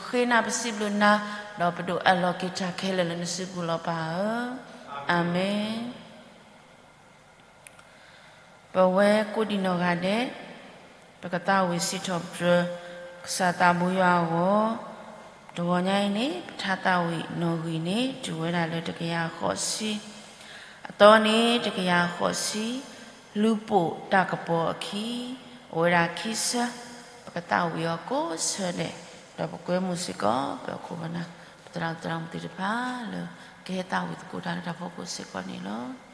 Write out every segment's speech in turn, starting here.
ပဃ့နၤ ပစံးဘျုးနၤ, ဒီးပဒုးအၢၣ်လီၤက့ၤတၢ်ခဲလၢာ်လၢနစုပူၤလီၤပၢ်ဧၢ, အၤမ့ၣ်. ပဝဲကိးဒံးနီၢ်ဂၤဒဲး, ပကသးဝံၣ်စံးထီၣ်ပတြၢၤ ကစၢ်သးဘိယွၤအဂီၢ်, တဂီၤညါအံၤန့ၣ် ပထါသးဝံၣ်နီၣ်ဂံၢ်န့ၣ် တုၤဝဲဒၣ်လၢတကယၤဃိးဆံ, အသီန့ၣ် တကယၤဃိးဆံ, လူၤပိာ်တၢ်ကပီၤအခံ, အိၣ်ဝဲဒၣ်ခံဆၢ, ပကသးဝံၣ်အီၤကိးဆၢဒဲး, ဒီးပကွဲမုာ်စ့ၢ်ကီး ပခိၣ်ပနၢ် ပသရၣ်သရၣ်မုၣ်သ့ၣ်တဖၣ်လၢ ကဟဲသးဝံၣ်သကိးတၢ်လၢတၢ်ဖီခိၣ်စ့ၢ်ကီးန့ၣ်လီၤ.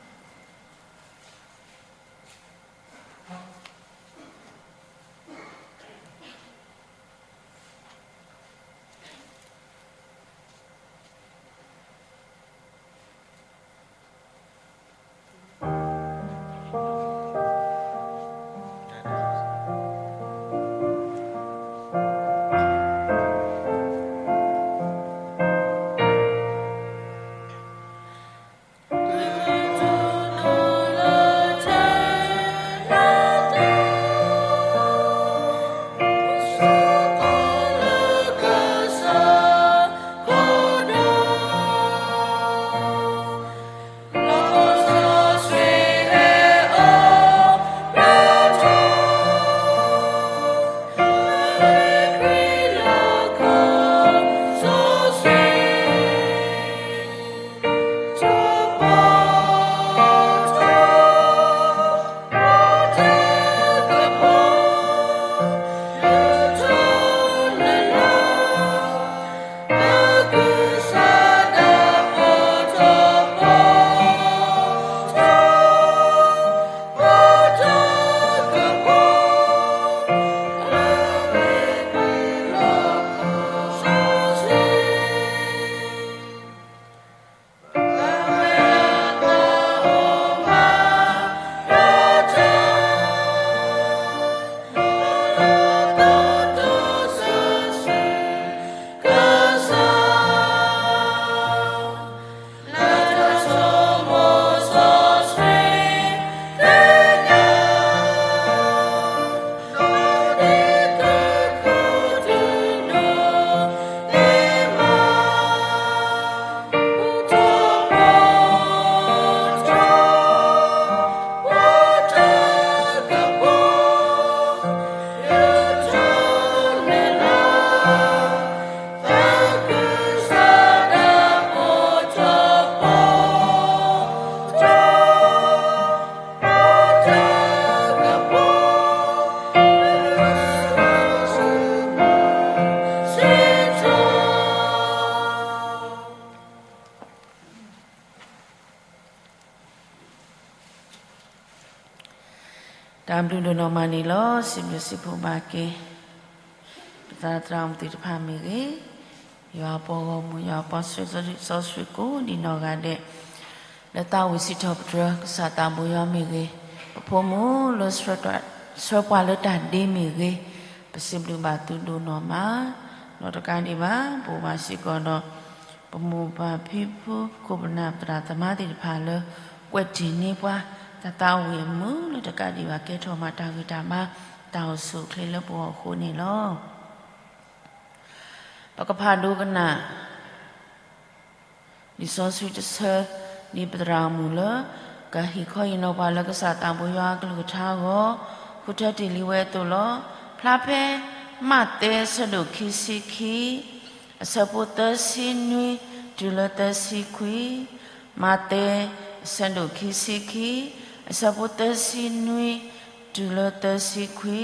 တၢ်ဘျုးဒိၣ်နီၢ်မးန့ၣ်လီၤ. စံးဘျုးစံးဖှိၣ်ဘၣ်က့ၤ ပသရၣ်သရၣ်မုၣ်သ့ၣ်တဖၣ်မ့ၢ်ဂ့ၤ, ယွၤအပှၤဂီၢ်မုၢ် ယွၤအပှၤစီဆှံကိးဒံးနီၢ်ဂၤဒဲး, လၢသးဝံၣ်စံးထီၣ်ပတြၢၤ ကစၢ်သးဘိယွၤမ့ၢ်ဂ့ၤ, ပဖိမုၣ်လၢ ဆှၢပှၤလၢတၢ်ဒ့မ့ၢ်ဂ့ၤ, ပစံးဘျုးဘၣ်သုဒိၣ်နီၢ်မး, ဒီးတကးဒံးဘၣ် ပအိၣ်ဘၣ်စ့ၢ်ကီးဒီး ပမိၢ်ပၢ်ဖံဖု ပခိၣ်ပနၢ် ပသရၣ်သမါသ့ၣ်တဖၣ်လၢ ကွဲးတံၢ်န့ၢ်ပှၤ တၢ်သးဝံၣ်အမုာ်လၢတကးဒံးဘၣ် ကဲထီၣ်မးတၢ်ဂံၢ်တၢ်ဘါ တၢ်အိၣ်ဆူၣ်အိၣ်ချ့လၢပဂီၢ်အဃိန့ၣ်လီၤ. ပကဖးဒိကနၣ် လံာ်စီဆှံတဆၢ ဒ်ပသရၣ်မုၣ်လၢ ကဟ့ၣ်ခီဟ့ၣ်နီၤပှၤလၢကစၢ်သးဘိယွၤအကလုၢ်ကထါအဂီၢ် ဃုထၢတ့ၢ်လံဝဲအသိးလီၤ. ဖျါဖဲ မးသဲ အဆၢဒိၣ်ခံဆံခံ, အဆၢဖိသၢဆံနွံ တုၤလၢသၢဆံခွံ, မးသဲ အဆၢဒိၣ်ခံဆံခံ, အဆၢဖိသၢဆံနွံ တုၤလၢသၢဆံခွံ.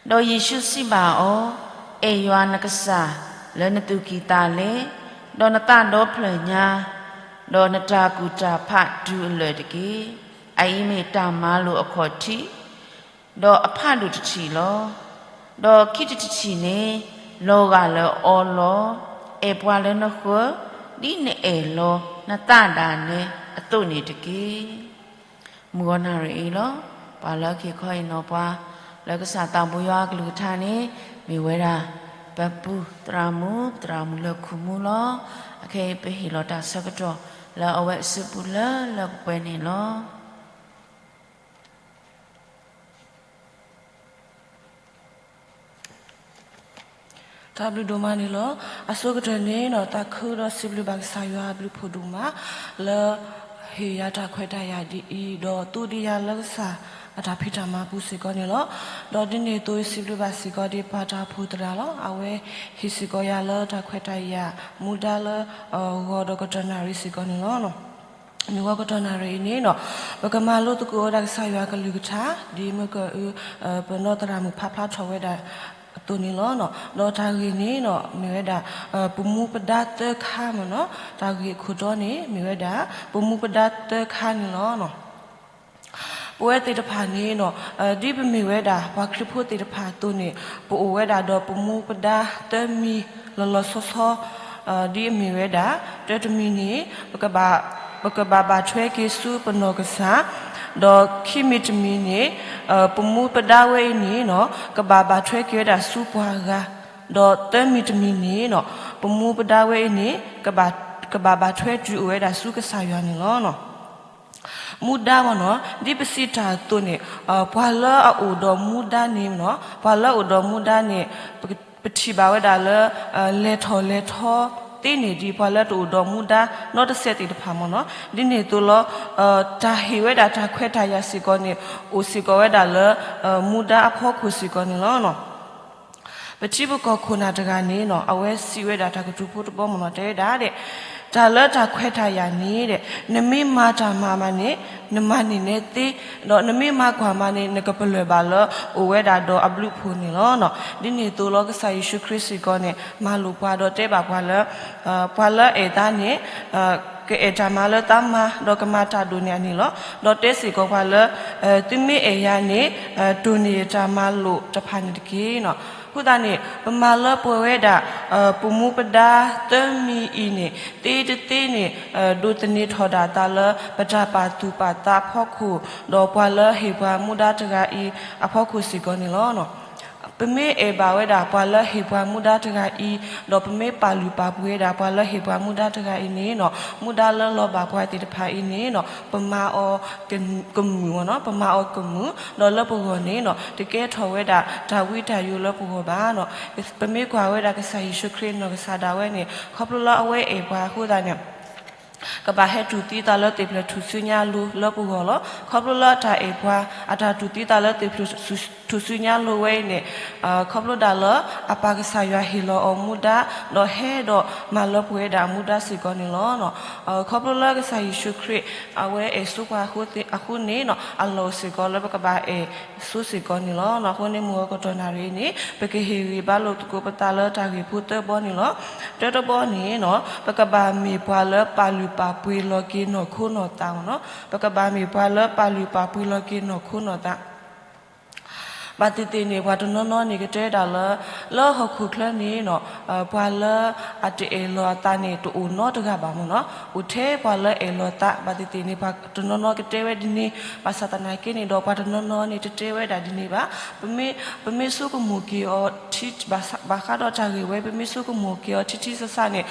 ဒီးယ့ၣ်ၡူးစံးဘၣ်အီၤ, အဲၣ်ယွၤနကစၢ်လၢနသူၣ်ကံၢ်သးလဲ, ဒီးနသးဒီဖျၢၣ်ညါ, ဒီးနတၢ်ကူၣ်တၢ်ဖးတုၤအလၢာ်တက့ၢ်. အအံၤမ့ၢ်တၢ်မၤလိာ်အခီၣ်ထံး, ဒီးအဖးဒိၣ်တထံၣ်လီၤ. ဒီးခံထံၣ်တထံၣ်န့ၣ် လီၤဂာ်လၢအီလီၤ. အဲၣ်ပှၤလၢနဃၢၤ ဒ်နအဲၣ်လီၤနသးဒၣ်နဲအသိးန့ၣ်တက့ၢ်. မုၢ်ဂီၤနၣ်ရံၣ်အံၤလီၤ. ပှၤလၢကဟ့ၣ်ခီဟ့ၣ်နီၤပှၤ လၢကစၢ်သးဘိယွၤအကလုၢ်ကထါန့ၣ် မ့ၢ်ဝဲဒၣ် ပပုၢ်သရၣ်မုၣ် သရၣ်မုၣ်လၢခူၣ်မူလီၤ. အခဲအံၤပဟ့ၣ်လီၤတၢ်ဆၢကတီၢ် လၢအဝဲအစုပူၤလၢလၢပှဲၤပှဲၤန့ၣ်လီၤ. တၢ်ဘျုးဒိၣ်မးန့ၣ်လီၤ. အဆိကတၢၢ်န့ၣ်ဒီး သးခုဒီးစံးဘျုးဘၣ်ကစၢ်ယွၤအဘျုးဖှိၣ်ဒိၣ်မး လၢ ဟ့ၣ်ယၤတၢ်ခွဲးတၢ်ယာ်ဒ်အံၤ ဒီးသူဒံးယၤလၢကစၢ်အတၢ်ဖံးတၢ်မၤပူၤစ့ၢ်ကီးန့ၣ်လီၤ. ဒီးဒ်န့ၣ်အသိး ယစံးဘျုးဘၣ်စ့ၢ်ကီးဒ်ပှၤတၢ်အိၣ်ဖှိၣ်သရၣ်လီၤ. အဝဲဟ့ၣ်စ့ၢ်ကီးယၤလၢတၢ်ခွဲးတၢ်ယာ် မူဒါလၢ ဂီၤဒီးကတီၢ်နၣ်ရံၣ်စ့ၢ်ကီးန့ၣ်လီၤ. မ့ၢ်ဂီၤကတီၢ်နၣ်ရံၣ်အံၤန့ၣ်ဒီး ပကမၤလိသကိးဝဲဒၣ်ကစၢ်ယွၤအကလုၢ်ကထါ ဒ်မၢကၢအၢ ပနီၢ်သရၣ်မုၣ်ဖးဖျါထီၣ်ဝဲဒၣ်အသိးန့ၣ်လီၤ. ဒီးတၢ်ဂ့ၢ်န့ၣ်ဒီး မ့ၢ်ဝဲဒၣ် ပမူပဒါသၢခါမ့ၢ်နီၤ, တၢ်ဂ့ၢ်အခိၣ်တီန့ၣ် မ့ၢ်ဝဲဒၣ် ပမူပဒါသၢခါန့ၣ်လီၤ. ပဝဲသ့ၣ်တဖၣ်န့ၣ်ဒီး ဒ်ပမ့ၢ်ဝဲဒၣ် ပှၤခရံာ်ဖိသ့ၣ်တဖၣ်အသိးန့ၣ် ပအိၣ်ဝဲဒၣ်ဒီးပမူပဒါသၢမံၤလီၤလီၤဆီဆီ ဒ်အမ့ၢ်ဝဲဒၣ် တၢတမံၤန့ၣ် ပကဘၣ်ဘၣ်ထွဲက့ၤဆူပနီၢ်ကစၢ်, ဒီးခံမံၤတမံၤန့ၣ် ပမူပဒါဝဲအံၤန့ၣ်ဒီး ကဘၣ်ဘၣ်ထွဲက့ၤဝဲဒၣ်ဆူပှၤဂၤ, ဒီးသၢမံၤတမံၤန့ၣ်ဒီး ပမူပဒါဝဲအံၤန့ၣ် ကဘၣ်ဘၣ်ထွဲတုၤအိၣ်ဝဲဒၣ်ဆူကစၢ်ယွၤန့ၣ်လီၤ. မူဒါမ့ၢ်နီၤ, ဒ်ပစံးတၢ်အသိးန့ၣ် ပှၤလၢအအိၣ်ဒီးမူဒါန့ၣ်မ့ၢ်နီၤ, ပှၤလၢအအိၣ်ဒီးမူဒါန့ၣ် ပထံၣ်ဘၣ်ဝဲဒၣ်လၢ လဲၤထီၣ်လဲၤထီသ့န့ၣ် ဒ်ပှၤလၢတအိၣ်ဒီးမူဒါနီတစဲးသ့ၣ်တဖၣ်မ့ၢ်နီၤ, ဒ်န့ၣ်အသိးလီၤ တၢ်ဟ့ၣ်ဝဲဒၣ်တၢ်ခွဲးတၢ်ယာ်စ့ၢ်ကီးန့ၣ် အိၣ်စ့ၢ်ကီးဝဲဒၣ်လၢ မူဒါအဖီခိၣ်စ့ၢ်ကီးန့ၣ်လီၤ. ပထံပကီၢ်ခိၣ်နၢ်တဂၤန့ၣ်နီၤ အဝဲစံးဝဲဒၣ်တၢ်ကတိၤဖိတဘီမ့ၢ်နီၤ တဲဝဲဒၣ်ဒဲး, တၢ်လၢတၢ်ခွဲးတၢ်ယာ်န့ၣ်ဒဲး နမ့ၢ်မၤတၢ်မၤမးန့ၣ် နမၤန့ၢ်နဲသ့, ဒီးနမ့ၢ်မၤကွၢ်မးန့ၣ် နကပလၢၢ်ဘၣ်လၢအိၣ်ဝဲဒၣ်ဒီးအဘျုးအဖှိၣ်န့ၣ်လီၤ. ဒ်န့ၣ်အသိးလီၤ ကစၢ်ယ့ၣ်ၡူးခရံာ်စ့ၢ်ကီးန့ၣ် မၤလိာ်ပှၤဒီးတဲဘၣ်ပှၤလၢ ပှၤလၢအဲၣ်သးန့ၣ် ကအဲၣ်တၢ်မၤလၢသးမၤ ဒီးကမၤတၢ်ဒိၣ်န့ၢ်အန့ၣ်လီၤ. ဒီးတဲစ့ၢ်ကီးပှၤလၢ သုမ့ၢ်အဲၣ်ယၤန့ၣ် တိၢ်န့ၢ်ယတၢ်မၤလိာ်တဖၣ်န့ၣ်တက့ၢ်. အဃိသတးန့ၣ် ပမၤလၢပှဲၤဝဲဒၣ် ပမူပဒါသၢမံၤအံၤန့ၣ် သ့တသ့န့ၣ် ဒိးသန့ၤထီၣ်ဒၣ်သးလၢ ပတၢ်ပာ်သူၣ်ပာ်သးအဖီခိၣ် ဒီးပှၤလၢဟ့ၣ်ပှၤမူဒါတဂၤအံၤအဖီခိၣ်စ့ၢ်ကီးန့ၣ်လီၤ. ပမ့ၢ်အဲၣ်ဘၣ်ဝဲဒၣ်ပှၤလၢဟ့ၣ်ပှၤမူဒါတဂၤအံၤ ဒီးပမ့ၢ်ပာ်လုၢ်ပာ်ပှ့ၤဝဲဒၣ်ပှၤလၢဟ့ၣ်ပှၤမူဒါတဂၤအံၤန့ၣ်နီၤ မူဒါလၢလီၤဘၣ်ပှၤသ့ၣ်တဖၣ်အံၤန့ၣ်နီၤ ပမၤအီၤကမုာ်နီၤ ပမၤအီၤကမုာ် ဒီးလၢပဂီၢ်န့ၣ်နီၤ တကဲထီၣ်ဝဲဒၣ်တၢ်ဝံတၢ်ယိးလၢပဂီၢ်ဘၣ်နီၤ. ပမ့ၢ်ကွၢ်ဝဲဒၣ်ကစၢ်ယ့ၣ်ၡူးခရံာ်နီၢ်ကစၢ်ဒၣ်ဝဲန့ၣ် ခီဖျိလၢအဝဲအဲၣ်ပှၤအဃိသတးန့ၣ် ကဘၣ်ဟဲတူၢ်သံသးလၢသ့ၣ်ဖျၢၣ်ထူၣ်စုညါအလိၤလၢပဂီၢ်လီၤ. ခီဖျိလၢအတၢ်အဲၣ်ပှၤ အတၢ်တူၢ်သံသးလၢသ့ၣ်ဖျၢၣ်ထူၣ်စုညါအလိၤဝဲအံၤန့ၣ် ခီဖျိဒၣ်လၢအပၢ်ကစၢ်ယွၤဟ့ၣ်လီၤအီၤမူဒါ ဒီးဟဲဒီးမၤလၢပှဲၤဝဲဒၣ်အမူဒါစ့ၢ်ကီးန့ၣ်လီၤ. ခီဖျိလၢကစၢ်ယ့ၣ်ၡူးခရံာ် အဝဲအဲၣ်ဆိပှၤအဃိန့ၣ်နီၤ အလီၢ်အိၣ်စ့ၢ်ကီးလၢပကဘၣ်အဲၣ်ဆိစ့ၢ်ကီးန့ၣ်လီၤ. အဃိန့ၣ် မုၢ်ဂီၤကတီၢ်နၣ်ရံၣ်အံၤန့ၣ် ပကဟ့ၣ်ဂံၢ်ဘါလိာ်သကိးပသးလၢတၢ်ဂ့ၢ်ဖိသၢဘီန့ၣ်လီၤ. တၢတဘီန့ၣ်နီၤ ပကဘၣ်မ့ၢ်ပှၤလၢပာ်လုၢ်ပာ်ပှ့ၤလီၤက့ၤနီၢ်ခိနီၢ်သးမ့ၢ်နီၤ. ပကဘၣ်မ့ၢ်ပှၤလၢပာ်လုၢ်ပာ်ပှ့ၤလီၤက့ၤနီၢ်ခိနီၢ်သး ဘၣ်သ့ၣ်သ့ၣ်န့ၣ် ပှၤတနီၤနီၤန့ၣ် ကတဲဒၣ်လၢ လၢဟီၣ်ခိၣ်ချၢန့ၣ်နီၤ ပှၤလၢအတအဲၣ်လီၤအသးန့ၣ် တအိၣ်နီတဂၤဘၣ်မ့ၢ်နီၤ. အိၣ်ထဲပှၤလၢအအဲၣ်လီၤသး ဘၣ်သ့ၣ်သ့ၣ်န့ၣ် ပှၤတနီၤနီၤကတဲဝဲဒ်န့ၣ် ဘၣ်ဆၣ်သနာ်က့န့ၣ်ဒီး ပှၤတနီၤနီၤန့ၣ် တတဲဝဲဒၣ်ဒ်န့ၣ်ဘၣ်. ပမ့ၢ်ဆိကမိၣ်က့ၤအီၤ ဘၣ်ဃးဒီးတၢ်ဂ့ၢ်ဝဲ ပမ့ၢ်ဆိကမိၣ်က့ၤအီၤထံထံဆးဆးန့ၣ်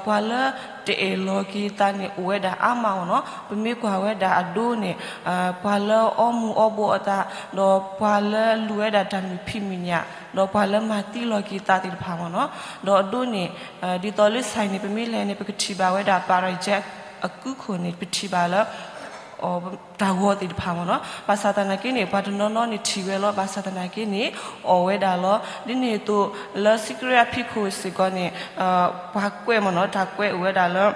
ပှၤလၢတအဲၣ်လီၤက့ၤသးန့ၣ် အိၣ်ဝဲဒၣ်အါမးမ့ၢ်နီၤ. ပမ့ၢ်ကွၢ်ဝဲဒၣ်အဒိန့ၣ် ပှၤလၢအီမူၤအီဘှီးအသး ဒီးပှၤလၢလူၤဝဲဒၣ်တၢ်မုာ်ဖံးမုာ်ညၣ် ဒီးပှၤလၢမၤသံလီၤက့ၤသးသ့ၣ်တဖၣ်မ့ၢ်နီၤ. ဒီးအဒိန့ၣ် ဒ်သိးလၢ site န့ၣ် ပမ့ၢ်လဲၤန့ၣ် ပကထံၣ်ဘၣ်ဝဲဒၣ် ပၤရကၠဲး အကုခိၣ်န့ၣ် ပထံၣ်ဘၣ်လၢ တၢ်ဂီၤသ့ၣ်တဖၣ်မ့ၢ်နီၤ. ဘၣ်ဆၣ်သနာ်က့န့ၣ် ပှၤတနီၤနီၤန့ၣ်ထံၣ်ဝဲလီၤ. ဘၣ်ဆၣ်သနာ်က့န့ၣ် အီၣ်ဝဲဒၣ်လီၤ. ဒ်န့ၣ်အသိး လၢ secret အဖံးခိၣ်စ့ၢ်ကီးန့ၣ် ပှၤကွဲးမ့ၢ်နီၤ တၢ်ကွဲးအိၣ်ဝဲဒၣ်လၢ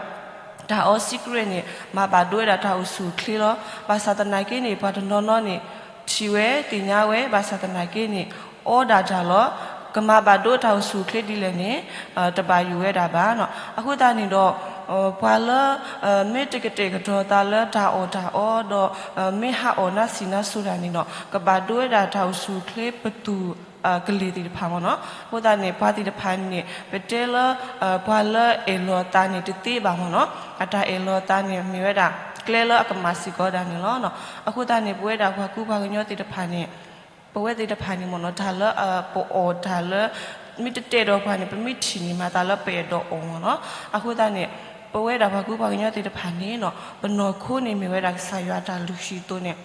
တၢ်အီ secret န့ၣ် မၤဘၣ်ဒိဝဲဒၣ်တၢ်အိၣ်ဆူၣ်အိၣ်ချ့လီၤ. ဘၣ်ဆၣ်သနာ်က့န့ၣ် ပှၤတနီၤနီၤန့ၣ် ထံၣ်ဝဲသ့ၣ်ညါဝဲ ဘၣ်ဆၣ်သနာ်က့န့ၣ် အီဒၣ်တၢ်လီၤ. ကမၤဘၣ်ဒိတၢ်အိၣ်ဆူၣ်အိၣ်ချ့ဒ်လဲၣ်န့ၣ် တဘၣ်ယိၣ်ဝဲဒၣ်ဘၣ်နီၤ. အဃိသတးန့ၣ်ဒီး ပှၤလၢ မ့ၢ်တကတဲာ်ကတီၤသးလၢတၢ်အီၣ်တၢ်အီဒီး မ့ၢ်ဟးအီၣ်နါစံၣ်နါစိၤတၢ်န့ၣ်နီၤ ကဘၣ်ဒိဝဲဒၣ်တၢ်အိၣ်ဆူၣ်အိၣ်ချ့ပသူၣ်ကလ့ၢ်သ့ၣ်တဖၣ်မ့ၢ်နီၤ. အဃိသတးန့ၣ် ပှၤသ့ၣ်တဖၣ်န့ၣ် ပတဲလၢ ပှၤလၢအဲၣ်လီၤသးန့ၣ်တသ့ဘၣ်မ့ၢ်နီၤ. အတၢ်အဲၣ်လီၤသးန့ၣ် မ့ၢ်ဝဲဒၣ် ကျဲလၢအကမၣ်စ့ၢ်ကီးဒၣ်န့ၣ်လီၤ. အဃိသတးန့ၣ် ပဝဲဒၣ်ပှၤကူပှၤကညီသ့ၣ်တဖၣ်န့ၣ် ပဝဲသ့ၣ်တဖၣ်န့ၣ်မ့ၢ်နီၤ တၢ်လၢပအီၣ်တၢ်လၢ မ့ၢ်တတဲာ်ဒီးပှၤန့ၣ် ပမ့ၢ်ထံၣ်န့ၣ် မၤသးလၢပအဲၣ်ဒိးအီၣ်မ့ၢ်နီၤ. အဃိသတးန့ၣ် ပဝဲဒၣ်ပှၤကူပှၤကညီသ့ၣ်တဖၣ်န့ၣ်နီၤ ပနီၢ်ခိန့ၣ်မ့ၢ်ဝဲဒၣ်ကစၢ်ယွၤအတၢ်လုၢ်ဟံၣ်အသိးန့ၣ်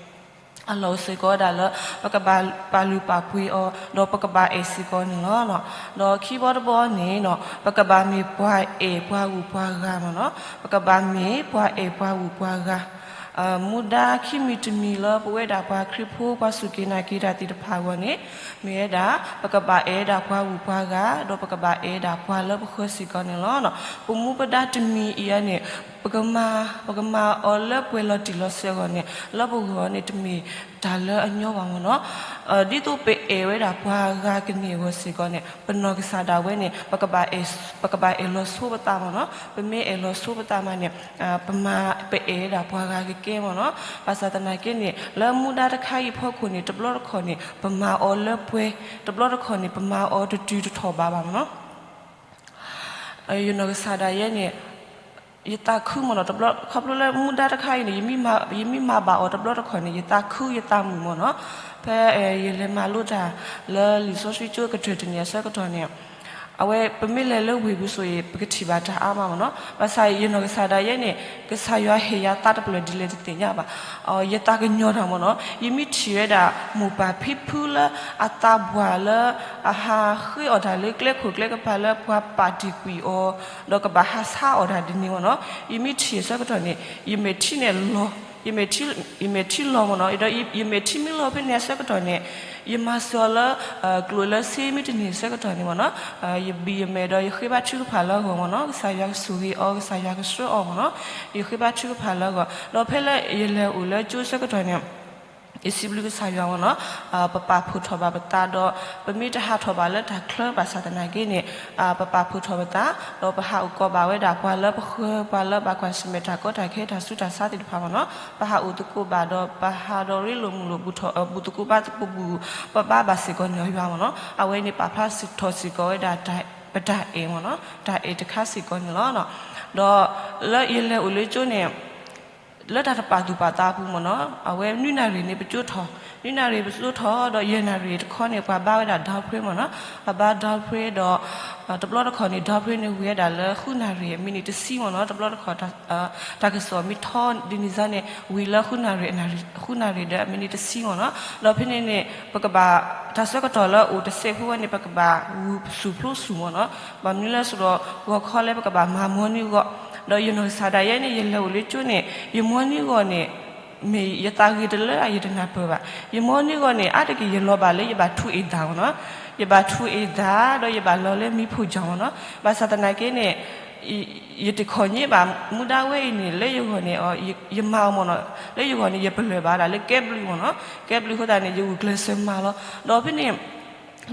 အလီၢ်အိၣ်စ့ၢ်ကီးဝဲဒၣ်လၢ ပကဘၣ်ပာ်လုၢ်ပာ်ပှ့ၤအီၤ ဒီးပကဘၣ်အဲၣ်စ့ၢ်ကီးန့ၣ်လီၤ. ဒီးခံဘီတဘီန့ၣ် ပကဘၣ်မ့ၢ်ပှၤအဲၣ်ပှၤဂုၤပှၤဂၤမ့ၢ်နီၤ, ပကဘၣ်မ့ၢ်ပှၤအဲၣ်ပှၤဂုၤပှၤဂၤ မူဒါခံမံၤတမံၤလၢပဝဲဒၣ်ပှၤခရံာ်ဖိပှၤစူၢ်က့ၤနာ်က့ၤတၢ်သ့ၣ်တဖၣ်အဂီၢ်န့ၣ် မ့ၢ်ဝဲဒၣ် ပကဘၣ်အဲၣ်ဒၣ်ပှၤဂုၤပှၤဂၤ ဒီးပကဘၣ်အဲၣ်ဒၣ်ပှၤလၢပဃၢၤစ့ၢ်ကီးန့ၣ်လီၤ. ပမူပဒါတမံၤအံၤန့ၣ် ပကမၤအီၤလၢပှဲၤလီၤတံၢ်လီၤဆဲးအဂီၢ်န့ၣ် လၢပဂီၢ်န့ၣ် တမ့ၢ်တၢ်လၢအညီဘၣ်မ့ၢ်နီၤ. ဒ်သိးပအဲၣ်ဝဲဒၣ်ပှၤဂၤကန့ၢ်အဂီၢ်စ့ၢ်ကီးန့ၣ် ပနီၢ်ကစၢ်ဒၣ်ဝဲန့ၣ် ပကဘၣ်အဲၣ်လီၤဆိပသးမ့ၢ်နီၤ. ပမ့ၢ်အဲၣ်လီၤဆိပသးမးန့ၣ် ပအဲၣ်ဝဲဒၣ်ပှၤဂၤကကဲမ့ၢ်နီၤ. ဘၣ်ဆၣ်သနာ်က့န့ၣ် လၢမူဒါတခါအံၤအဖီခိၣ်န့ၣ် တဘျီတခီၣ်န့ၣ် ပမၤအီၤလၢပှဲၤ, တဘျီတခီၣ်န့ၣ် ပမၤအီၤတတုၤတထီၣ်ဘးဘၣ်မ့ၢ်နီၤ. ယနီၢ်ကစၢ်ဒၣ်ယဲန့ၣ် ယသးခုမ့ၢ်နီၤ, တဘျီ ခီဖျိလၢမူဒါတခါအံၤန့ၣ် ယမ့ၢ်မၤဘၣ်အီၤတဘျီတခီၣ်န့ၣ် ယသးခုယသးမုာ်မ့ၢ်နီၤ. ဖဲယလဲၤမၤလိတၢ်လၢလံာ်စီဆှံကၠိကတၢၢ်တနံၤအဆၢကတီၢ်န့ၣ် အဝဲပမ့ၢ်လဲၤလၢဝ့ၢ်ပူၤဆိၣ်ဂ့ၤ ပကထံၣ်ဘၣ်တၢ်အါမးမ့ၢ်နီၤ. ဘၣ်ဆၣ်ယနီၢ်ကစၢ်ဒၣ်ယဲန့ၣ် ကစၢ်ယွၤဟ့ၣ်ယၤသးတဖျၢၣ်ဒ်လဲၣ်တသ့ၣ်ညါဘၣ်. ယသးကညီၤတၢ်မ့ၢ်နီၤ, ယမ့ၢ်ထံၣ်ဝဲဒၣ်မိၢ်ပၢ်ဖံဖုလၢအသးပှၢ်လၢ အဟးဃ့အီၣ်တၢ်လၢကျဲခိၣ်ကျဲကပၤလၢပှၤပာ်တ့ၢ်ကွံာ်အီၤ ဒီးကဘၣ်ဟးဆါအီၣ်တၢ်ဒ်န့ၣ်မ့ၢ်နီၤ, ယမ့ၢ်ထံၣ်အဆၢကတီၢ်န့ၣ် ယမဲာ်ထံန့ၣ်လီၤ, ယမဲာ်ထံလီၤမ့ၢ်နီၤ, ဒီးယမဲာ်ထံမ့ၢ်လီၤဖဲန့ၣ်အဆၢကတီၢ်န့ၣ် ယမၤစၢၤအီၤလၢ ကျိၣ်လၢစ့မ့ၢ်တန့ၢ်အဆၢကတီၢ်န့ၣ်မ့ၢ်နီၤ, ယဘံၣ်ယမဲာ်ဒီးယဃ့ဘါထုကဖၣ်လၢအဂီၢ်မ့ၢ်နီၤ, ကစၢ်ယွၤကဆိၣ်ဂ့ၤအီၤ, ကစၢ်ယွၤကဆှၢအီၤမ့ၢ်နီၤ, ယဃ့ဘါထုကဖၣ်လၢအဂီၢ်, ဒီးဖဲလၢယလဲၤအိၣ်လၢကၠိအဆၢကတီၢ်န့ၣ် ယစံးဘျုးကစၢ်ယွၤမ့ၢ်နီၤ, ပပာ်ဖှိၣ်ထီၣ်ဘၣ်ပသးဒီး ပမ့ၢ်တဟးထီၣ်ဘၣ်လၢတၢ်ချၢဘၣ်ဆၣ်သနာ်က့န့ၣ် ပပာ်ဖှိၣ်ထီၣ်ပသး ဒီးပဟးအိၣ်ကီၢ်ဘၣ်ဝဲဒၣ်ပှၤလၢပဃၢၤ ပှၤလၢဘၣ်ကွၢ်ဆၢၣ်မဲာ်တၢ်ကီတၢ်ခဲတၢ်ဆူးတၢ်ဆါသ့ၣ်တဖၣ်မ့ၢ်နီၤ, ပဟးအိၣ်သကိးဘၣ်ဒီးပဟးဒီးရ့လိာ်မုာ်လိာ် ဘူၣ်သကိးဘါသကိးဘူၣ် ပဘါဘၣ်စ့ၢ်ကီးန့ၢ်ယွၤမ့ၢ်နီၤ, အဝဲန့ၣ်ပာ်ဖျါထီၣ်စ့ၢ်ကီးဝဲဒၣ် ပတၢ်အဲၣ်မ့ၢ်နီၤ, တၢ်အဲၣ်တခါစ့ၢ်ကီးန့ၣ်လီၤ. ဒီးလၢယလဲၤအိၣ်လၢကၠိန့ၣ် လၢတၢ်တပာ်သူၣ်ပာ်သးအပူၤမ့ၢ်နီၤ, အဝဲနွံနၣ်ရံၣ်န့ၣ် ပကၠိထီၣ်, နွံနၣ်ရံၣ်ပကၠိထီၣ် ဒီးယဲၢ်နၣ်ရံၣ်တခီန့ၣ် ပှၤဘါဝဲဒၣ် down prayer မ့ၢ်နီၤ, ပှၤဘါ down prayer ဒီး တဘျီတခီၣ်န့ၣ် down prayer န့ၣ် ဝံၤဝဲဒၣ်လၢဃုနၣ်ရံၣ် အမံးနံးတဆံမ့ၢ်နီၤ, တဘျီတခီၣ် တၢ်ကစီၣ်မ့ၢ်ထီဒ်န့ၣ်စ့ၢ်န့ၣ် ဝံၤလၢဃုနၣ်ရံၣ် ဃုနၣ်ရံၣ်ဒီးအမံးနံးတဆံမ့ၢ်နီၤ, ဒီးဖဲန့ၣ်န့ၣ် ပကဘၣ် တၢ်ဆၢကတီၢ်လၢအိၣ်တစဲးဖိဝဲန့ၣ် ပကဘၣ်ဂုာ်ဆူၣ်ဖျိဆူၣ်မ့ၢ်နီၤ, ဘၣ်မနုၤလဲၣ်ဆိဒီး ဂီၤခီလၢပကဘၣ်မၤ morning walk, ဒီးယနီၢ်ကစၢ်ဒၣ်ယဲန့ၣ် ယလဲၤအိၣ်လၢကၠိန့ၣ် ယ morning walk န့ၣ် မ့ၢ်ယသးဂ့ၤတလၢယတနၢ်ပၢၢ်ဘၣ်, ယ morning walk န့ၣ် အါတက့ၢ်ယလီၤဘၣ်လၢယဘၣ်ထူးအ့ၣ်သးမ့ၢ်နီၤ, ယဘၣ်ထူးအ့ၣ်သး ဒီးယဘၣ်လီၤလၢမံဖိကၠီမ့ၢ်နီၤ, ဘၣ်ဆၣ်သနာ်က့န့ၣ် ယတခီၣ်ညါဘၣ် မူဒါဝဲအံၤန့ၣ် လၢယဂီၢ်န့ၣ် ယမၤအီၤမ့ၢ်နီၤ, လၢယဂီၢ်န့ၣ် ယပလၢၢ်ဘၣ်ဒၣ်လၢကဲဘျုးမ့ၢ်နီၤ, ကဲဘျုးအဃိသတးန့ၣ် ယဂုာ်ကျဲးစၢးမၤလီၤ, ဒီးဖဲန့ၣ်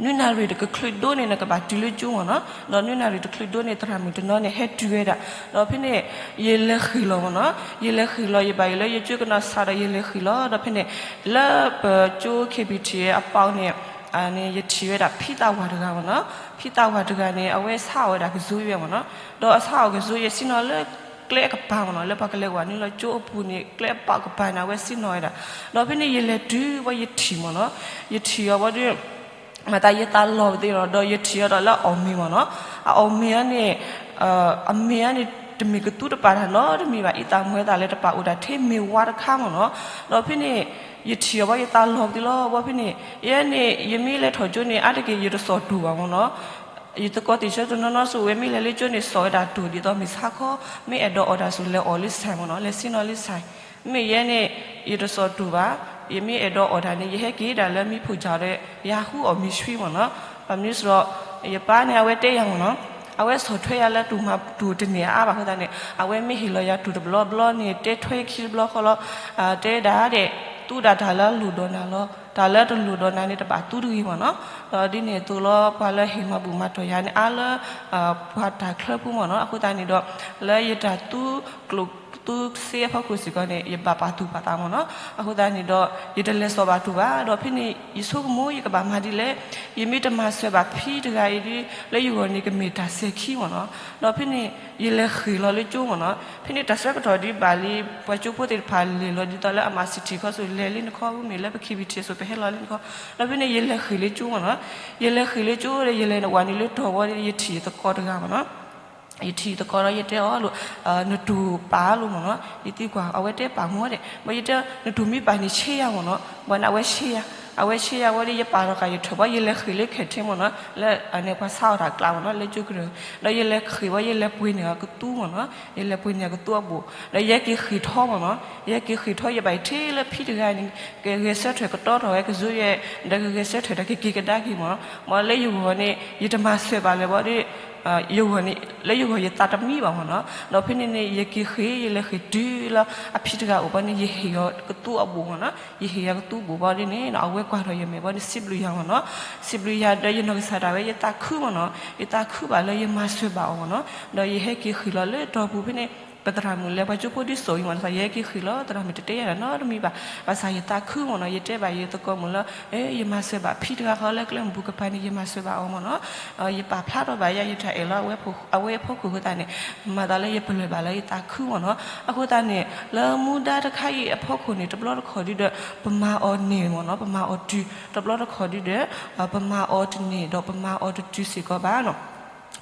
နွံနၣ်ရံၣ်တကချုးဒိၣ်န့ၣ် နကဘၣ်တုၤလၢကၠိမ့ၢ်နီၤ, ဒီးနွံနၣ်ရံၣ်တချုးဒိၣ်န့ၣ် သရၣ်မုၣ်တနီၤန့ၣ် ဟဲတုၤဝဲဒၣ်, ဒီးဖဲန့ၣ် ယလဲၤဃ့ၢ်လီၤမ့ၢ်နီၤ, ယလဲၤဃ့ၢ်လီၤ ယဘၣ်ယိၣ်လၢယကၠိကနီၤဆးဒီး ယလဲၤဃ့ၢ်လီၤ, ဒီးဖဲန့ၣ် လၢပကၠိ KBTA အပီန့ၣ် ယထံၣ်ဝဲဒၣ်ဖံသးဝၤတဂၤမ့ၢ်နီၤ, ဖံသးဝၤတဂၤန့ၣ် အဝဲဆါအီၣ်ဝဲဒၣ်ကၠိယဲမ့ၢ်နီၤ, ဒီးအဆါအီၣ်ကၠိယဲ ဆ့ၣ်နီၤလၢကျဲအကပၤမ့ၢ်နီၤ, လၢပှၤကလဲၤဝဲနုာ်လီၤကၠိအပူၤန့ၣ် ကျဲအပီးကပၤန့ၣ် အဝဲဆ့ၣ်နီၤဝဲဒၣ်, ဒီးဖဲန့ၣ် ယလဲၤတုၤဝဲယထံၣ်မ့ၢ်နီၤ, ယထံၣ်အီၤဝဲဒီး မၤသးယသးလီၤပသ့လီၤ, ဒီးယထံၣ်အီၤဒီးလၢအီၣ်မ့ၤမ့ၢ်နီၤ, အအီၣ်မ့ၤအံၤန့ၣ် အမ့ၤအံၤန့ၣ် တမ့ၢ်ကသူတပာ်တၢ်နီတမံၤဘၣ်, အံသးမွဲသးလၢတပာ်အိၣ်တၢ်ထဲမ့ၤဝါတခါမ့ၢ်နီၤ, ဒီးဖဲန့ၣ် ယထံၣ်အီၤဘၣ်ယသးလီၤပသ့လီၤ, ဘၣ်ဖဲန့ၣ် ယဲန့ၣ် ယမ့ၢ်လဲၤထီၣ်ကၠိန့ၣ် အါတက့ၢ်ယတစိာ်တိၢ်ဘၣ်မ့ၢ်နီၤ, ယသကိးသ့ၣ်ဆၢတနီၤနီၤဆိ ဝဲမ့ၢ်လဲၤလၢကၠိန့ၣ် စိာ်ဝဲဒၣ်တိၢ် ဒ်သိးမ့ၢ်ဆါခီ မ့ၢ်အဲၣ်ဒိးအီၣ်တၢ်ဆိ လဲၤအီၣ်လၢ ဆိုင် မ့ၢ်နီၤ, လဲၤဆ့ၣ်နီၤလၢ ဆိုင်, မ့ၢ်ယဲန့ၣ် ယတစိာ်တိၢ်ဘၣ်, ယမ့ၢ်အဲၣ်ဒိးအီၣ်တၢ်န့ၣ် ယဟဲက့ၤဒၣ်လၢမံဖိကၠီဒီး ယဟးဃုအီၣ်မ့ၤဆှံမ့ၢ်နီၤ, ဘၣ်မနုၤစ့ၢ်ဒီး ယပၢ်န့ၣ် အဝဲတဲယၤမ့ၢ်နီၤ, အဝဲဆီၣ်ထွဲယၤလၢတိၢ်မၤတိၢ်တန့ၢ်အါဘၣ်အဃိသတးန့ၣ် အဝဲမ့ၢ်ဟ့ၣ်လီၤယၤတိၢ်တဘျီဘျီန့ၣ် တဲထွဲခံဘျီဃီလီၤ, တဲဒၣ်ဒဲး သူဒၣ်တၢ်လၢအလိၣ်ဒီးနၤလီၤ, တၢ်လၢတလိၣ်ဒီးနၤန့ၣ် တဘၣ်သူတဂ့ၤမ့ၢ်နီၤ, ဒီးဒ်န့ၣ်အသိးလီၤ ပှၤလၢဟ့ၣ်မၤဘူၣ်မၤတီၢ်ယၤန့ၣ် အါလၢ ပှၤတၢ်ချၢပူၤမ့ၢ်နီၤ, အဃိသတးန့ၣ်ဒီး လၢယတၢ်သူကျိၣ်သူစ့အဖီခိၣ်စ့ၢ်ကီးန့ၣ် ယဘၣ်ပာ်သူၣ်ပာ်သးမ့ၢ်နီၤ, အဃိသတးန့ၣ်ဒီး ယတလဲၤစိာ်ဘၣ်တိၢ်ဘၣ်, ဒီးဖဲန့ၣ် ယဆိကမိၣ် ယကဘၣ်မၤဒ်လဲၣ်, ယမ့ၢ်တမၤစၢၤဘၣ်ဖံတဂၤအံၤဒီး လၢယဂီၢ်န့ၣ် ကမ့ၢ်တၢ်စဲၤခံမ့ၢ်နီၤ, ဒီးဖဲန့ၣ် ယလဲၤဃ့ၢ်လီၤလၢကၠိမ့ၢ်နီၤ, ဖဲန့ၣ်တၢ်ဆၢကတီၢ်ဒ်ဘၣ်လံ ပှၤကၠိဖိသ့ၣ်တဖၣ်လဲၤလီၤဒ်သိးလၢအမၤ city ခီဆိ လဲၤလၢနခီ မ့မ့ၢ်လၢပ KBTA ဆိ ပဟဲလီၤလၢနခီ, ဒီးဖဲန့ၣ် ယလဲၤဃ့ၢ်လၢကၠိမ့ၢ်နီၤ, ယလဲၤဃ့ၢ်လၢကၠိဒီး ယလဲၤဝဲနုာ်လၢတီၢ်ဝဲဒီး ယထံၣ်ယသကိးတဂၤမ့ၢ်နီၤ ယထံၣ်သကိးဒီးယတဲအီၤလၢ နတူၢ်ပာ်လီၤမ့ၢ်နီၤ, ယသံကွၢ်အဝဲတဲပာ်မ့ၢ်ဒဲး, ဘၣ်ယတဲ နတူၢ်မ့ၢ်ပာ်န့ၣ်ဆ့ယၤမ့ၢ်နီၤ, ဘၣ်န့ၣ်အဝဲဆ့ယၤ, အဝဲဆ့ယၤဝဲဒီး ယပာ်လီၤဃာ်ယထၢၣ်ဘၣ် ယလဲၤဃ့ၢ်လၢခဲးထ့မ့ၢ်နီၤ, လၢအန့ၣ်ပှၤဆါအီၣ်တၢ်ကျးမ့ၢ်နီၤ လၢကၠိကရၢၢ်, ဒီးယလဲၤဃ့ၢ်ဝဲ ယလဲၤပှ့ၤန့ၢ်အကသူမ့ၢ်နီၤ, ယလဲၤပှ့ၤန့ၢ်အကသူအဘိၣ်, ဒီးယဟဲက့ၤဃ့ၢ်ထီမ့ၢ်နီၤ, ယဟဲက့ၤဃ့ၢ်ထီ ယဘၣ်ယထံၣ်လၢဖံတဂၤန့ၣ် ကဂဲၤဆၢထၢၣ်ကတီထီၣ်ဝဲ ကစိယဲၢ် ဒီးကဂဲၤဆၢထၢၣ်တၢ်ကက့ၤကဒါက့ၤမ့ၢ်နီၤ, မ့ၢ်လၢယဂီၢ်န့ၣ် ယတမၤစၢၤဘၣ်လၢၤဘၣ်ဒီး ယဂီၢ်န့ၣ် လၢယဂီၢ်ယသးတမံဘၣ်မ့ၢ်နီၤ, ဒီးဖဲန့ၣ်န့ၣ် ယက့ၤဃ့ၢ် ယလဲၤဃ့ၢ်တုၤလၢအဖံတဂၤအိၣ်ဘၣ်န့ၣ် ယဟ့ၣ်အီၤကသူအဘိၣ်မ့ၢ်နီၤ, ယဟ့ၣ်အီၤကသူဘိၣ်ဘၣ်ဒီးန့ၣ် အဝဲကွၢ်ထီၣ်ယမဲာ်ဘၣ်န့ၣ် စံးဘျုးယၤမ့ၢ်နီၤ, စံးဘျုးယၤဒီးယနီၢ်ကစၢ်ဒၣ်ဝဲ ယသးခုမ့ၢ်နီၤ, ယသးခုဘၣ်လၢယမၤစၢၤဘၣ်အီၤမ့ၢ်နီၤ, ဒီးယဟဲက့ၤဃ့ၢ်လီၤလၢတီၢ်ပူၤဖဲန့ၣ် ပသရၣ်မုၣ်လဲၤပှၤကၠိဖိဒ်သိးအံၤမ့ၢ်နီၤ, ယဟဲက့ၤဃ့ၢ်လီၤ သရၣ်မုၣ်တတဲယၤတၢ်နီတမံၤဘၣ်, ဘၣ်ဆၣ်ယသးခုမ့ၢ်နီၤ, ယတဲဘၣ်ယသကိးမုၣ်လၢ ယမၤစၢၤဘၣ်ဖံတဂၤဃီလၢကျဲမုၢ်ပူၤကပၤန့ၣ် ယမၤစၢၤဘၣ်အီၤမ့ၢ်နီၤ, ယပာ်ဖျါထီၣ်ဘၣ်ယၤ ယတၢ်အဲၣ်လၢ အဝဲအဖီခိၣ်အဃိသတးန့ၣ် မၤသးလၢယပလၢၢ်ဘၣ်လၢယသးခုမ့ၢ်နီၤ, အဃိသတးန့ၣ် လၢမူဒါတခါအံၤအဖီခိၣ်န့ၣ် တဘျီတခီၣ်ဒုဒီး ပမၤအီၤန့ၢ်မ့ၢ်နီၤ, ပမၤအီၤတုၤ တဘျီတခီၣ်ဒုဒီး ပမၤအီၤတန့ၢ်ဒီးပမၤအီၤတတုၤစ့ၢ်ကီးဘၣ်နီၤ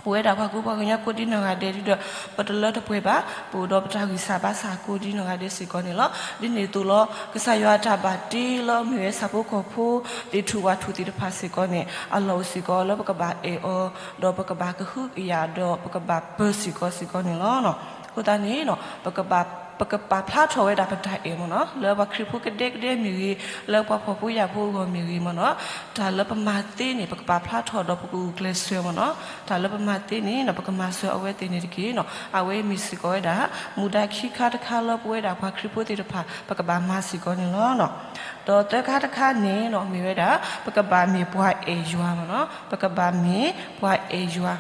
ပဝဲဒၣ်ပှၤကူပှၤကညီကိးဒံနီၢ်ဂၤဒဲးဒုဒီး ပတလၢတပှဲၤဘၣ်, ပအိၣ်ဒီးပတၢ်ဂံၢ်စၢ်ဘါစၢ်ကိးဒံနီၢ်ဂၤဒဲးစ့ၢ်ကီးန့ၣ်လီၤ. ဒ်န့ၣ်အသိးလီၤ ကစၢ်ယွၤအတၢ်ဘၣ်တ့လၢအမ့ၢ်ဝဲဆၣ်ဖိကီၢ်ဖိ သ့ၣ်ထူၣ်ဝၣ်ထူၣ်သ့ၣ်တဖၣ်စ့ၢ်ကီးန့ၣ် အလီၢ်အိၣ်စ့ၢ်ကီးလၢပကဘၣ်အဲၣ်အီၤ, ဒီးပကဘၣ်ကဟုကယာ်ဒီးပကဘၣ်ပၢၤစ့ၢ်ကီးစ့ၢ်ကီးန့ၣ်လီၤ. အဃိသတးန့ၣ် ပကပာ်ဖျါထီၣ်ဝဲဒၣ်ပတၢ်အဲၣ်မ့ၢ်နီၤ လၢပှၤခရံာ်ဖိကဒဲကဒဲမ့ၢ်ဂ့ၤ, လၢပှၤဖှီၣ်ဖိယာ်ဖိအဂီၢ်မ့ၢ်ဂ့ၤမ့ၢ်နီၤ, တၢ်လၢပမၤသ့န့ၣ် ပကပာ်ဖျါထီၣ်ဒီးပကဂုာ်ကျဲးစၢးမ့ၢ်နီၤ, တၢ်လၢပမၤသ့န့ၣ် ပကမၤစၢၤအဝဲသ့ၣ်န့ၣ်တက့ၢ်နီၤ. အဝဲမ့ၢ်စ့ၢ်ကီးဝဲဒၣ် မူဒါခံခါတခါလၢပဝဲဒၣ်ပှၤခရံာ်ဖိသ့ၣ်တဖၣ် ပကဘၣ်မၤစ့ၢ်ကီးန့ၣ်လီၤ. ဒီးသၢခါတခါန့ၣ်နီၤ မ့ၢ်ဝဲဒၣ် ပကဘၣ်မ့ၢ်ပှၤအဲၣ်ယွၤမ့ၢ်နီၤ, ပကဘၣ်မ့ၢ်ပှၤအဲၣ်ယွၤ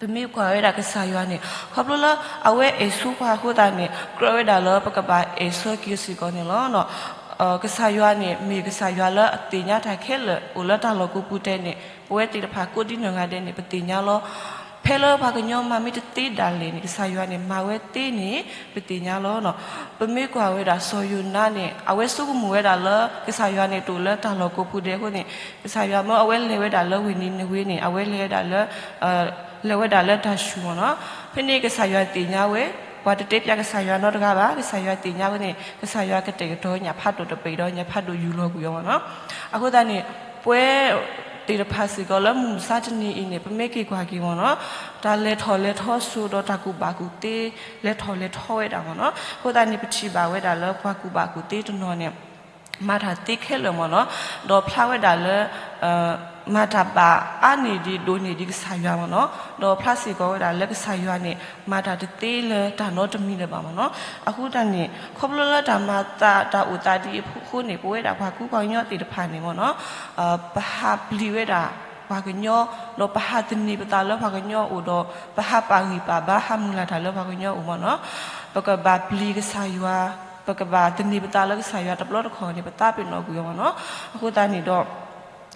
ပမ့ၢ်ကွၢ်ဝဲဒၣ်ကစၢ်ယွၤန့ၣ် ခီဖျိလၢအဝဲအဲၣ်ဆိပှၤအဃိသတးန့ၣ် ကြၢးဝဲဒၣ်လၢပကဘၣ်အဲၣ်ဆၢက့ၤစ့ၢ်ကီးန့ၣ်လီၤ. ကစၢ်ယွၤန့ၣ် မ့ၢ်ကစၢ်ယွၤလၢအသ့ၣ်ညါတၢ်ခဲလၢာ် အိၣ်လၢတၢ်လီၢ်ကိးပူၤတဲာ်န့ၣ် ပဝဲသ့ၣ်တဖၣ်ကိးဒံနီၢ်ဂၤဒဲးန့ၣ် ပသ့ၣ်ညါလီၤ. ဖဲလၢပှၤကညီမၤမ့ၢ်တသ့ဒၣ်လဲာ်န့ၣ် ကစၢ်ယွၤန့ၣ် မၤဝဲသ့န့ၣ် ပသ့ၣ်ညါလီၤ. ပမ့ၢ်ကွၢ်ဝဲဒၣ်စီၤယိၤနါန့ၣ် အဝဲဆိကမိၣ်ဝဲဒၣ်လၢ ကစၢ်ယွၤန့ၣ်တအိၣ်လၢတၢ်လီၢ်ကိးပူၤဒဲးအဃိန့ၣ် ကစၢ်ယွၤမၢအဝဲလဲၤဝဲဒၣ်လၢဝ့ၢ်နံၤနဝ့န့ၣ် အဝဲလဲၤဝဲဒၣ်လၢ လဲၤဝဲဒၣ်လၢတၢ်ဆူၣ်မ့ၢ်နီၤ. ဖဲန့ၣ်ကစၢ်ယွၤသ့ၣ်ညါဝဲ ပှၤတတဲပျးကစၢ်ယွၤနီတဂၤဘၣ်. ကစၢ်ယွၤသ့ၣ်ညါဝဲန့ၣ် ကစၢ်ယွၤကတဲာ်ကတီၤညၣ်ဖးဒိၣ်တပ့ၤဒီးညၣ်ဖးဒိၣ်ယူၢ်လီၤကွံာ်အီၤမ့ၢ်နီၤ. အဃိသတးန့ၣ် ပဝဲသ့ၣ်တဖၣ်စ့ၢ်ကီးလၢမုၢ်မဆါတနံၤအံၤန့ၣ် ပမ့ၢ်က့ၤကွၢ်က့ၤမ့ၢ်နီၤ တၢ်လဲၤထီၣ်လဲၤထီစိၤဒီးတၢ်ကူၣ်ဘၣ်ကူၣ်သ့ လဲၤထီၣ်လဲၤထီဝဲဒၣ်မ့ၢ်နီၤ. အဃိသတးန့ၣ် ပထံၣ်ဘၣ်ဝဲဒၣ်လၢပှၤကူၣ်ဘၣ်ကူၣ်သ့တနီၤန့ၣ် မၤတၢ်သ့ခဲလၢာ်မ့ၢ်နီၤ, ဒီးဖျါဝဲဒၣ်လၢ မၤတၢ်ဘၣ်အါန့ၢ်ဒံးဒိၣ်န့ၢ်ဒံးကစၢ်ယွၤမ့ၢ်နီၤ, ဒီးဖျါစ့ၢ်ကီးဝဲဒၣ်လၢကစၢ်ယွၤန့ၣ် မၤတၢ်တသ့လၢတၢ်နီတမံၤလၢၤဘၣ်မ့ၢ်နီၤ. အဃိသတးန့ၣ် ခီဖျိလၢတၢ်မၤသးတၢ်အိၣ်သးဒ်အံၤအဃိန့ၣ် ပဝဲဒၣ်ပှၤကူပှၤကညီသ့ၣ်တဖၣ်န့ၣ်မ့ၢ်နီၤ ပဟးပျံၤဝဲဒၣ်ပှၤကညီ ဒီးပဟးသန့ၤပသးလၢပှၤကညီအအိၣ်ဒီး ပဟးပာ်ဂံၢ်ပာ်ဘါဟးမုၢ်လၢ်တၢ်လၢပှၤကညီအအိၣ်မ့ၢ်နီၤ. ပကဘၣ်ပျံၤကစၢ်ယွၤ ပကဘၣ်သန့ၤပသးလၢကစၢ်ယွၤတဘျီတခီၣ်န့ၣ် ပသးပ့ၤနီၣ်ကွံာ်အီၤမ့ၢ်နီၤ. အဃိသတးန့ၣ်ဒီး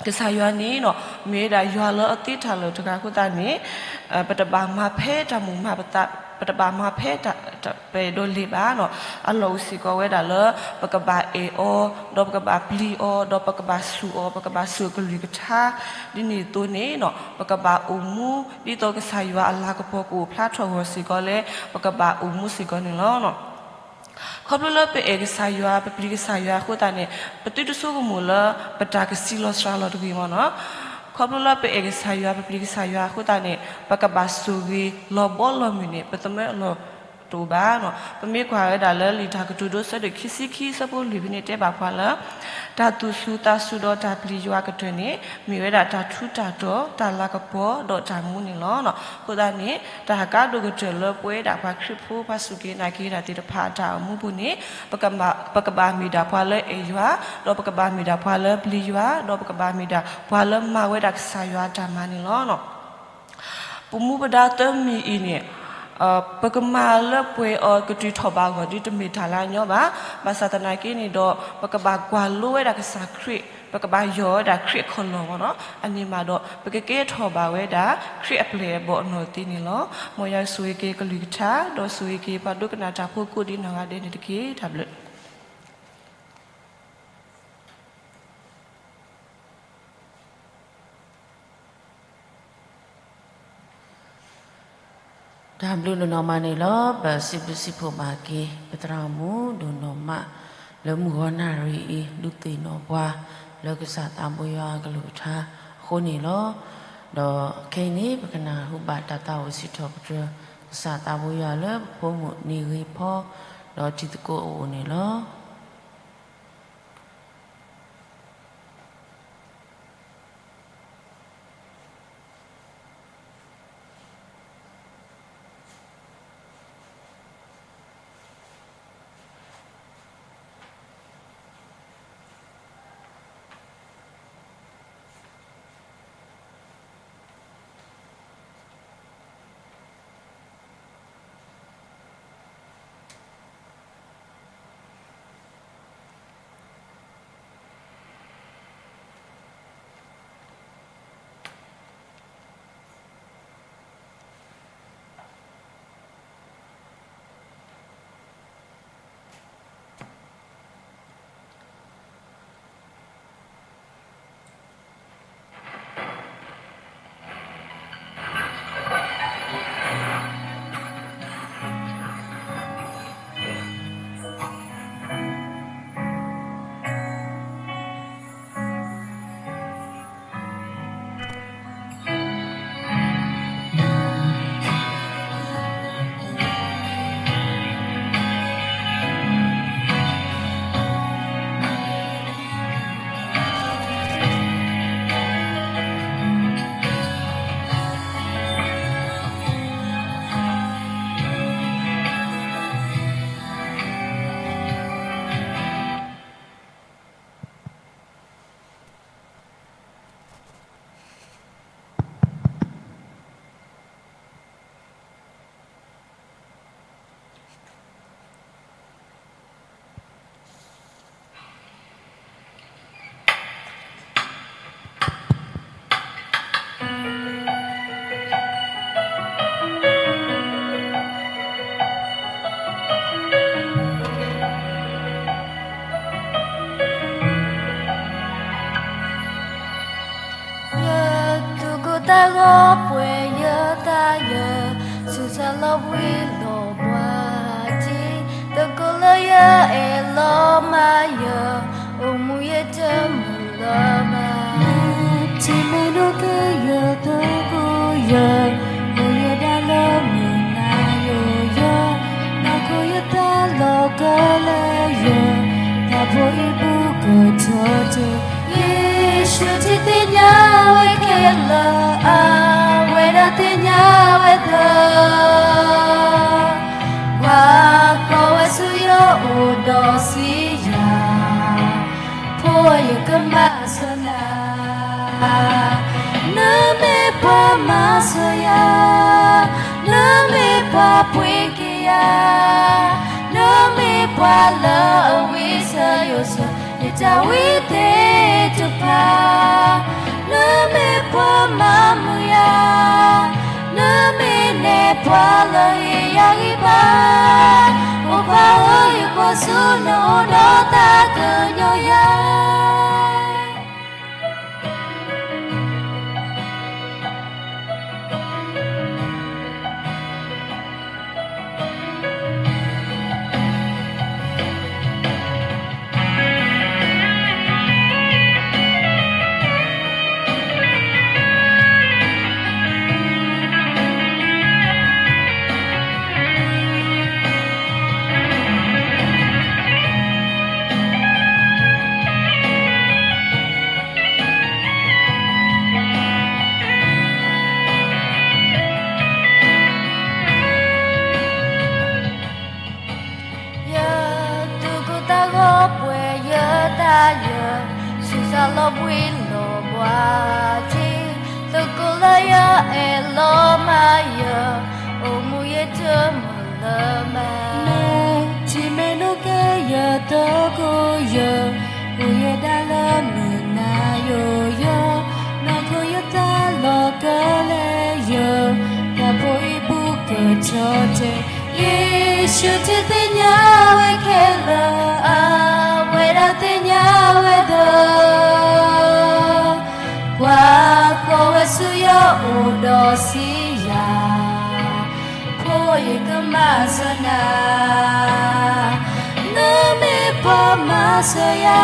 ကစၢ်ယွၤန့ၣ်နီၤ မ့ၢ်ဝဲဒၣ်ယွၤလၢအသ့တၢ်လၢာ်တဂၤအဃိသတးန့ၣ် ပတဘၣ်မၤဖဲတၢ်မိၣ်မၤပသး ပတဘၣ်မၤဖဲတၢ်ပအဲၣ်ဒိးလဲၤဘၣ်နီၤ. အလီၢ်အိၣ်စ့ၢ်ကီးဝဲဒၣ်လၢ ပကဘၣ်အဲၣ်အီၤ ဒီးပကဘၣ်ပျံၤအီၤ ဒီးပကဘၣ်စူၢ်အီၤ ပကဘၣ်စူၢ်အကလုၢ်ကထါ ဒ်န့ၣ်အသိးန့ၣ်နီၤ ပကဘၣ်အိၣ်မူ ဒ်သိးကစၢ်ယွၤအလၤကပီၤကအိၣ်ဖျါထီၣ်ဂီၤစ့ၢ်ကီးလၢ ပကဘၣ်အိၣ်မူစ့ၢ်ကီးန့ၣ်လီၤ. ခီဖျိလၢပအဲၣ်ကစၢ်ယွၤ ပပျံၤကစၢ်ယွၤအဃိသတးန့ၣ် ပသုတဆိကမိၣ်လၢ ပတၢ်ကဆံးလီၤစှၤလီၤတဂ့ၤမ့ၢ်နီၤ. ခီဖျိလၢပအဲၣ်ကစၢ်ယွၤ ပပျံၤကစၢ်ယွၤအဃိသတးန့ၣ် ပကဘၣ်ဆိၣ်ဂ့ၤလီၤဘီလီၤမုၢ်န့ၣ် ပသမၢအလီၢ်တအိၣ်ဘၣ်နီၤ. ပမ့ၢ်ကွၢ်ဝဲဒၣ်လၢလံာ်တၢ်ကတိၤဒိ ဆၢဒိၣ်ခံဆံခံ ဆၢဖိလွံၢ်ဖဲန့ၣ်တဲဘၣ်ပှၤလၢ တၢ်သူၣ်စူၤသးစူၤဒီးတၢ်ပျံၤယွၤကတၢၢ်န့ၣ် မ့ၢ်ဝဲဒၣ်တၢ်ထူးတၢ်တီၤ တၢ်လၤကပီၤ ဒီးတၢ်မူန့ၣ်လီၤ. အဃိသတးန့ၣ် တၢ်ဟးကါဒိၣ်ကတၢၢ်လၢပဝဲဒၣ်ပှၤခရံာ်ဖိ ပှၤစူၢ်က့ၤနာ်က့ၤတၢ်သ့ၣ်တဖၣ်အတၢ်အိၣ်မူပူၤန့ၣ် ပကဘၣ်မ့ၢ်ဒၣ်ပှၤလၢအဲၣ်ယွၤ, ဒီးပကဘၣ်မ့ၢ်ဒၣ်ပှၤလၢပျံၤယွၤ, ဒီးပကဘၣ်မ့ၢ်ဒၣ်ပှၤလၢမၤဝဲဒၣ်ကစၢ်ယွၤအတၢ်မၤန့ၣ်လီၤ. ပမူပဒါသၢမံၤအံၤန့ၣ် ပကမၤလၢပှဲၤအီၤကတုၤထီၣ်ဘးအဂီၢ် ဒ်တမ့ၢ်တၢ်လၢအညီဘၣ်. ဘၣ်ဆၣ်သနာ်က့န့ၣ်ဒီး ပကဘၣ်ကွၢ်လိဝဲဒၣ်ကစၢ်ခရံာ်, ပကဘၣ်ယီၢ်ဝဲဒၣ်ခရံာ်အခီၣ်လီၢ်မ့ၢ်နီၤ. အန့ၣ်မးဒီး ပကကဲထီၣ်ဘၣ်ဝဲဒၣ် ခရံာ်အပျဲၢ်အဘီၣ်အနီၢ်သ့န့ၣ်လီၤ. မ်ယွၤဆိၣ်ဂ့ၤက့ၤကလုၢ်ကထါ ဒီးဆိၣ်ဂ့ၤက့ၤပှၤဒိကနၣ်တၢ်ဖိကိးဒံနီၢ်ဂၤဒဲးန့ၣ်တက့ၢ်. တၢ်ဘျုး တၢ်ဘျုးဒိၣ်နီၢ်မးန့ၣ်လီၤ. ပစံးဘျုးစံးဖှိၣ်ဘၣ်က့ၤ ပသရၣ်မုၣ်ဒိၣ်နီၢ်မး လၢမုၢ်ဂီၤနၣ်ရံၣ်အံၤ ဒုးသ့ၣ်နီၣ်ပှၤ လၢကစၢ်သးဘိယွၤအကလုၢ်ကထါအဃိန့ၣ်လီၤ. ဒီးခဲအံၤန့ၣ် ပကနၢ်ဟူဘၣ်တၢ်သးဝံၣ်စံးထီၣ်ပတြၢၤ ကစၢ်သးဘိယွၤလၢပဖိမုၣ်န့ၢ်ဂ့ၤဖီ ဒီးတံၤသကိးအအိၣ်န့ၣ်လီၤ. ယသူၣ်ကိၢ်သးဂီၤပှဲၤယသးယဲ, ဆူးစၢ်လီၤဘှံးလီၤဘှါထံ, သကိးလၢယအဲၣ်လီၤမၢ်ယဲ, အိၣ်မူယတမုာ်လၢၤဘၣ်. ထံမ့ၢ်ဒိၣ်က့ၤယသကိးယဲ, အိၣ်ယဒၣ်လၢမုၢ်နၤယိယဲ, နီၢ်ခိယသးလီၤကလဲၤယဲ, တၢ်ဖိအံၤဘူးကထီတ့ၢ်, ယ့ၣ်ၡူးထံသ့ၣ်ညါဝဲခဲလၢာ်, အဝဲဒၣ်သ့ၣ်ညါဝဲသၢ ကွၢ်ဃီၤဝဲဆူယအိၣ်ဒီးစံးယၤ, ဖိယကမၤစၢၤနၤ, နမ့ၢ်ပှၤမၤစၢၤယၤ, နမ့ၢ်ပှၤပှ့ၤက့ၤယၤ, နမ့ၢ်ပှၤလၢအဝံစၢၤယိာ်စၢၤ ယတၢ်ဝံသ့ၣ်တဖၣ်, နမ့ၢ်ပှၤမၤမုာ်ယၤ, နမ့ၢ်နဲၣ်ပှၤလၢဟ့ၣ်ယၤဂံၢ်ဘါ, အိၣ်ပှၤဧၢ ယကိးဆူနအိၣ်ဒီးသးကညီၤယၤ. ယသူၣ်ကိၢ်သးဂီၤပှဲၤယသးယဲ, ဆူးစၢ်လီၤဘှံးလီၤဘှါထံ, သကိးလၢယအဲၣ်လီၤမၢ်ယဲ, အိၣ်မူယတမုာ်လၢၤဘၣ်. ထံမ့ၢ်ဒိၣ်က့ၤယသကိးယဲ, အိၣ်ယဒၣ်လၢမုၢ်နၤယိယဲ, နီၢ်ခိယသးလီၤကလဲၤယဲ, တၢ်ဖိအံၤဘူးကထီတ့ၢ်, ယ့ၣ်ၡူးထံသ့ၣ်ညါဝဲခဲလၢာ်, အဝဲဒၣ်သ့ၣ်ညါဝဲသၢ, ကွၢ်ဃီၤဝဲဆူယအိၣ်ဒီးစံးယၤ, ဖိ ယကမၤစၢၤနၤ, နမ့ၢ်ပှၤမၤစၢၤယ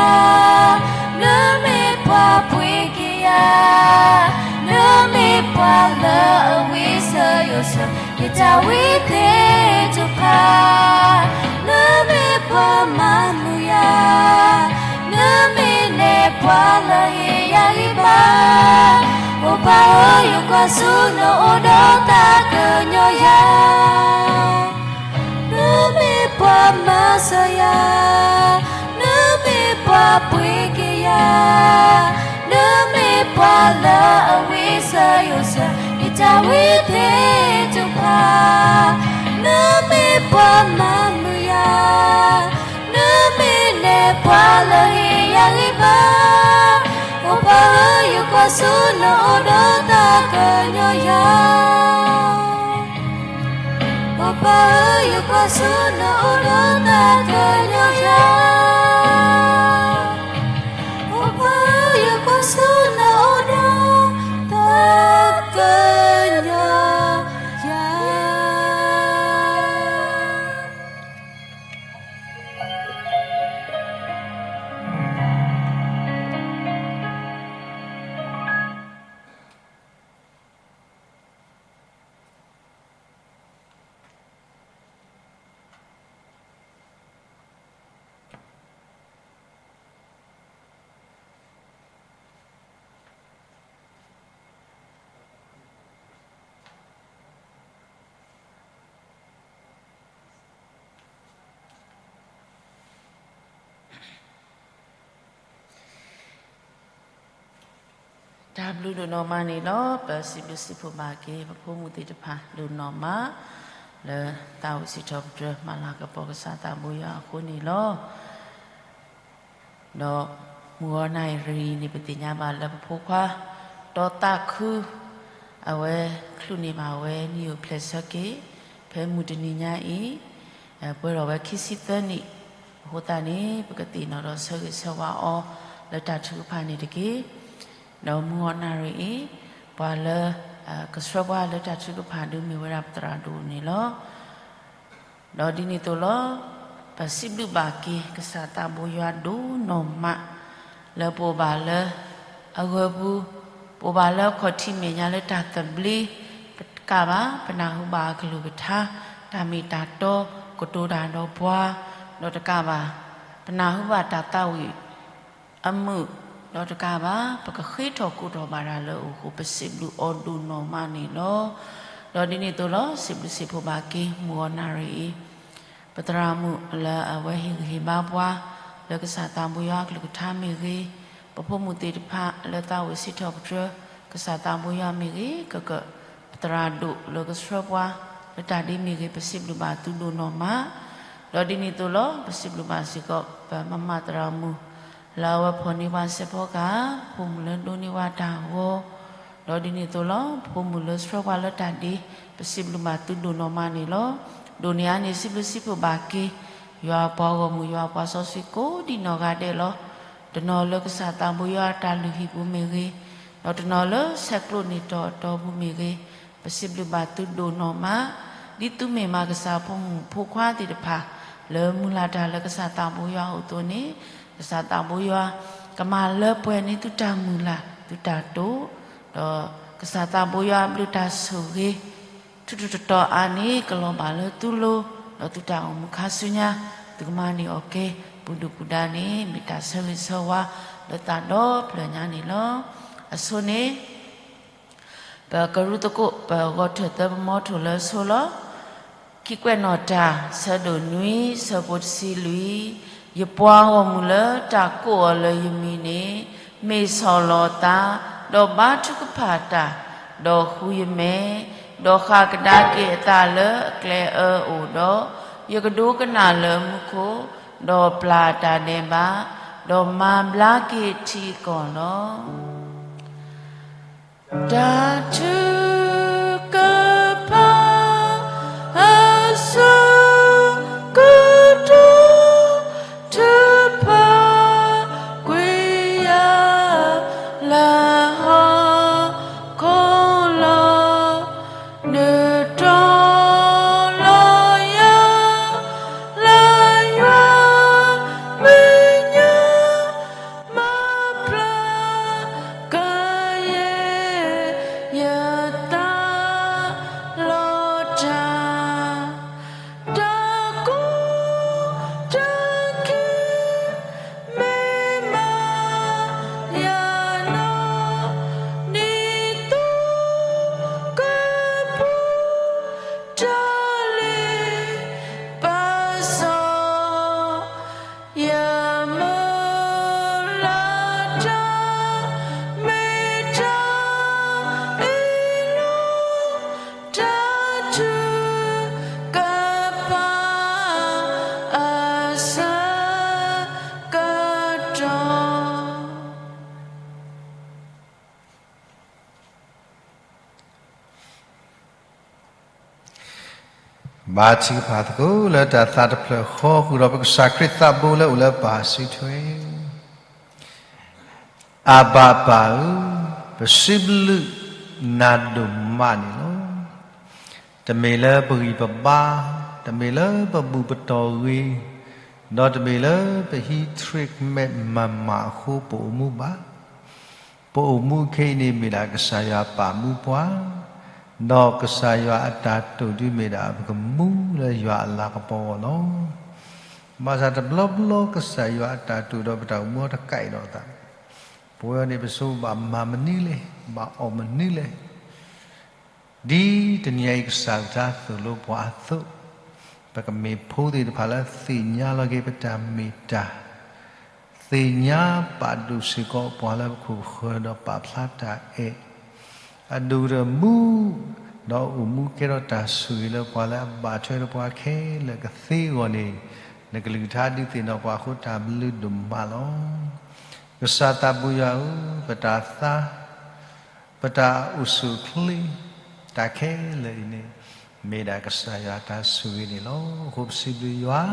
ၤ, နမ့ၢ်ပှၤပှ့ၤက့ၤယၤ, နမ့ၢ်ပှၤလၢအဝံစၢၤယိၣ်စၢၤ ယတၢ်ဝံသ့ၣ်တဖၣ်, နမ့ၢ်ပှၤမၤမုာ်ယၤ, နမ့ၢ်နဲၣ်ပှၤလၢဟ့ၣ်ယၤဂံၢ်ဘါ, အိၣ်ပၢ်ဧၢ ယကွၢ်ဆူနအိၣ်ဒီးသးကညီၤယၤ. နမ့ၢ်ပှၤမၤစၢၤယၤ, နမ့ၢ်ပှၤပှ့ၤက့ၤယၤ, နမ့ၢ်ပှၤလၢအဝံစၢၤယိၣ်စၢၤ ယတၢ်ဝံသ့ၣ်တဖၣ်, နမ့ၢ်ပှၤမၤမုာ်ယၤ, နမ့ၢ်နဲၣ်ပှၤလၢဟ့ၣ်ယၤဂံၢ်ဘါ, အိၣ်ပၢ်ဧၢ ယကွၢ်ဆူနအိၣ်ဒီးသးကညီၤယၤ. အိၣ်ပၢ်ဧၢ ယကွၢ်ဆူနအိၣ်ဒီးသးကညီၤယၤ, အိၣ်ပၢ်ဧၢ ယကွၢ်ဆူနအိၣ်ဒီးသးကညီၤယၤ. တၢ်ဘျုးဒိၣ်နီၢ်မးန့ၣ်လီၤ. ပစံးဘျုးစံးဖှိၣ်ဘၣ်က့ၤ ပဖိမုၣ်သ့ၣ်တဖၣ်ဒိၣ်နီၢ်မး လၢသးဝံၣ်စံးထီၣ်ပတြၢၤ မၤလၤကပီၤကစၢ်သးဘိယွၤအဃိန့ၣ်လီၤ. ဒီးမုၢ်ဂီၤနၣ်ရံၣ်န့ၣ် ပသ့ၣ်ညါဘၣ်လၢပဖိခွါ တီသးခု အဝဲချုးန့ၢ်ဘၣ်ဝဲ နံၣ်ယိာ်ဖျဲၣ်ဆၢက့ၤ ဖဲမုၢ်တနံၤညါအံၤ ပှဲၤထီၣ်ဝဲခံဆံသၢနံၣ်အဃိသတးန့ၣ် ပကသ့ၣ်နီၣ်ဒီးဆၢဂ့ၤဆၢဝါအီၤ လၢတၢ်ထုကဖၣ်န့ၣ်တက့ၢ်. ဒီးမုၢ်ဂီၤနၣ်ရံၣ်အံၤ ပှၤလၢ ကဆှၢပှၤလၢတၢ်ထုကဖၣ်ဒုးမ့ၢ်ဝဲဒၣ်ပသရၣ်ဒိၣ်န့ၣ်လီၤ. ဒီးဒ်န့ၣ်အသိးလီၤ. ပစံးဘျုးဘၣ်က့ၤ ကစၢ်သးဘိယွၤဒိၣ်နီၢ်မး လၢပအိၣ်ဘၣ်လၢအဂၢၤပူၤ, ပအိၣ်ဘၣ်လၢအခီၣ်ထံးမဲာ်ညါလၢတၢ်သဘျ့, တကးဘၣ် ပနၢ်ဟူဘၣ်အကလုၢ်ကထါ, တၢ်မ့ၢ်တၢ်တီကတိၤတၢ်ဒီးပှၤ, ဒီးတကးဘၣ် ပနၢ်ဟူဘၣ်တၢ်သးဝံၣ် အမုာ်, ဒီးတကးဘၣ် ပကဃ့ထီၣ်ကိးထီၣ်ဘၣ်တၢ်လၢအအိၣ်အဃိ ပစံးဘျုးအီၤဒိၣ်နီၢ်မးန့ၣ်လီၤ. ဒီးဒ်န့ၣ်အသိးလီၤ. စံးဘျုးစံးဖှိၣ်ဘၣ်က့ၤ မုၢ်ဂီၤနၣ်ရံၣ်အံၤ ပသရၣ်မုၣ်လၢအဝဲဟ့ၣ်ဂံၢ်ဟ့ၣ်ဘါပှၤ လၢကစၢ်သးဘိယွၤအကလုၢ်ကထါမ့ၢ်ဂ့ၤ, ပဖိမုၣ်သ့ၣ်တဖၣ်လၢသးဝံၣ်စံးထီၣ်ပတြၢၤ ကစၢ်သးဘိယွၤမ့ၢ်ဂ့ၤ, ကက ပသရၣ်ဒိၣ်လၢကဆှၢပှၤ လၢတၢ်ဒ်မ့ၢ်ဂ့ၤ ပစံးဘျုးဘၣ်သုဒိၣ်နီၢ်မး. ဒီးဒ်န့ၣ်အသိးလီၤ. ပစံးဘျုးဘၣ်စ့ၢ်ကီး ပမမသရၣ်မုၣ် လၢအဝဲဖီၣ်န့ၢ်ပှၤစဲးဖီကဟၣ်, ပဖိမုၣ်လၢဒိးန့ၢ်ပှၤတၢ်ဂီၤ, ဒီးဒ်န့ၣ်အသိးလီၤ. ပဖိမုၣ်လၢဆှၢပှၤလၢတၢ်ဒ်, ပစံးဘျုးဘၣ်သုဒိၣ်နီၢ်မးန့ၣ်လီၤ. ဒိၣ်န့ၢ်အါန့ၣ် စံးဘျုးစံးဖှိၣ်ဘၣ်က့ၤ ယွၤပှၤဂီၢ်မုၢ် ယွၤပှၤစီဆှံကိးဒ်နီၢ်ဂၤဒဲးလီၤ. တနီၤလၢကစၢ်သးဘိယွၤအတၢ်လုၢ်ဟံၣ်ပူၤမ့ၢ်ဂ့ၤ, ဒီးတနီၤလၢဆဲးကျိးန့ၢ်တီၢ်အတီၢ်ပူၤမ့ၢ်ဂ့ၤ, ပစံးဘျုးဘၣ်သုဒိၣ်နီၢ်မး, ဒ်သုမ့ၢ်မးကစၢ်ဖိမုၣ်ဖိခွါသ့ၣ်တဖၣ် လၢမုၢ်လၢ်တၢ်လၢကစၢ်သးဘိယွၤအအိၣ်အသိးန့ၣ်, ကစၢ်သးဘိယွၤ ကမၤလၢပှဲၤန့ၢ်သုတၢ်မုၢ်လၢ်သုတၢ်တိာ်, ဒီးကစၢ်သးဘိယွၤအဘျုးတၢ်ဆိၣ်ဂ့ၤ ထူးထူးတီၤတီၤအါန့ၣ် ကလီၤဘၣ်လၢသုလိၤ, ဒီးသုတၢ်အိၣ်မူခါဆူညါ သုကမၤန့ၢ်အီၤက့ၤ ပူၤဒုၣ်ပူၤဒါန့ၣ် မ့ၢ်တၢ်ဆၢဂ့ၤဆၢဝါလၢသးဒီဖျၢၣ်ညါန့ၣ်လီၤ. အဆိန့ၣ် ပကရူၢ်သကိး ပဂီၢ်ထၢၣ်သၢပမီထိၣ်လၢဆိလီၤ. ခံကွဲးနီၣ်တၢ် ဆၢဒိၣ်နွံ ဆၢဖိတဆံလွံၢ်, ယပှၤဂီၢ်မုၢ်လၢတၢ်ကိးအီၤလၢယမံၤန့ၣ် မ့ၢ်ဆီၣ်လီၤအသး, ဒီးဘါထုကဖၣ်တၢ်, ဒီးဃုယမဲာ်, ဒီးဃၣ်ကဒါက့ၤအသးလၢအကျဲအၢအအိၣ်ဒီး, ယကဒိကနၣ်လၢမူခိၣ်, ဒီးပျၢ်တၢ်ဒဲးဘး, ဒီးမၤဘျါက့ၤထံအကီၢ်လီၤ. တၢ်ထုကဖၣ်အစိကတီၢ် ထုးဖးကွံာ်ယၤလၢဟီၣ်ခိၣ်လီၤ. နတီၢ်လီၤ ဆူကပၤအဆၢကတီၢ်. ဘါထုကဖၣ်သကိးလၢတၢ်သးတဖျၢၣ်ဃီ ဃုာ်ဒီးပကစၢ်ခရံာ်သးဘိလၢအိၣ်လၢပၢ်စုထွဲ အဘၤပၢ်ဧၢ, ပစံးဘျုးနၤဒိၣ်မးန့ၣ်လီၤ. တမ့ၢ်လၢပဂံၢ်ပဘါ, တမ့ၢ်လၢပဘူၣ်ပတီၢ်ဂ့ၤ, ဒီးတမ့ၢ်လၢပဟံး treatment မၤမၤအဃိပအိၣ်မူဘၣ်. ပအိၣ်မူခဲအံၤန့ၣ်မ့ၢ်ဒၣ်ကစၢ်ယွၤပာ်မူပှၤ, ဒီးကစၢ်ယွၤအတၢ်တိာ်ဒုးမ့ၢ်ဒၣ်ပကမူလၢယွၤအလၤကပီၤအဂီၢ်လီၤ. ဘၣ်ဆၣ်တဘျီဘျီကစၢ်ယွၤအတၢ်တိာ်ဒီးပတၢ်အိၣ်မူအတကဲဒီးသး, ပဝဲန့ၣ်ပဆိဘၣ်မၤမနုၤလဲၣ်, ဘၣ်အီၣ်မနုၤလဲၣ်. ဒ်တနံၤအံၤကစၢ်ကထါသိၣ်လိပှၤအသိး, ပကမ့ၢ်ဖိသ့ၣ်တဖၣ်လၢသ့ၣ်ညါလီၤက့ၤပတၢ်မ့ၢ်တၢ်, သ့ၣ်ညါပာ်ဒိၣ်စ့ၢ်ကီးပှၤလၢပခိၣ်ပဃၢၤဒီးပာ်ဖျါတၢ်အဲၣ်, အဒိၣ်ကတၢၢ်မူ, ဒီးအိၣ်မူကဲထီၣ်တၢ်ဆိၣ်ဂ့ၤလၢပှၤလၢအဘၣ်ထွဲဒီးပှၤခဲလၢာ်ကသ့အဂီၢ်န့ၣ်, နကလုၢ်ကထါဒုးသ့ၣ်နီၣ်ပှၤအဃိတၢ်ဘျုးဒိၣ်မးလီၤ. ကစၢ်သးပူၤယွၤဧၢ, ပတၢ်သါ ပတၢ်အိၣ်ဆူၣ်အိၣ်ချ့ တၢ်ခဲလၢာ်အံၤန့ၣ်, မ့ၢ်ဒၣ်ကစၢ်ယွၤတၢ်ဆိၣ်ဂ့ၤန့ၣ်လီၤ. အဃိပစံးဘျုးယွၤ,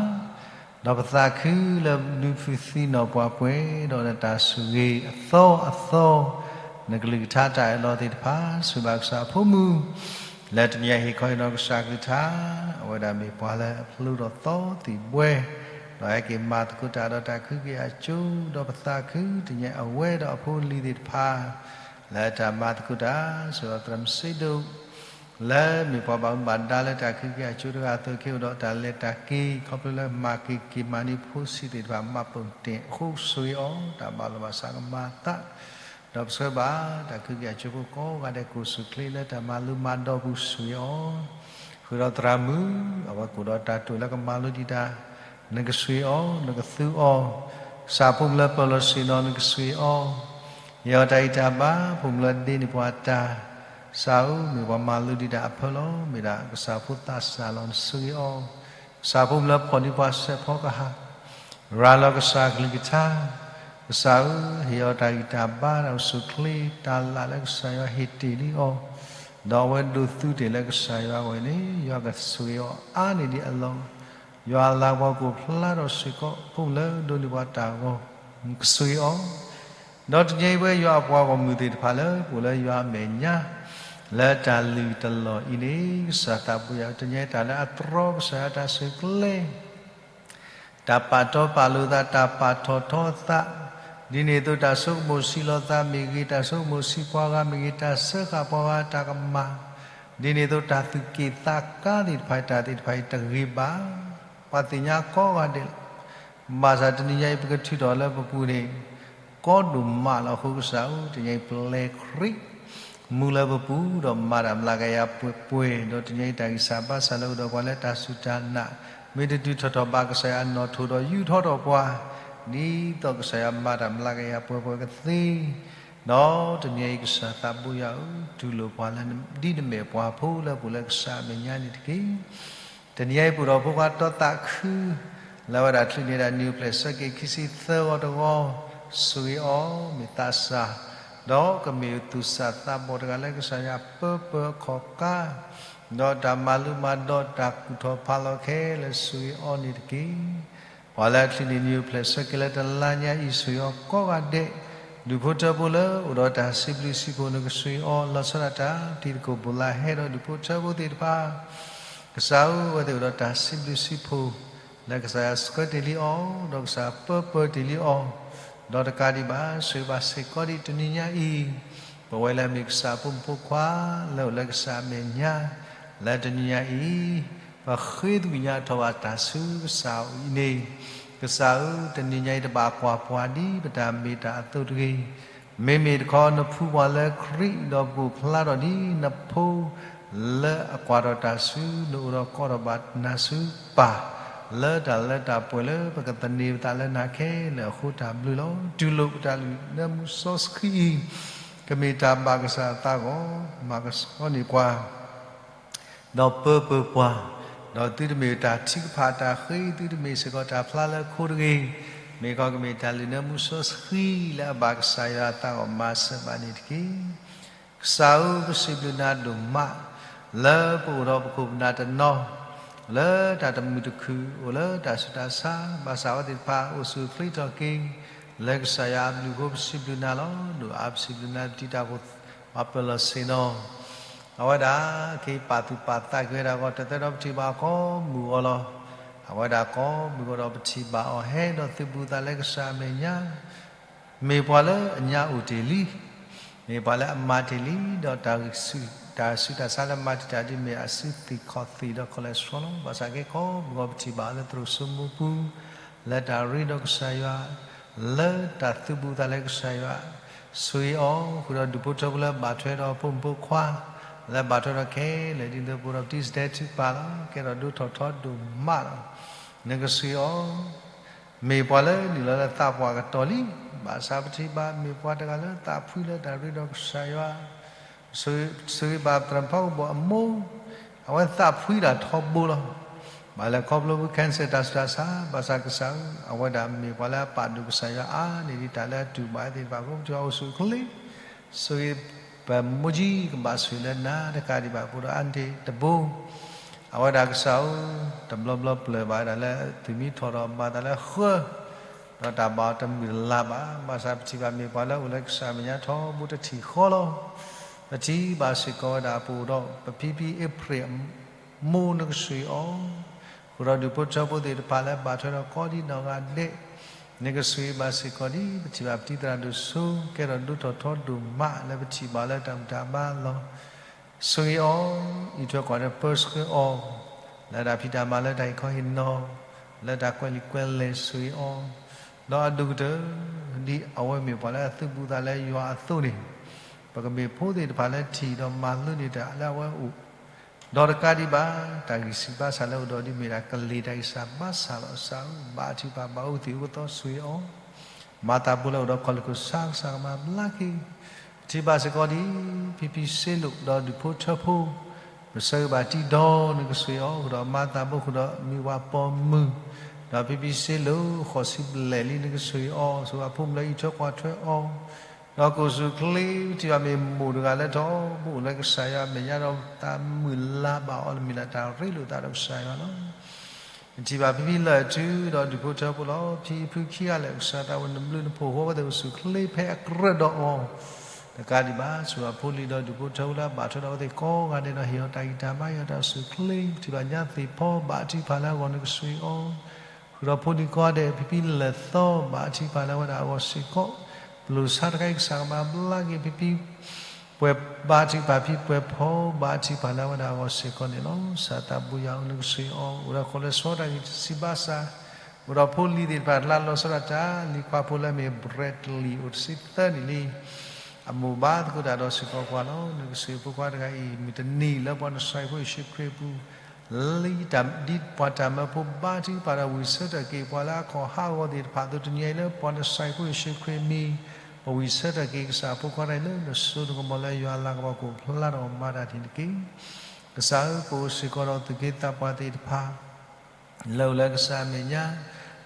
ဒီးပသးခုလၢနုာ်ဖုးသံနီၣ်ပှၤပှဲၤဒီးနတၢ်ဆိၣ်ဂ့ၤအသီအသီ, နကလုၢ်ကထါတၢ်အၢၣ်လီၤသ့ၣ်တဖၣ် ဆိၣ်ဂ့ၤဘၣ်ကစၢ်အဖိမုၣ် လၢတနံၤအံၤဟ့ၣ်ခီအံၤဒီးကစၢ်ကလုၢ်ကထါ, အဝဲဒၣ်မ့ၢ်ပှၤလၢအဖျိထီၣ်သီသံၣ်ဘှဲ, ဒီးဟဲက့ၤမၤသကိးတၢ်ဒီးတၢ်ခုက့ၤအစိၤ, ဒီးပသးခုတနံၤအံၤအဝဲဒီးအဖိအလံၤသ့ၣ်တဖၣ် လၢတၢ်မၤသကိးတၢ်, စ့ၢ်ကီးသရၣ်မုၣ်စ့ဒိၣ် လၢမ့ၢ်ပှၤဘၣ်မူဘၣ်ဒါလၢတၢ်ခုက့ၤအစိၤတဂၤအသိး ကအိၣ်ဒီးတၢ်လဲၤတၢ်က့ၤ ခီဖျိလၢမၤက့ၤက့ၤမၤန့ၢ်ဖိဆံးသ့ၣ်တဖၣ် မှတ်ပုံတင် အဃိဆိၣ်ဂ့ၤအီၤ, တၢ်ဘၣ်လိာ်ဘၣ်စးကမၤအသး, ဒီးပဆှၢဘၣ်တၢ်ခုက့ၤအစိၤဖိကိးဂၤဒဲး ကအိၣ်ဆူၣ်အိၣ်ချ့လၢတၢ်မၤလိမၤဒိးပူၤ ဆိၣ်ဂ့ၤအီၤ, ဃုာ်ဒီးသရၣ်မုၣ် အဝဲကအိၣ်ဒီးတၢ်တိာ်လၢကမၤလိဒံးတၢ်, နကဆိၣ်ဂ့ၤအီၤ, နကသူအီၤ, ကစၢ်ဖိမုၣ်လၢပၢၤလီၢ်ဆ့ၣ်နီၤ နကဆိၣ်ဂ့ၤအီၤ, ဟ့ၣ်အီၤတၢ်ဂံၢ်တၢ်ဘါ, ဖိမုၣ်လၢဒ့န့ၢ်ပှၤတၢ်, ကစၢ်ဧၢ, မ့ၢ်ပှၤမၤလိဒံးတၢ်အဖၢလီၤ, မ့ၢ်ဒၣ်ကစၢ်ဖိသးစၢ်လီၤ, နဆိၣ်ဂ့ၤအီၤ, ကစၢ်ဖိမုၣ်လၢဖီၣ်န့ၢ်ပှၤစဲးဖီကဟၣ် ရၤလီၤကစၢ်ကလုၢ်ကထါ, ကစၢ်ဧၢ, ဟ့ၣ်အီၤတၢ်ဂံၢ်တၢ်ဘါ, တၢ်အိၣ်ဆူၣ်အိၣ်ချ့, တၢ်လၢ်လၢကစၢ်ယွၤဟ့ၣ်တ့ၢ်လံအီၤ, ဒီးအဝဲဒိးသူတ့ၢ်လၢကစၢ်ယွၤအဂီၢ်န့ၣ်, ယွၤကဆိၣ်ဂ့ၤအီၤအါန့ၢ်ဒံးအလီၢ်, ယွၤအလၤကပီၤကအိၣ်ဖျါထီၣ်စ့ၢ်ကီး ဖိမုၣ်လၢဒိးန့ၢ်ပှၤတၢ်အဂီၢ်, ကဆိၣ်ဂ့ၤအီၤ ဒီးတနံၤအံၤပဝဲယွၤအပှၤဂီၢ်မုၢ်သ့ၣ်တဖၣ်လၢ ပအိၣ်လၢယွၤအမဲာ်ညါ လၢတၢ်လုၢ်တလီၢ်အံၤန့ၣ်, ကစၢ်သးပူၤယွၤဧၢ, တနံၤအံၤတၢ်လၢအတြီကစၢ်ယွၤတၢ်ဆဲးကျိး တၢ်ပာ်တီပာ်လိၤသး, တၢ်ပာ်ထီၣ်ထီသး, ဒ်န့ၣ်အသိးတၢ်ဆိကမိၣ်ဆံးလီၤသးမ့ၢ်ဂ့ၤ, တၢ်ဆိကမိၣ်ဆံးပှၤဂၤမ့ၢ်ဂ့ၤ, တၢ်စၢဃာ်ပှၤဂၤတၢ်ကမၣ်, ဒ်န့ၣ်အသိးတၢ်သူၣ်က့ၣ်သးကါသ့ၣ်တဖၣ်, တၢ်သ့ၣ်တဖၣ်အံၤတဂ့ၤဘၣ်, ပှၤသ့ၣ်ညါကိးဂၤဒဲးလီၤ. ဘၣ်ဆၣ်တနံၤညါအံၤပကထုးထီၣ်လၢပပူၤန့ၣ် ကီဒိၣ်မးလီၤ. အဃိကစၢ်ဧၢ, တနံၤအံၤပျဲခရံာ် မူလၢပပူၤ, ဒီးမၤတၢ်မျးကယၤပှဲၤပှဲၤ, ဒီးတနံၤအံၤတၢ်ဂံၢ်စၢ်ဘါစၢ်လၢအိၣ်ဒီးပှၤလၢတၢ်စူၢ်တၢ်နာ်, မ့ၢ်တတုၤထီၣ်ထီၣ်ဘၣ်ကစၢ်ယွၤအနီၣ်ထိးဒီးယူးထီၣ်ထီၣ်ပှၤ, ဒ်သိးကစၢ်ယွၤမၤတၢ်မျးကယၤပှဲၤပှဲၤကသ့, ဒီးတနံၤအံၤကစၢ်သးဘိယွၤဧၢ, တူၢ်လိာ်ပှၤလၢဒ်နမဲာ်ပှၤဖိလၢပအိၣ်လၢကစၢ်အမဲာ်ညါန့ၣ်တက့ၢ်. တနံၤအံၤပအိၣ်ဒီးဖိခွါတီသးခု လၢအဝဲဒၣ်ချုးန့ၢ်ဒၣ်နံၣ်အိၣ်ဖျဲၣ်ဆၢက့ၤခံဆံသၢဂီၤတဂီၤ, ဆိၣ်ဂ့ၤအီၤ, မ့ၢ်သးစၢ်, ဒီးကမ့ၢ်သူၣ်စၢ်သးဘီၣ်တဂၤလၢကစၢ်ယွၤပၢပၢအခီၣ်ကါ, ဒီးတၢ်မၤလိမၤဒိးတၢ်ကူၣ်ထီၣ်ဖးလီၤခဲလၢာ် ဆိၣ်ဂ့ၤအီၤန့ၣ်တက့ၢ်. ပှၤလၢအချုးန့ၢ်နံၣ်အိၣ်ဖျဲၣ်ဆၢက့ၤလၢတလါညါအံၤ ဆိၣ်ဂ့ၤအီၤကိးဂၤဒဲး, ဒူၣ်ဖိထၢဖိလၢအိၣ်ဒီးတၢ်စံးဘျုးစံးဖှိၣ် နကဆိၣ်ဂ့ၤအီၤ, လီၤဆီဒၣ်တၢ် တံၤသကိးဘိလးဟဲဒီးဒူၣ်ဖိထၢဖိသ့ၣ်တဖၣ် ကစၢ်ဧၢ, အဝဲသ့ၣ်အိၣ်ဒီးတၢ်စံးဘျုးစံးဖှိၣ် လၢကစၢ်ယွၤဆှၢတ့ၢ်လံအီၤ, ဒီးကစၢ်ပၢပၢတ့ၢ်လံအီၤ, ဒီးတကးဒံးဘၣ် ဆိၣ်ဂ့ၤဘၣ်စ့ၢ်ကီးဒံးတနံၤညါအံၤ, ပဝဲလၢအမ့ၢ်ကစၢ်အဖိမုၣ်ဖိခွါ လၢအိၣ်လၢကစၢ်အမဲာ်ညါ လၢတနံၤညါအံၤ, ပဃ့သကွံာ်ညါထီၣ်ဘၣ်တၢ်ဆူကစၢ်အံၤန့ၣ်, ကစၢ်ဧၢ, တနံၤညါအံၤတဘၣ်ကွၢ်ပှၤဒ်ပတၢ်မ့ၢ်တၢ်အသိးတဂ့ၤ, မ့မ့ၢ်တခီ နဖှူပှၤလၢခရံာ် ဒီးပကအိၣ်ဖျါထီၣ်ဒ်နဖိ လၢအကွၢ်ထီၣ်တၢ်ဆူ နအိၣ်ဒီးကိးထီၣ်ဘၣ်နၤဆူပၢ် လၢတၢ်လၢတၢ်ပှဲၤလၢပကသန့ၤပသးလၢနၤခဲလၢာ်အဃိ တၢ်ဘျုးလီၤ. တူၢ်လိာ်ပတၢ်လုၢ်လၢမူစီဆှံအံၤ ကမ့ၢ်တၢ်ဘၣ်ကစၢ်အသးအဂီၢ် မၤကဆှီန့ၢ်ပှၤ ဒီးပၢပၢၤပှၤ, ဒီးသုတမ့ၢ်တၢ်ထုကဖၣ်တၢ်ဃ့, သုတမ့ၢ်စ့ၢ်ကီးတၢ်ဖျါလၢခိတဂ့ၤ, မ့ၢ်ကီၢ်ကမ့ၢ်တၢ်လုၢ်နၢမူစီဆှံလၢအဘၣ်ကစၢ်ယွၤအသးဂီၢ်မၤစၢၤဘၣ်န့ၣ်တက့ၢ်. ကစၢ်ဧၢ, ပစံးဘျုးနၤဒိၣ်မး လၢပအိၣ်ဒီးပခိၣ်ပနၢ်တနီၤ လၢတၢ်တမုာ်တခုၣ် အိၣ်လၢတၢ်ဆူးတၢ်ဆါ, ဘၣ်ဆၣ်အဝဲသ့ၣ်တဖၣ်အိၣ်ဆူၣ်အိၣ်ချ့ထီၣ်က့ၤ လၢကစၢ်ယွၤအဘျုးအဃိ ပစံးဘျုးနၤလီၤ. ဒိၣ်အါပစံးဘျုးနၤ ပတံၤတၢ်ဖိ ပှၤပၢၤလီၢ်ဆ့ၣ်နီၤ အဝဲဒၣ်က့ၤပာ်သူၣ်ပာ်သးက့ၤဝဲဒၣ်အဂီၢ် တသၢဒီးပထံၣ်ဘၣ်အီၤကိးမုၢ်ဂီၤလီၤ. အဝဲဒၣ်ကိးမုၢ်ဂီၤဒီးပထံၣ်ဘၣ်အီၤ ဟဲဒီးသုးဘူးသးလၢကစၢ်အမဲာ်ညါ မ့ၢ်ပှၤလၢအညါအိၣ်တ့ၢ်လံ, မ့ၢ်ပှၤလၢအမၤတ့ၢ်လံ, ဒီးတၢ်ဆူးတၢ်ဆါလၢမၤတံာ်တာ်ဒ်မ့ၢ်အစုသ့ၣ်ခီၣ်သ့ၣ်ဒီး cholesterol လီၤ. ဘၣ်ဆၣ်က့ၤကိးမုၢ်ဂီၤပထံၣ်ဘၣ်အီၤလၢသရိာ်စိမိပူၤ လၢတၢ်ရ့ဒီးကစၢ်ယွၤ လၢတၢ်သုးဘူးသးလၢကစၢ်ယွၤ ဆိၣ်ဂ့ၤအီၤ, ဃုာ်ဒီးဒူၣ်ဖိထၢဖိလၢဘၣ်ထွဲဒီးဖိမုၣ်ဖိခွါ လၢဘၣ်ထွဲဒီးခဲလၢာ်ဒ်သိးပအိၣ်ဒီးပတံၤစဒဲးထုကဖၣ်လီၤ. ကဲထီၣ်ဒိၣ်ထီၣ်ထီဒိၣ်မးလီၤ. နကဆိၣ်ဂ့ၤအီၤ မ့ၢ်ပှၤလၢနုာ်လီၤလၢသးပှၢ်ကတီၢ်လံ, ဘၣ်ဆၣ်ပထံၣ်ဘၣ် မ့ၢ်ပှၤတဂၤလၢသးဖှံလၢတၢ်ရ့ဒီးကစၢ်ယွၤ ဆိၣ်ဂ့ၤဘၣ်သရၣ်ဖီကဘီၣ်အမိၢ်, အဝဲသးဖှံတၢ်ထီဘိလီၤ. ဘၣ်လဲၤခီဖျိဖု cancer တၢ်ဆူးတၢ်ဆါ, ဘၣ်ဆၣ်ကစၢ်ဧၢ, အဝဲဒၣ်မ့ၢ်ပှၤလၢအပာ်ဒိၣ်ကစၢ်ယွၤအါန့ၢ်ဒံးတၢ်လၢအတူၢ်ဘၣ်သ့ၣ်တဖၣ်အဃိ ပထံၣ်ဘၣ်အိၣ်ဆူၣ်အိၣ်ချ့, ဆိၣ်ဂ့ၤပမိၢ်ကံကဘၣ်ဆိၣ်ဂ့ၤလၢနၤတကးဒံးဘၣ် ပအိၣ်ဒီးအါန့ၢ်တဘိ အဝဲဒၣ်ကစၢ်ဧၢ, တဘျီဘျီပျၢၤဘၣ်ဝဲဒၣ်လၢသုးမံထီၣ်ဒီးမၤသးလၢဃၢ, ဒီးတၢ်ဘၣ်အီၤတမုာ်တလၤဘၣ်, ဘၣ်ဆၣ်ပထံၣ်ဘၣ်မ့ၢ်ပှၤလၢအိၣ်လၢကစၢ်အမဲာ်ညါထီဘိတထံၣ်ဃီလီၤ. ပထံၣ်ဘၣ်စ့ၢ်ကီးဝဲဒၣ်ပအိၣ်ဒီးပဖံဖံအ့ဖြ့ၣ်အမိၢ် နကဆိၣ်ဂ့ၤအီၤ, ဃုာ်ဒီးဒူၣ်ဖိထၢဖိသ့ၣ်တဖၣ်လၢဘၣ်ထွဲဒီးကိးဒံနီၢ်ဂၤဒဲး, နကဆိၣ်ဂ့ၤဘၣ်စ့ၢ်ကီးဒ်ပထံၣ်ဘၣ်ပတံၤသရၣ်ဒိၣ်စိ ကဲထီၣ်ဒိၣ်ထီၣ်ထီဒိၣ်မးလၢပထံၣ်ဘၣ်လၢတၢ်ဘူၣ်တၢ်ဘါလီၤ. ဆိၣ်ဂ့ၤအီၤ, အံးထွဲကွၢ်ထွဲပၢဆှၢအီၤ, လၢတၢ်ဖံးတၢ်မၤလၢတၢ်ဟ့ၣ်ခီဟ့ၣ်နီၤ, လၢတၢ်ကွဲးလံာ်ကွဲးလဲၢ်ဆိၣ်ဂ့ၤအီၤ, ဒီးအဒိၣ်ကတၢၢ် ဒ်အဝဲမ့ၢ်ပှၤလၢအသုးဘူးသးလၢယွၤအသိးန့ၣ်, ပကမ့ၢ်ဖိသ့ၣ်တဖၣ်လၢထံၣ်ဒီးမၤလိန့ၢ်တၢ်လၢအဝဲအိၣ်, ဒီးတကးဒံးဘၣ် တၢ်ဂံၢ်စၢ်ဘါစၢ်လၢအိၣ်ဒီးဒ်မ့ၢ်ဒၣ်ကလံၤတၢ်ဂံၢ်စၢ်ဘါစၢ်လီၤ. ကစၢ်ဧၢ, ဘါထုကဖၣ်ဘၣ်အုၣ်သ့ၣ်အုၣ်ကသီဆိၣ်ဂ့ၤအီၤ မၤသးဖိလၢအိၣ်ဒီးခီၣ်လ့ၢ်ခိၣ်ဆါ ကစၢ်ကမၤဘျါက့ၤ, ပထံၣ်ဘၣ်စ့ၢ်ကီးဒ် ဖံဖံစ့လိာ်ဒီးဒူၣ်ဖိထၢဖိ, ပဆၢဂ့ၤဘၣ်တံၤဒီး နကဆိၣ်ဂ့ၤအီၤ, ဃုာ်ဒီးမၤသးဖိဃုာ်ဒီးမံၤဝၤပိာ်မုၣ်, ဒီးဖံဖံစ့လိာ် ဃိးဆံဘျဲၣ်လံ နကဆိၣ်ဂ့ၤအီၤ, ဆိၣ်ဂ့ၤအဖိမုၣ်လၢအံးထွဲကွၢ်ထွဲအီၤ, ဒီးကအိၣ်ဆူၣ်အိၣ်ချ့, ပထံၣ်ဘၣ်မ့ၢ်မိၢ်တဂၤလၢထီဘိအိၣ်လၢကစၢ်ယွၤအမဲာ်ညါဒီးသးမုာ်လၤဘၣ်အီၤလၢမ့ၢ်ဒၣ်တၢ်ရ့လိာ်သးဒီးကစၢ်ယွၤလီၤ. ပထံၣ်ဘၣ်ဖံဖံလၢၢ်ထူဒီးဒူၣ်ဖိထၢဖိလီၤ. ဖံဖုခံဂၤလၢာ် ကစၢ်သးဝဲနဘျုးနဖှိၣ်ဃီဝဲသ့ၣ်အိၣ်ဆူၣ်အိၣ်ချ့ဖဲအကြၢးဒီးအီၤ, တကးဒံးဘၣ် ဆိၣ်ဂ့ၤအဖိလံၤဒီးဒူၣ်ဖိထၢဖိလၢအဘၣ်ထွဲဒီးအဝဲသ့ၣ်ကိးဂၤဒဲးဒီး ဟ့ၣ်အီၤတၢ်ဂံၢ်တၢ်ဘါ ဟ့ၣ်အီၤတၢ်အိၣ်ဆူၣ်အိၣ်ချ့, ပထံၣ်ဘၣ်ညါသ့ၣ်ဖီ ဘါထုကဖၣ်လၢအဂီၢ် နကဆိၣ်ဂ့ၤအီၤ, ဃုာ်ဒီးဖိဒံကိးဂၤဒဲး ဖံဖံလၢၢ်သီ ဘါထုကဖၣ်လၢအဝဲဒၣ်အဂီၢ်စ့ၢ်ကီး, ပျိၢ်ဆါတခါအံၤ ကစၢ်ကမၤဘျါက့ၤ ဖံဖံ ပှဲၤဘါထုကဖၣ် ဖံပှဲၤဖီ ဘါထုကဖၣ်လၢအဝဲဒၣ်အဂီၢ်စ့ၢ်ကီးန့ၣ်လီၤ. စၢ်သးဘိယွၤဧၢ နကဆိၣ်ဂ့ၤအီၤ, အိၣ်ဒီး cholesterol တၢ်ဂံၢ်စၢ်ဘါစၢ်, အိၣ်ဒီးဖိလံၤသ့ၣ်တဖၣ် တလါလီၤဆီဒၣ်တၢ် လံၤခွါဖိလၢအမ့ၢ် Bradley အိၣ်တဆံသၢနံၣ်လံ အမိၢ်ဘါသကိးတၢ်ဒီးစ့ၢ်ကီးပှၤလီၤ. နကဆိၣ်ဂ့ၤဖိခွါတဂၤအံၤ မုၢ်တနံၤလၢပှၤနဆှၢဖိယ့ၣ်ၡူးခရံာ်အပူၤ လၢဒ်ပှၤတၢ်မၢဖိဘါထုကဖၣ်ဒီးဝံၢ်ဆၢထၢၣ်က့ၤပှၤလၢအခီၣ်ဟးဂီၤသ့ၣ်တဖၣ်အသိး တနံၤအံၤလၢပှၤနဆှၢဖိယ့ၣ်ၡူးခရံာ်အမံၤ ပဝံၢ်ဆၢထၢၣ်က့ၤကစၢ်အဖိခွါတဂၤအံၤလၢနစိနကမီၤလၢယွၤအလၤကပီၤခိၣ်ဖျါထီၣ်မၤတၢ်တ့ၢ်တက့ၢ်. ကစၢ်ဧၢ, ပအိၣ်စ့ၢ်ကီးဒီးသူၣ်က့သးပှၢ်သ့ၣ်တဖၣ် လၢအိၣ်လၢကစၢ်အမဲာ်ညါ,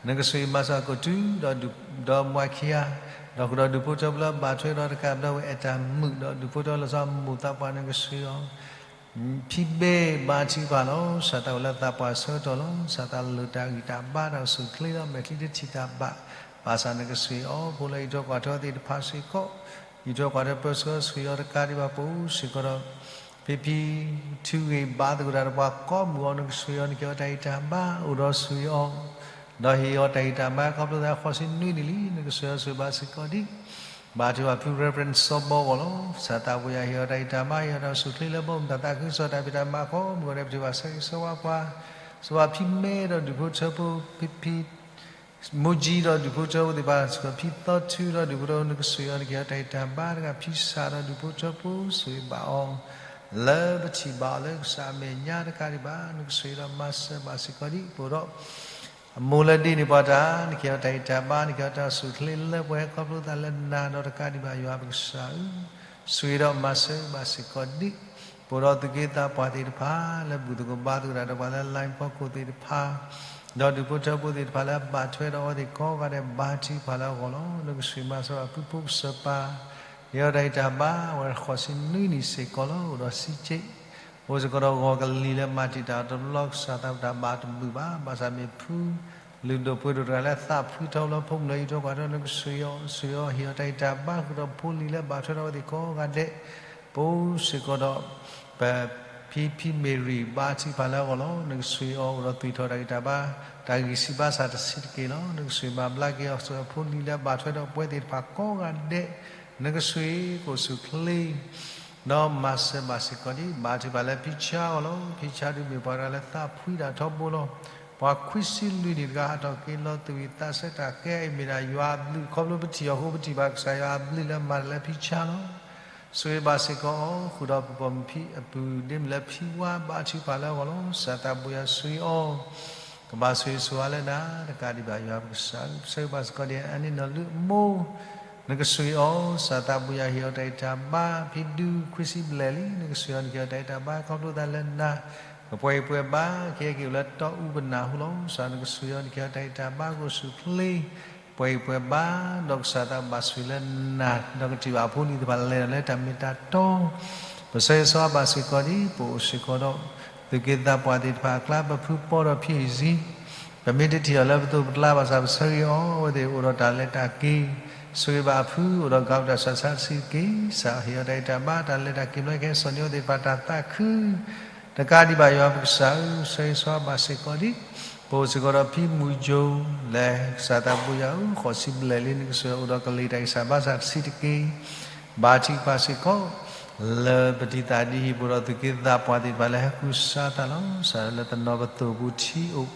နကဆိၣ်ဂ့ၤမၤစၢၤကီၢ်သူ ဒီးမွၤခံဂၤ, ဒီးဃုာ်ဒီးဒူၣ်ဖိထၢဖိလၢဘၣ်ထွဲဒီးတကးဘျၢဝဲအဲၣ်တၢ်မုာ် ဒီးဒူၣ်ဖိထၢဖိလၢစီၤမိၢ်သးပှၢ် နကဆိၣ်ဂ့ၤအီၤ ဖံဘ့ၣ်ဘါထုကဖၣ်လီၤ. စၢ်သးအိၣ်လၢသးပှၢ်ဆၢကတီၢ်လီၤ. စၢ်သးလၢတၢ်ဂံၢ်တၢ်ဘါတၢ်အိၣ်ဆူၣ်အိၣ်ချ့လီၤ. မဲာ်ချံတထံၣ်တၢ်ဘၣ်, ဘၣ်ဆၣ်နကဆိၣ်ဂ့ၤအီၤ ဖိလၢအံးထွဲကွၢ်ထွဲသ့ၣ်တဖၣ်စ့ၢ်ကီး, အံးထွဲကွၢ်ထွဲပၢဆှၢဆိၣ်ဂ့ၤအီၤတကးဒံးဘၣ် ပအိၣ်စ့ၢ်ကီးဒီး ဖံဖံ ထုဂ့ၤဘါသကိးတၢ်ဒီးပှၤကိးမုၢ်ဂီၤ နကဆိၣ်ဂ့ၤအီၤ နကဟ့ၣ်အီၤတၢ်ဂံၢ်တၢ်ဘါ အိၣ်ဒီးဆိၣ်ဂ့ၤအီၤ ဒီးဟ့ၣ်အီၤတၢ်ဂံၢ်တၢ်ဘါ ခီဖျိသးဃိးဆံနွံနံၣ်လံ နကဆိၣ်ဂ့ၤအီၤဆိၣ်ဂ့ၤဘါစ့ၢ်ကီးဒံး ဘါထုကဖၣ်ဖု Reverend စီၤဘီဂီၢ်လီၤ. စၢ်သးပှၢ်ယွၤဟ့ၣ်အီၤတၢ်ဂံၢ်တၢ်ဘါ ဟ့ၣ်အီၤတၢ်အိၣ်ဆူၣ်အိၣ်ချ့လၢဘီမုၢ်တၢ်သးခုကစီၣ် တၢ်ဖံးတၢ်မၤကိးမုၢ်ဂီၤဒဲး ပထံၣ်ဘၣ်ဆၢဂ့ၤဆၢဝါပှၤ စီၤဘီဖံမဲဒီးဒူၣ်ဖိထၢဖိ ဖံဖံ မိၢ်ကံဒီးဒူၣ်ဖိထၢဖိသ့ၣ်တဖၣ် စ့ၢ်ကီးဖံသီထူဒီးဒူၣ်ဖိထၢဖိ နကဆိၣ်ဂ့ၤအီၤ နကဟ့ၣ်အီၤတၢ်ဂံၢ်တၢ်ဘါတဂၤ ဖံစၢ်ဒီးဒူၣ်ဖိထၢဖိ ဆိၣ်ဂ့ၤဘၣ်အီၤ လၢပထံၣ်ဘၣ်အီၤလၢကစၢ်အမဲာ်ညါတကးဒံးဘၣ် နကဆိၣ်ဂ့ၤဒီးမၤစၢၤဘၣ်စ့ၢ်ကီးဒံး ပအိၣ်ဒီး အမိၢ်လၢဒ့န့ၢ်ပှၤတၢ် နကဟ့ၣ်အီၤတၢ်ဂံၢ်တၢ်ဘါ နကဟ့ၣ်အီၤတၢ်အိၣ်ဆူၣ်အိၣ်ချ့လၢပှဲၤခီဖျိသးလၢနၤဒီးတကးဒံးဘၣ် ယွၤပကစၢ်ဧၢ, ဆိၣ်ဂ့ၤဒီးမၤစၢၤဘၣ်စ့ၢ်ကီးဒံး ပအိၣ်ဒီးသူၣ်က့သးပှၢ်သ့ၣ်တဖၣ် လၢဘူၣ်သကိးဘါသကိးတၢ်ဒီးပှၤလၢ line ဖီခိၣ်သ့ၣ်တဖၣ်, ဒီးဒူၣ်ဖိထၢဖိသ့ၣ်တဖၣ်လၢအဘၣ်ထွဲဒီးအဝဲသ့ၣ်ကိးဂၤဒဲး ဘါထုကဖၣ်လၢအဂီၢ်လီၤ. နကဆှံမၤစၢၤအဖုဖိကစၢ်ပၢ်, ယဟ့ၣ်အီၤတၢ်ဂံၢ်တၢ်ဘါ အဝဲဃိးဆံနွံနံၣ်စ့ၢ်ကီးလီၤ. အိၣ်ဒီးစံးက့ အိၣ်စ့ၢ်ကီးဒီးဂီၤကလံၤလၢမၤတံာ်တာ်အီၤတဘျီ ကစၢ်သးပတၢ်ဘၣ်တဘူၣ်ဘၣ်, ဘၣ်ဆၣ်မ့ၢ်ဖု လုၢ်ဒိၣ်ပှ့ၤဒိၣ်တဂၤလၢသးဖှံထီၣ်လၢဖိမုၣ်လၢအံးထွဲကွၢ်ထွဲ နကဆှံအီၤ, ဆှံအီၤ ဟ့ၣ်အီၤတၢ်ဂံၢ်တၢ်ဘါ ဃုာ်ဒီးဖိလံၤလၢဘၣ်ထွဲဒီးအဝဲသ့ၣ်ကိးဂၤဒဲး, ပအိၣ်စ့ၢ်ကီးဒီး ပဖံဖံမ့ၢ်ရံၣ် ဘါထုကဖၣ်လၢအဂီၢ်လီၤ. နကဆှံအီၤ အိၣ်ဒီးသွံၣ်ထီၣ်တၢ်ဂံၢ်တၢ်ဘါ တၢ်ဂံၢ်ဆံးဘါစၢ်တဆံးတက့ၢ်လီၤ. နကဆှံမၤဘျါက့ၤအီၤ ဆှံအဖိလံၤလၢအဘၣ်ထွဲဒီးပဝဲသ့ၣ်တဖၣ်ကိးဂၤဒဲး, နကဆှံကိးဆူၣ်ချ့ ဒီးမၤစၢၤဘၣ်စ့ၢ်ကီးဒံး ဘါထုကဖၣ်လၢဖံဆါအဂီၢ်လီၤ. ဖံဆါဒုးမ့ၢ်ပှၤတဂၤလၢသးဖှံဒၣ်ထီဘိလီၤ. ပှၤခွံဆံလွံၢ်နံၣ်တဂၤ ဟးထီၣ်က့ၤလီၤသူၣ်ဝံၣ်သးဆၢ တၢ်ကဲအံၤမ့ၢ်ဒၣ်ယွၤအဘျုး ခီဖျိပထံၣ်အီၤအဃိ ပထံၣ်ဘၣ်ကစၢ်ယွၤအဘျုးလၢမၤတၢ်လၢဖံဆါလီၤ. ဆိၣ်ဂ့ၤဘၣ်စ့ၢ်ကီးအီၤ ဃုာ်ဒီးပပိာ်မုၣ်ဖံအပုၢ် ဒ်မ့ၢ်လၢဖံဝါ ဘါထုကဖၣ်လၢအဂီၢ်လီၤ. ကစၢ်သးဘိယွၤဆိၣ်ဂ့ၤအီၤ ကဘၣ်ဆိၣ်ဂ့ၤဆိၣ်ဝါလၢနၤ တကးဒံးဘၣ်ယွၤပကစၢ်ဧၢ, ပဆၢဂ့ၤဘၣ်စ့ၢ်ကီးဒ်အံၤ အန့ၣ်နီၢ်လုၢ်အမိၢ် နကဆှံအီၤ, ကစၢ်သးဘိယွၤဟ့ၣ်အီၤတၢ်ဂံၢ်တၢ်ဘါ, ဖံဒုခွံဆံဘျဲၣ်လံ, နကဆှံအီၤ နကဟ့ၣ်အီၤတၢ်ဂံၢ်တၢ်ဘါ ခီဖျိသးလၢနၤ, ကပှဲၤအံၤပှဲၤဘါ, ကဟဲက့ၤအိၣ်လၢတီအူပနၢ်ဟူလီၤ. ကစၢ်နကဆှံအီၤ နကဟ့ၣ်အီၤတၢ်ဂံၢ်တၢ်ဘါ ကအိၣ်ဆူၣ်ချ့ ပှဲၤအံၤပှဲၤဘါ, ဒီးကစၢ်သးဘိယွၤဘၣ်ဆိၣ်ဂ့ၤလၢနၤ, ဒီးကထံၣ်ဘၣ်အဖိအလံၤသ့ၣ်တဖၣ်လဲၤဒီးလၢတၢ်မ့ၢ်တၢ်တီ, ပဆၢဂ့ၤဆိၣ်ဂ့ၤဘၣ်စ့ၢ်ကီးဒ် ပအိၣ်စ့ၢ်ကီးဒီး သူၣ်က့သးပှၢ်သ့ၣ်တဖၣ်အကျါ ပဖုပီဒီးဖံအံၤစံ, ပမ့ၢ်တထံၣ်အီၤလၢပသိးပကျါဘၣ်ဆၣ် ပဆၢဂ့ၤအီၤ အဝဲသ့ၣ်အိၣ်ဒီးတၢ်လဲၤတၢ်က့ၤ, ဆိၣ်ဂ့ၤဘၣ်အဖု အိၣ်ဒီးကၤပတၢ်ဆၢဆါတဆံးတက့ၢ်, ကစၢ်ဟ့ၣ်အီၤတၢ်ဂံၢ်တၢ်ဘါ တၢ်လဲၤတၢ်က့ၤ ဘျီကဟဲစိာ်န့ၢ်အဝဲသ့ၣ်တဖၣ်တၢ်သးခု တကးဒံးဘၣ်ယွၤပကစၢ်ဧၢ, ဆၢဂ့ၤဆိၣ်ဂ့ၤဘၣ်စ့ၢ်ကီးဒ် ပအိၣ်စ့ၢ်ကီးဒီးဖံမုၢ်ယိၤ လၢကစၢ်သးဘိယွၤဧၢ, ဃိးဆံဘျဲၣ်လံ နကဆှံအီၤ အိၣ်ဒီးကလံၤတၢ်ဂံၢ်စၢ်ဘါစၢ်တဆံးတက့ၢ်, ဘါထုကဖၣ်စ့ၢ်ကီး လၢပတံၤသးဒ်ဟံၣ်ပူၤဒီးသူၣ်က့သးပှၢ်သ့ၣ်တဖၣ်လၢဟဲဃုာ်စၢ်သးလီၤ. ကစၢ်လၢတနီၤပသိၣ်ပူၤထံအိၣ်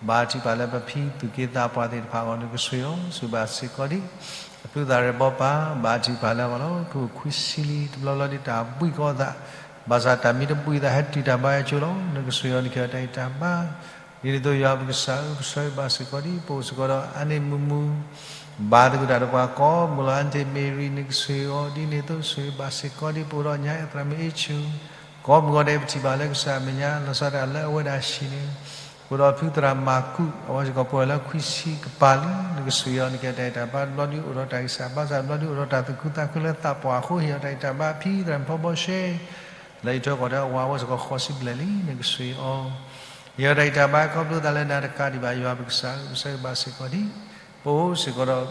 ဘါထုကဖၣ်လၢပဖံသူၣ်က့သးပှၢ်သ့ၣ်တဖၣ်အဂီၢ် နကဆှံအီၤ, ဆိၣ်ဂ့ၤဘၣ်စ့ၢ်ကီးဒ် အဖုသးရဲၣ်ဘီပၢ် ဘါထုကဖၣ်လၢအဂီၢ်လီၤ. ဖုအိၣ်ခွံဆံလံ တဘျီဘျီဒ်တၢ်ဘှံးကီသး, ဘၣ်ဆၣ်တၢ်မံတဘှံးသး ဟဲတုၤတၢ်ဘါယွၤကၠိလီၤ. နကဆှံအီၤ နကဟ့ၣ်အီၤတၢ်ဂံၢ်တၢ်ဘါ, ဒ်န့ၣ်အသိးယွၤပကစၢ်ဧၢ, ပဆၢဂ့ၤဘၣ်စ့ၢ်ကီးဒ် ပအိၣ်စ့ၢ်ကီးဒီးအါန့ၢ်မုာ်မုာ် ဘါသကိးတၢ်ဒီးပှၤကိးမုၢ်လီၤ. အါန့ၢ်မ့ၢ်ရံၣ် နကဆှံအီၤ ဒ်န့ၣ်အသိး ဆိၣ်ဂ့ၤဘၣ်စ့ၢ်ကီးဒ် ပအိၣ်ဒီးညါအသရၣ်မုၣ်အ့ၣ်ဆူၣ် ကိးမုၢ်ဂီၤဒဲး ပထံၣ်ဘၣ်လၢကစၢ်အမဲာ်ညါ လီၤဆီဒၣ်တၢ်လၢအဝဲဒၣ်ဟံၣ်န့ၣ်, ပအိၣ်ဒီးဖုသရၣ်မၤကူး အဝဲစ့ၢ်ကီးပှဲၤလၢခွံဆံကပၤလံ, နကဆှံအီၤ နကဟ့ၣ်အီၤတၢ်ဂံၢ်တၢ်ဘါ တဘျီဒ် အိၣ်ဒီးတၢ်ဂံၢ်စၢ်ဘါစၢ် တဘျီဒ် အိၣ်ဒီးတၢ်သူၣ်ခုသးခုလၢသးပှၢ်အဃိ ဟ့ၣ်အီၤတၢ်ဂံၢ်တၢ်ဘါ ဖံသရၣ်မုၣ်ဖီဘီရှဲ လၢအံးထွဲကွၢ်ထွဲအဝၤ အဝဲစ့ၢ်ကီးဃိးဆံဘျဲၣ်လံ, နကဆှံအီၤ ဟ့ၣ်အီၤတၢ်ဂံၢ်တၢ်ဘါ ခီဖျိသးလၢနၤ တကးဒံးဘၣ်ယွၤပကစၢ်ဧၢ, ပဆၢဂ့ၤဘၣ်စ့ၢ်ကီးဒ် ပအိၣ်စ့ၢ်ကီးဒီး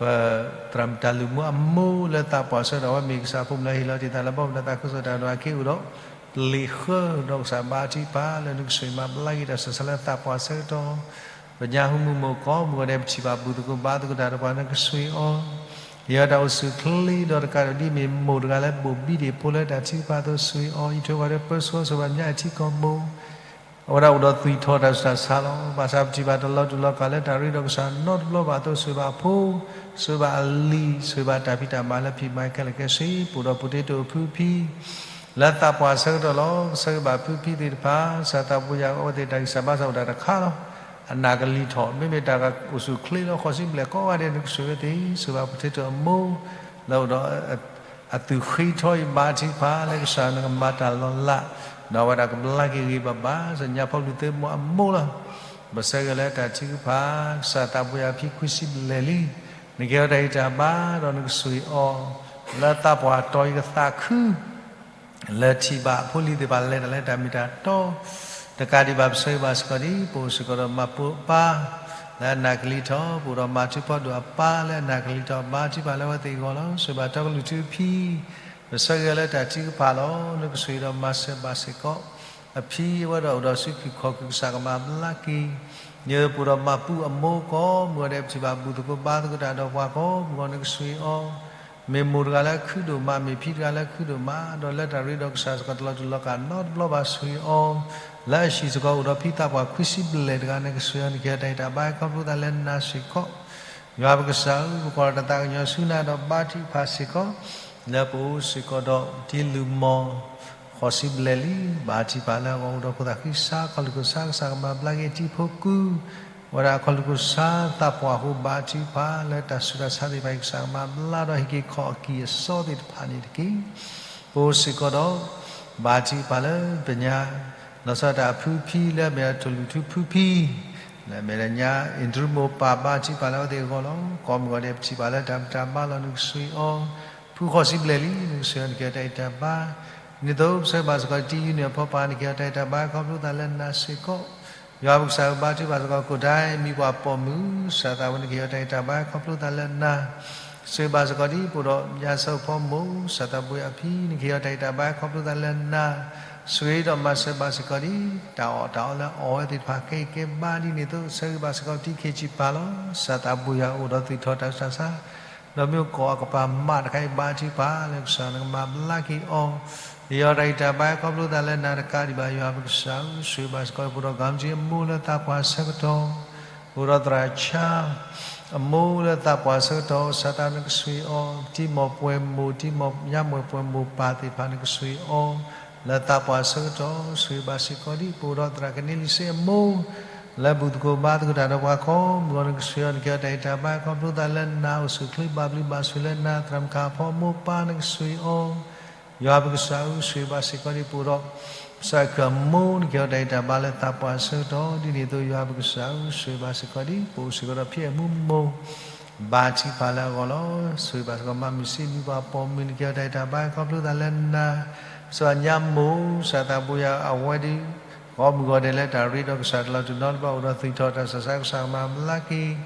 ပသရၣ်မုၣ်တၢ်လုၢ်မူအမိၢ်လၢသးပှၢ်ဆၢကတီၢ် အဝဲမ့ၢ်ကစၢ်ဖိမုၣ်လၢဟ့ၣ်လီၤတ့ၢ်သးလၢဘီမုၢ်လၢသးခုကစီၣ်တၢ်ဒိၣ်အခံ အိၣ်ဒီးပလ့းဃၢ ဒီးကစၢ်ဘါထုကဖၣ်လၢနကဆှံမၤဘျါက့ၤတၢ်ဆၢဆါလၢသးပှၢ်ဆၢကတီၢ်, ပညါဟူမုၢ်မိၢ်ကိးမုၢ်ဂီၤဒဲး ပထံၣ်ဘၣ်ဘူၣ်သကိးဘါသကိးတၢ်ဒီးပှၤ နကဆှံအီၤ ဟ့ၣ်အီၤတၢ်အိၣ်ဆူၣ်ချ့ ဒီးတကးဒံး ဒ်မ့ၢ်မိၢ်တဂၤလၢဘိၣ်ဘံဒ့ၣ်ဖိလၢတၢ်ထုကဖၣ်အသိး ဆှံအီၤ အံးထွဲကွၢ်ထွဲ ပၢဆှၢအီၤ ဆိၣ်ဂ့ၤဘၣ်မၠါအထံကီၢ်မိၢ် အဝဲဒၣ်အိၣ်ဒီးသွံၣ်ထီၣ်တၢ်ဆူးတၢ်ဆါလီၤ. ဘၣ်ဆၣ်ပထံၣ်ဘၣ်တၢ်လီၤတူာ်လီၤကာ်လၢတၢ်ရ့ဒီးကစၢ်နီတဘျီဘၣ်အသိး ဆိၣ်ဂ့ၤဘၣ်အဖိ, ဆိၣ်ဂ့ၤဘၣ်အလံၤ, ဆိၣ်ဂ့ၤဘၣ်တၢ်ဖံးတၢ်မၤလၢဖံးမၤခဲလၢာ်ခဲဆ့, ပအိၣ်ဒီး potato အဖုဖံ လၢသးပှၢ်ဆၢကတီၢ်လီၤ. ပဆၢဂ့ၤဘၣ်ဖုဖံသ့ၣ်တဖၣ်, ကစၢ်သးဘိယွၤအဝဲသ့ၣ်တၢ်ဂံၢ်စၢ်ဘါစၢ်အိၣ်ဒၣ်တခါလီၤ. အနၢ်ကလံၤထီၣ် မ့မ့ၢ်တၢ်အိၣ်ဆူၣ်ချ့လီၤ ဃိးဆံဘျဲၣ်ကိးဂၤဒဲး နကဆှံဝဲသ့ၣ်, ဆိၣ်ဂ့ၤဘၣ် potato အမိၢ် လၢအိၣ်ဒီး အသူၣ်ဃ့ထီအံၤ ဘါထုကဖၣ်လၢကစၢ်နကမၤတၢ်လီၤလး, ဒီးအဝဲဒၣ်ကဘျါက့ၤဂ့ၤဘၣ်ဘၣ် စၢညါဖီလူၤသ့ၣ်မိၢ်အမိၢ်လီၤ. ပဆၢဂ့ၤလၢတၢ်ထုကဖၣ်, ကစၢ်သးဘိယွၤဖံခွံဆံဘျဲၣ်လံ, နကဟ့ၣ်အီၤတၢ်ဂံၢ်တၢ်ဘါ ဒီးနကဆှံအီၤ လၢသးပှၢ်တီၤအံၤကသးခု လၢထံၣ်ဘၣ်ဖိလံၤသ့ၣ်တဖၣ်လဲၤတၢ်လၢတၢ်မ့ၢ်တၢ်တီ, တကးဒံးဘၣ်ပဆၢဂ့ၤဘၣ်စ့ၢ်ကီးဒ် ပအိၣ်စ့ၢ်ကီးဒီးမၤပူအပၢ် လၢအနၢ်ကလံၤထီၣ်, ပအိၣ်ဒီးမၤထူဖီဒိၣ်အပၢ်လၢအနၢ်ကလံၤထီၣ်, ဘါထုကဖၣ်လၢအဝဲသ့ၣ်အဂီၢ်လီၤ. ဆိၣ်ဂ့ၤဘၣ်တီကလုၢ်ထူဖံ, ပဆၢဂ့ၤလၢတၢ်ထုကဖၣ်လီၤ. နကဆှံဒီးမၤစၢၤဘၣ်စ့ၢ်ကီး အဖံအဝဲဒၣ်အိၣ်ဒီးစုဖံးခီၣ်ခုၣ် ကစၢ်ကမၤဘျါက့ၤ, ယပအိၣ်ဒီးမၤပူအမိၢ်ကိးမုၢ်ဂီၤဒဲး ပထံၣ်ဘၣ်ဘူၣ်သကိးဘါသကိးတၢ်ဒီးပှၤကိးမုၢ်ဂီၤ နကဆှံအီၤ မ့ၢ်မိၢ်တဂၤလၢခုဒိၣ်မး, မ့ၢ်ဖံတဂၤလၢခုဒိၣ်မး, ဒီးလၢတၢ်ရ့ဒီးကစၢ်စ့ၢ်ကီးတလီၤတူာ်လီၤကာ်နီတဘျီဘၣ် ဆှံအီၤ, လၢအဟံၣ်စ့ၢ်ကီးအိၣ်ဒီးဖံသးပှၢ်ခွံဆံဘျဲၣ်တဂၤ နကဆှံအီၤ နကဟ့ၣ်အီၤတၢ်ဂံၢ်တၢ်ဘါ ခီဖျိသးလၢနၤစ့ၢ်ကီး. ယွၤပကစၢ်ဧၢ, ပကွၢ်တၢ်သးကညီၤဆူနၤဒီးဘါထုကဖၣ်စ့ၢ်ကီး, လၢပအိၣ်စ့ၢ်ကီးဒီးတံၤလုၢ်မီၢ် ဃိးဆံဘျဲၣ်လံ, ဘါထုကဖၣ်လၢအဂီၢ် အိၣ်ဒီးဖိသၣ်ဃံစါ ခီၣ်လုၢ်ခိၣ်စါ ကစၢ်ကမၤဘျါက့ၤတံၤဖိကု, ဝဲဒၣ်ခီၣ်လုၢ်ခိၣ်စါသးပှၢ်အဃိ ဘါထုကဖၣ်လၢတၢ်ဆူးတၢ်ဆါသ့ၣ်တဖၣ်အံၤ ကစၢ်ကမၤဘျါဒီးဟ့ၣ်က့ၤခီၣ်အကံၢ်အစီသ့ၣ်တဖၣ်န့ၣ်တက့ၢ်. ပအိၣ်စ့ၢ်ကီးဒီး ဘါထုကဖၣ်လၢပညါ, လီၤဆီဒၣ်တၢ်အဖုဖံလၢအမ့ၢ်ဒၣ်ထိၣ်လွံၢ်ထူဖုဖံ, လၢအမ့ၢ်ဒၣ်ညါ အ့ဒြူမိၢ်ပၢ် ဘါထုကဖၣ်လၢအဝဲသ့ၣ်အဂီၢ်လီၤ. ကိးမုၢ်ဂီၤဒဲး ပထံၣ်ဘၣ်လၢတၢ်ဘူၣ်တၢ်ဘါလီၤ နကဆှံအီၤ, ဖုဃိးဆံဘျဲၣ်လံ နကဆှံအီၤ နကဲထီၣ်တၢ်ဂံၢ်တၢ်ဘါ, ဒ်န့ၣ်အသိး ပဆၢဂ့ၤဘၣ်စ့ၢ်ကီး တံယူနံၣ်အဖိခွါ နကဲထီၣ်တၢ်ဂံၢ်တၢ်ဘါ ခီဖျိသးလၢနၤစ့ၢ်ကီး, ယွၤပကစၢ်ဧၢ ဘါထုကဖၣ်စ့ၢ်ကီး ကိၣ်ဒါအံၤ မံၤပှၢ်ပိာ်မုၣ် စၢ်သးဝဲ နကဟ့ၣ်အီၤတၢ်ဂံၢ်တၢ်ဘါ ခီဖျိသးလၢနၤ, ဆှံဘၣ်စ့ၢ်ကီးဒ် ပအိၣ်ဒီး ညါစၢဖိမိၢ် စၢ်သးဘိယၤအဖံ နကဟ့ၣ်အီၤတၢ်ဂံၢ်တၢ်ဘါ ခီဖျိသးလၢနၤ, ဆှံဒီးမၤစၢၤဘၣ်စ့ၢ်ကီးဒ် တၢ်အီၣ်တၢ်အီလၢအီၣ်ဝဲသ့ၣ်တဖၣ် ကဲအံၤကဲဘါ ဒ်န့ၣ်အသိး ဆၢဂ့ၤဘၣ်စ့ၢ်ကီး တံခ့စံးပၢ်လီၤ စၢ်သးဘိယၤအိၣ်ဒီး သုးထီၣ်တၢ်ဆူးတၢ်ဆါ ဒီးမ့ၢ်အိၣ်ကိးအကပၤမးတခါအံၤ ဘါထုကဖၣ်လၢကစၢ်နကမၤဘျါက့ၤအီၤ, ဟ့ၣ်အီၤတၢ်ဂံၢ်တၢ်ဘါ ခီဖျိသးလၢနၤတကးဒံးဘၣ် ယွၤပကစၢ်ဧၢ ဆှံဘၣ်စ့ၢ်ကီး ပအိၣ်ဒီး ကၤမကၠံအမိၢ်လၢသးပှၢ်ဆၢကတီၢ်, ပအိၣ်ဒီးသရၣ်ဆါ အမိၢ်လၢသးပှၢ်ဆၢကတီၢ် စၢ်သး နကဆှံအီၤ, တံမီၢ်ပှဲၤမိၢ် တံမီၢ်ညါမွဲၢ်ပှဲၤမိၢ်ပၢ်သ့ၣ်တဖၣ် နကဆှံအီၤ လၢသးပှၢ်ဆၢကတီၢ်, ဆှံဘၣ်စ့ၢ်ကီးဒ် ပအိၣ်ဒီးသရၣ်ကန့လံစ့အမိၢ် လၢဘူၣ်သကိးဘါသကိးတၢ်ဒီးပှၤကိးမုၢ်ဂီၤ နကဆှံအီၤ နကဟ့ၣ်အီၤတၢ်ဂံၢ်တၢ်ဘါ ခီဖျိသးလၢနၤအိၣ်ဆူၣ်ချ့ဘၣ်ဘျုးဘၣ်ဆိၣ်လၢနၤ သရၣ်မုၣ်ခါအဖီမိၢ်ပၢ် နကဆှံအီၤ ယွၤပကစၢ်ဧၢ ဆှံဘၣ်စ့ၢ်ကီးဒ် ပအိၣ်ဒီး ကစၢ်ခၢၣ်အမိၢ် နကဟ့ၣ်အီၤတၢ်ဂံၢ်တၢ်ဘါလၢသးပှၢ်ဆၢကတီၢ်, ဒ်န့ၣ်အသိး ယွၤပကစၢ်ဧၢ ဆှံဘၣ်စ့ၢ်ကီးဒ် ပအိၣ်စ့ၢ်ကီးဒီးဖံအဲၣ်မူမိၢ် ဘါထုကဖၣ်လၢအဂီၢ်လီၤ. ဆှံဘၣ်စ့ၢ်ကီး မၤမုၢ်ဆ့ၣ် မံၤပှၢ်ပိာ်မုၣ် နကဟ့ၣ်အီၤတၢ်ဂံၢ်တၢ်ဘါ ခီဖျိသးလၢနၤ, စၢ်ညါမိၢ် စၢ်သးဘိယၤ အဝဲဒၣ် ကိးမုၢ်ဂီၤဒဲးလၢတၢ်ရ့ဒီးကစၢ်တလီၤတူာ်နီတဘျီ အိၣ်ဒီးသုးထီၣ်တၢ်ဆူးတၢ်ဆါ ကစၢ်ကမၤဘျါက့ၤ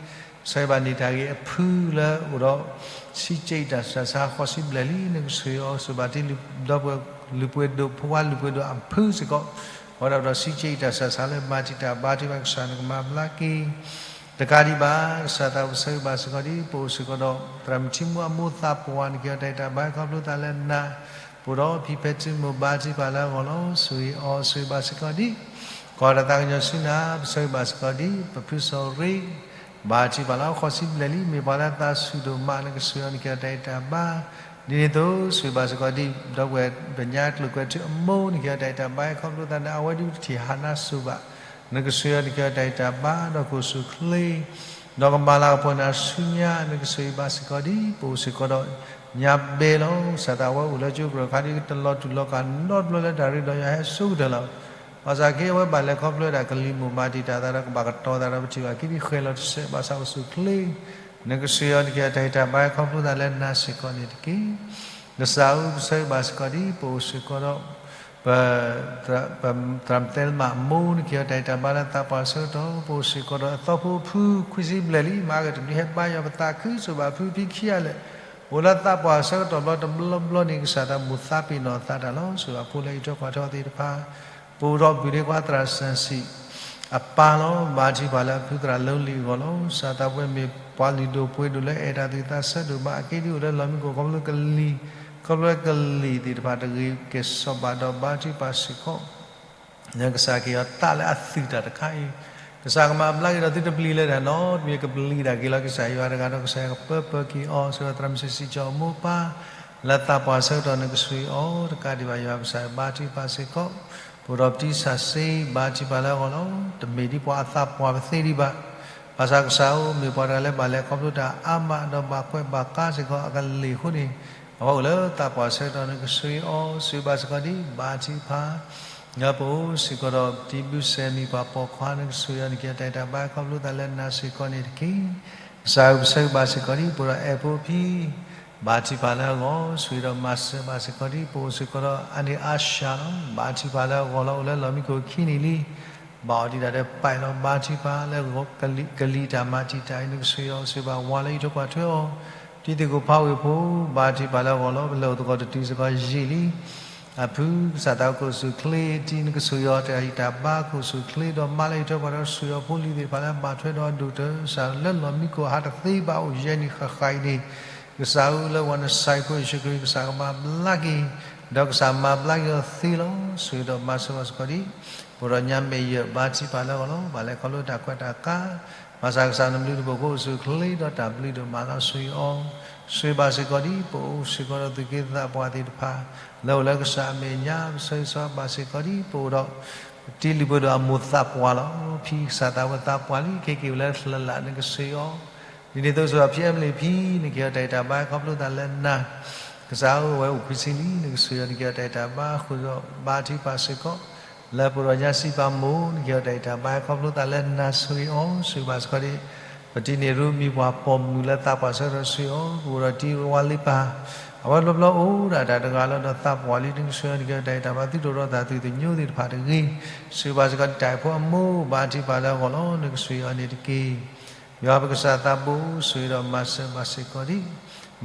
ဆၢဂ့ၤဘၣ်န့ၢ်တၢ်ဂ့ၤအဖုလၢအိၣ်ဒီး ဆံးက့အံၤတၢ်ဆူးတၢ်ဆါ ဃိးဆံဘျဲၣ်လံ နကဆှံအီၤ ဆှံဘၣ်တံၢ်ဒီပုၢ်ဝဲၢ်လုၢ်ပှ့ၤဒိၣ် ဖိခွါလုၢ်ပှ့ၤဒိၣ်အဖုစ့ၢ်ကီး အိၣ်ဒီးဆံးက့အံၤတၢ်ဆူးတၢ်ဆါလၢ ဘါထုကဖၣ်တၢ်ဘါထုကဖၣ် ကစၢ်နကမၤဘျါက့ၤ တကးဒံးဘၣ် ကစၢ်သးဝဲ ဆၢဂ့ၤဘၣ်စ့ၢ်ကီးဒ် ပအိၣ်စ့ၢ်ကီးဒီး သရၣ်မုၣ်ထံမူအမိၢ်သးပှၢ် နကဟ့ၣ်အီၤတၢ်ဂံၢ်တၢ်ဘါ ခီဖျိသးလၢနၤ, ပအိၣ်ဒီးဖံဖဲထံမိၢ် ဘါထုကဖၣ်လၢအဂီၢ်လီၤ. ဆှံအီၤ ဆှံဘၣ်စ့ၢ်ကီးဒ် ကီၢ်တၢ်သးကညီၤဆူနၤ, ပဆၢဂ့ၤဘၣ်စ့ၢ်ကီးဒ် ပဖုစီၤရ့ ဘါထုကဖၣ်လၢအဃိးဆံဘျဲၣ်လံ မ့ၢ်ပှၤလၢအသးဆူၣ်ဒိၣ်မး နကဆှံအီၤ နကဟ့ၣ်အီၤတၢ်ဂံၢ်တၢ်ဘါ, ဒ်န့ၣ်အသိး ဆှံဘၣ်စ့ၢ်ကီးဒ် ဒီပုၢ်ဝဲၢ် ပညါကျိၤကွဲးထူအမိၢ် နကဟ့ၣ်အီၤတၢ်ဂံၢ်တၢ်ဘါ ခီဖျိသးလၢအဝဲဒၣ်တထံၣ်ဟါနါစိၤဘၣ် နကဆှံအီၤ နကဟ့ၣ်အီၤတၢ်ဂံၢ်တၢ်ဘါ ဒီးကအိၣ်ဆူၣ်ချ့ ဒီးကမၤလၤကပီၤနၤဆူညါ နကဆှံဘၣ်စ့ၢ်ကီးဒ် ပအိၣ်စ့ၢ်ကီးဒီး ညါဘဲလီၤ စၢ်သးဝဲအိၣ်လၢကၠိကရၢၢ်ခါဒ် တလီၤတူာ်လီၤကာ်နီတဘျီလၢတၢ်ရ့ဒီးယွၤဟဲစိကတၢၢ်လီၤ. ဘၣ်ဆၣ်က့အဝဲဘၣ်လဲၤခီဖျိဝဲဒၣ်ကလံၤမိၢ်မၤတံာ်တာ်သးဒီးကဘၣ်ကတီၤသးဒီးပထံၣ်ဘၣ်က့ဒ်ဃဲၤလီၤတစဲး ဘၣ်ဆၣ်အိၣ်ဆူၣ်ချ့ နကဆှံအီၤ နကဟ့ၣ်အီၤတၢ်ဂံၢ်တၢ်ဘါ ခီဖျိသးလၢနၤစ့ၢ်ကီးန့ၣ်တက့ၢ်. ကစၢ်ဧၢ ပဆၢဂ့ၤဘၣ်စ့ၢ်ကီးဒ် ပအိၣ်စ့ၢ်ကီးဒီး ပ သရၣ်မုၣ်သဲလမၣ်အမိၢ် နကဟ့ၣ်အီၤတၢ်ဂံၢ်တၢ်ဘါလၢသးပှၢ်ဆၢကတီၢ် ပအိၣ်စ့ၢ်ကီးဒီးအသီဖိအဖု ခွံဆံဘျဲၣ်လံ မၤကတနွံဟဲဘါယွၤပသးခု ဆိၣ်ဘၣ်ဖုဖံခံဂၤလၢာ် အိၣ်လၢသးပှၢ်ဆၢကတီၢ်ဘျီတဘျီဘျီန့ၣ် ကစၢ်သးမိၢ်သးပ့ၤနီၣ်သးတၢ်လီၤ. ဆိၣ်ဘၣ်ဖိလၢအအံးထွဲကွၢ်ထွဲအီၤသ့ၣ်တဖၣ် ပအိၣ်ဒီးဘုၣ်ဒ့ခွါသရၣ်စၣ်စံၣ် အပၢ်လီၤ. ဘါထုကဖၣ်လၢအဖုသရၣ်လၢလံၤအဂီၢ်လီၤ. စၢ်သးပှၢ်မ့ၢ်ပှၤလုၢ်ဒိၣ်ပှ့ၤဒိၣ်လၢအဲၣ်တၢ်သးဆၢဒိၣ်မး အက့ဒ်အိၣ်လၢလီၢ်မံခိၣ် ခီဖျိကလံၤ ခီဖျိကလံၤသ့ၣ်တဖၣ်တဂ့ၤကဲၤစီၤဘၣ်ဒီး ဘါထုကဖၣ်စ့ၢ်ကီး လၢကစၢ်ကဟ့ၣ်အီၤသးလၢအသုးတၢ်တခါအံၤ, ကစၢ်ကမၤဘျါက့ၤဒီးသုတပျံၤလၢၤတၢ်နီတမံၤ ကပျံၤတၢ်က့ၤလီၤ ကစၢ်ယွၤတဂၤဒီး ကစၢ်ယွၤကပၢပၢၤက့ၤအီၤ ဆိၣ်ဂ့ၤသရၣ်မုၣ်စံၣ်စံၣ်ကၠီအမိၢ်ပၢ် လၢသးပှၢ်ဆၢကတီၢ် နကဆှံအီၤ တကးဒံးဘၣ် ယွၤကစၢ်ဘါထုကဖၣ်စ့ၢ်ကီး ပအိၣ်ဒီးပတံစၢ်စ့ ဘါထုကဖၣ်လၢအဂီၢ်လီၤ. တမ့ၢ်ဒ်ပှၤအသးပှၢ်ပသ့ဒံးဘၣ် ဘၣ်ဆၣ်ကစၢ်ဧၢ မ့ၢ်ပှၤတဂၤလၢဘၣ်လဲၤခီဖျိတၢ်အါမးဒီးဘၣ်ကွဲးဘၣ်ကါစ့ၢ်ကီး အကလ့ၢ်အဃိန့ၣ် အဝဲအိၣ်လၢသးပှၢ်ဆၢကတီၢ် နကဆှံအီၤ ဆှံဘၣ်စ့ၢ်ကီးဒ် ဘါထုကဖၣ် လၢပအိၣ်စ့ၢ်ကီးဒီးတံဘုစဲမံၤပှၢ်ပိာ်ခွါ နကဆှံအီၤ နကဟ့ၣ်အီၤတၢ်ဂံၢ်တၢ်ဘါ ခီဖျိသးလၢနၤစ့ၢ်ကီးန့ၣ်တက့ၢ်. ကစၢ်ဧၢ ပဆၢဂ့ၤဘၣ်စ့ၢ်ကီးဒ် ပအိၣ်ဒီးအဲၣ်ဖိဖံ ဘါထုကဖၣ်လၢအဂီၢ် ဆှံဒီးမၤစၢၤဘၣ်စ့ၢ်ကီးဒ် ပအိၣ်စ့ၢ်ကီးဒီးအါန့ၢ်အါစှၤလီၤ. ဘါထုကဖၣ်လၢအဂီၢ်လီၤ အိၣ်လၢလီၢ်မံခိၣ်ခံနံၣ်လံ ဘၣ်အီၤဒံးတၢ်ဒီးပာ်လီၤ ဘါထုကဖၣ်လၢကလံၤတၢ်မၤတံာ်တာ်အံၤ နကဆှံအီၤ ဆှံဘၣ်ဝၤလၢအံးထွဲကွၢ်ထွဲအီၤ တံၤသကိးဖးဝ့ၢ်ဖိ ဘါထုကဖၣ်လၢအဂီၢ်လီၤ ပလဲၤအိၣ်သကိးတတုၤစ့ၢ်ကီးယံာ်လံ အဖုကစၢ်သးကအိၣ်ဆူၣ်ချ့ တံၤနကဆှံအီၤ တၢ်ဂံၢ်တၢ်ဘါကအိၣ်ဆူၣ်ချ့ ဒီးမါလၢအံးထွဲကွၢ်ထွဲ ဆှံအီၤဖိလံၤသ့ၣ်တဖၣ်လၢအဘၣ်ထွဲဒီးအဒိၣ်တၢ် ကစၢ်လၢလီၢ်မံခိၣ်ဟးတသ့ဘၣ်အိၣ်ယဲၢ်နံၣ်ဃၣ်ဃၣ်အံၤန့ၣ် ကစၢ်ဧၢ လၢပှၤနဆံးဖိယ့ၣ်ၡူးခရံာ် ကစၢ်ကမၤဘျါက့ၤ ဒီးကစၢ်မၤဘျါက့ၤအီၤသ့လီၤ. ဆှံဒီးမၤစၢၤဘၣ်စ့ၢ်ကီးဒ် ပအိၣ်ဒီးညါမဲာ်ယၢၢ် ဘါထုကဖၣ်လၢအဂီၢ်လီၤ ဘၣ်လဲၤခီဖျိတၢ်ခွဲးတၢ်ယာ် ဘၣ်ဆၣ်ကစၢ်နဘျုးနဖှိၣ်ဖိအိၣ်ဆူၣ်ချ့ဒီးတၢ်ဘျုးဒိၣ်မးလီၤ ဆှံအီၤ ဆှံဘၣ်စ့ၢ်ကီးဒ် ပအိၣ်စ့ၢ်ကီးဒီးသူၣ်က့သးပှၢ်သ့ၣ်တဖၣ် လၢအိၣ်လၢကစၢ်အမဲာ်ညါ ပဆၢဂ့ၤဆၢဝါဘၣ်စ့ၢ်ကီးဒ် ပအိၣ်ဒီး တံၤလုၢ်ပှ့ၤဒိၣ်အမိၢ်သးပှၢ်လီၤ. ဖံကစၢ်သးဝဲသးပှၢ်လံ ခဲက့ၤဝဲလၢချၢလၢ် နကဆှံအီၤ ဒ်န့ၣ်အသိး ဆိၣ်ဂ့ၤဖံအဲမလ့းဖံ နကဟ့ၣ်အီၤတၢ်ဂံၢ်တၢ်ဘါ ခီဖျိသးလၢနၤ ကစၢ်ဧၢ, အဝဲအိၣ်ခွံဆံလံ, နကဆိၣ်ဂ့ၤအီၤ နက့ၤအီၤတၢ်အဲၣ်တၢ်ဘါအဃိဒီး ဘါထုကဖၣ်စ့ၢ်ကီး လၢပအိၣ်ဒီးညါစံးပာ်မိၢ် နက့ၤအီၤတၢ်အဲၣ်တၢ်ဘါ ခီဖျိသးလၢနၤဆိၣ်ဂ့ၤအီၤ ဆိၣ်ဂ့ၤဘၣ်စ့ၢ်ကီးဒံး ပတံၤန့ၢ်ရူမံၤပှၢ်ပိာ်မုၣ်လၢသးပှၢ်ဆၢကတီၢ်ဆိၣ်ဂ့ၤအီၤ, ပအိၣ်ဒီးတံၤဝါလ့ပၢ် အဝဲတဘျီဘျီအိၣ်ဒၣ်တၢ်တဂၤလီၤ ဒီးသးပှၢ်လံ နကဆိၣ်ဂ့ၤအီၤ နက့ၤအီၤတၢ်အဲၣ်တၢ်ဘါ သုတအိၣ်ဒီးတၢ်သးသမူသ့ၣ်တဖၣ်တဂ့ၤ, ဆိၣ်ဂ့ၤဘၣ်စ့ၢ်ကီးဒံးတၢ်အဲၣ်ဖိအမိၢ် ဘါထုကဖၣ်လၢအဂီၢ်လီၤ နကဆိၣ်ဂ့ၤအီၤန့ၣ်တက့ၢ်. ယွၤပကစၢ်သးဘိ ဆိၣ်ဂ့ၤဒီးမၤစၢၤဘၣ်စ့ၢ်ကီးဒံး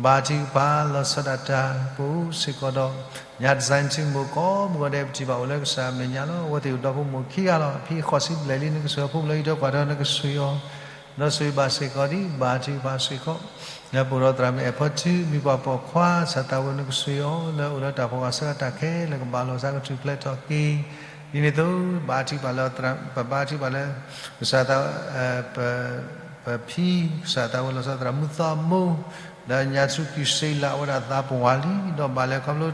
ဘါထုကဖၣ် လီၤဆီဒၣ်တၢ် ပအိၣ်စ့ၢ်ကီးဒီး ညၣ်တစဲးထံမိၢ်ကိးမုၢ်ဂီၤဒဲး ပထံၣ်ဘၣ်အိၣ်လၢကစၢ်အမဲာ်ညါလီၤ. အဝဲသ့ၣ်အိၣ်ဒီးဖိမိၢ်ခံဂၤလီၤ. အဖံအဃိးဆံဘျဲၣ်လံ နကဆိၣ်ဂ့ၤအဖိမုၣ်လၢဟံၣ်ဒီးကွၢ်ဒီး နကဆိၣ်ဂ့ၤအီၤ ဒီးဆိၣ်ဂ့ၤဘၣ်စ့ၢ်ကီးဒံး ဘါထုကဖၣ်စ့ၢ်ကီး လၢပအိၣ်ဒီးသရၣ်မုၣ်အဲၣ်ဖီထူ မံၤပှၢ်ပိာ်ခွါ ကစၢ်သးဘိ နကဆိၣ်ဂ့ၤအီၤ လၢအိၣ်လၢတၢ်ဖီၣ်ဃာ်ဆၢကတီၢ်ခဲလၢာ် ကဘၣ်လီၤစၢ်ကထူၣ်ဖျဲးထီၣ်က့ၤ ဒ်န့ၣ်အသိး ဘါထုကဖၣ်လၢ ပဘါထုကဖၣ်လၢ ကစၢ်သး ပ ပဖံ ကစၢ်သးဘိ လီၤဆီသရၣ်မုၣ်သီမိၢ် ဒီးညါဆူကံၢ်စ့လး အဝဲဒၣ်သးပှၢ်လံ ဒီးဘၣ်လဲၤခီဖျိ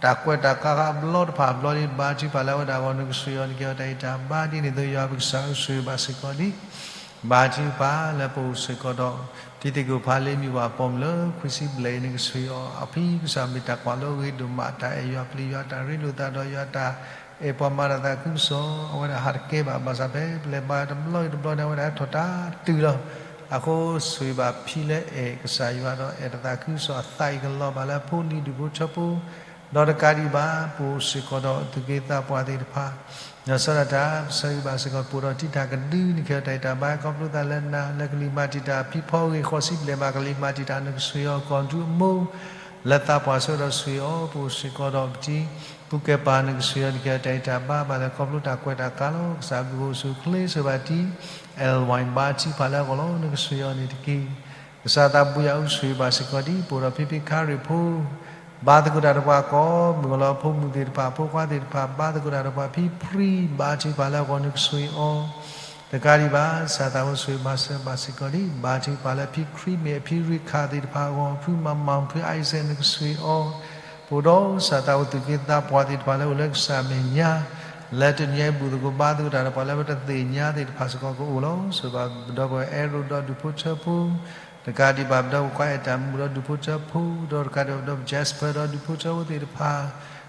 တၢ်ကွဲးတၢ်ကါဃါအဘျီတဖၣ်အဘျီလံ ဘါထုကဖၣ်လၢအဝဲဒၣ်အဂီၢ် နကဆိၣ်ဂ့ၤအီၤ နက့ၤအီၤတၢ်အဲၣ်တၢ်ဘါ ဒ်န့ၣ်အသိး ယွၤပကစၢ်ဧၢ ဆိၣ်ဂ့ၤဘၣ်စ့ၢ်ကီးဒံး ဘါထုကဖၣ်လၢပအိၣ်စ့ၢ်ကီးဒီး တံၤသကိးဖးလ့ မံၤပှၢ်ပိာ်မုၣ်လၢခွံဆံဘျဲၣ်အံၤ နကဆိၣ်ဂ့ၤအီၤ အဖံကစၢ်မ့ၢ်တၢ်ကွၢ်လၢအဂ့ၤဒိၣ်မး တၢ်အဲၣ်ယွၤပျံၤယွၤ တၢ်ရ့လိာ်သးဒီးယွၤ တၢ်အဲၣ်ပှၤမၤတၢ်သးခုကစီၣ် အဝဲဒၣ်ဟးတကဲဘၣ် ဘၣ်ဆၣ်ဖဲပလဲၤဘါတဘျီဂ့ၤတဘျီန့ၣ် အဝဲဒၣ်ဟဲထီၣ်တၢ်တုၤလီၤ. အဃိဆိၣ်ဂ့ၤဘၣ်ဖံလၢအဲၣ်ကစၢ်ယွၤဒီးအဲၣ်တၢ်သးခုကစီၣ် အသးအံၤကလီၤဘၣ်လၢဖိလံၤဒူၣ်ဖိထၢဖိ ဒီးတကးဒံးဘၣ် ပအိၣ်စ့ၢ်ကီးဒီးသူၣ်က့သးပှၢ်သ့ၣ်တဖၣ် ဒီးဆီဒၣ်တၢ် ပဆၢဂ့ၤဘၣ်စ့ၢ်ကီး ပအိၣ်ဒီးတံၤတၢ်ကဒု နက့ၤအီၤတၢ်အဲၣ်တၢ်ဘါ ခီဖျိသးလၢနၤ လၢကလံၤမၤတံာ်တာ် ဖံဖီဂ့ၤဃိးဆံဘျဲၣ်မး ကလံၤမၤတံာ်တာ် နကဆိၣ်ဂ့ၤအီၤ ကီၢ်ဒူအမိၢ် လၢသးပှၢ်ဆၢကတီၢ်ဆိၣ်ဂ့ၤအီၤ ပအိၣ်စ့ၢ်ကီးဒီးပတံၤ ပူၤကဲပၢ် နကဆိၣ်ဂ့ၤအီၤ နက့ၤအီၤတၢ်အဲၣ်တၢ်ဘါ ဘၣ်လဲၤခီဖျိတၢ်ကွဲးတၢ်ကါလီၤ. ကစၢ်အဘျုးအဖှိၣ်အိၣ်ဆူၣ်အိၣ်ချ့ ဆိၣ်ဂ့ၤဘၣ်တံၤ အဲၣ်ဝဲ ဘါထုကဖၣ်လၢအဂီၢ်လီၤ နကဆိၣ်ဂ့ၤအီၤန့ၣ်တက့ၢ်. ကစၢ်သးဘိယွၤဧၢ ဆိၣ်ဂ့ၤဘၣ်စ့ၢ်ကီးဒံး ပအိၣ်ဒီးဖံဖံခါရံၣ်ဖိ ဘါသကိးတၢ်ဒီးပှၤကိးမုၢ်ဂီၤလီၤ. ဖိမုၣ်သ့ၣ်တဖၣ် ဖိခွါသ့ၣ်တဖၣ် ဘါသကိးတၢ်ဒီးပှၤ ဖံဖံ ဘါထုကဖၣ်လၢအဂီၢ် နကဆိၣ်ဂ့ၤအီၤ တကးဒံးဘၣ် ကစၢ်သးဘိ ဆိၣ်ဂ့ၤဘၣ်စၢၤဘၣ်စ့ၢ်ကီးဒံး ဘါထုကဖၣ်လၢဖံခရံမ့ၢ် ဖံရ့ခၣ်သ့ၣ်တဖၣ်အဂီၢ် ဖုမၤမၤ ဖုအံစဲး နကဆိၣ်ဂ့ၤအီၤ ပအိၣ်ဒီးကစၢ်သးဘိ သူၣ်က့သးပှၢ်သ့ၣ်တဖၣ်လၢအိၣ်လၢကစၢ်အမဲာ်ညါ လၢတနံၤအံၤဘူၣ်သကိးဘါသကိးတၢ်ဒီးပှၤလၢပတသ့ၣ်ညါသ့ၣ်တဖၣ်စ့ၢ်ကီးကအိၣ်လီၤ. ဆိၣ်ဂ့ၤဘၣ်ပဒီပုၢ်ဝဲၢ်အဲၣ်ရိၣ်ဒီးဒူၣ်ဖိထၢဖိ တကးဒံးဘၣ်ပဒီပုၢ်ဝဲၢ်ခွါအဲၣ်တၢ်မုၣ်ဒီးဒူၣ်ဖိထၢဖိ ဒီးတကးဒံးဘၣ်ပဒီပုၢ်ဝဲၢ် Jasper ဒီးဒူၣ်ဖိထၢဖိသ့ၣ်တဖၣ်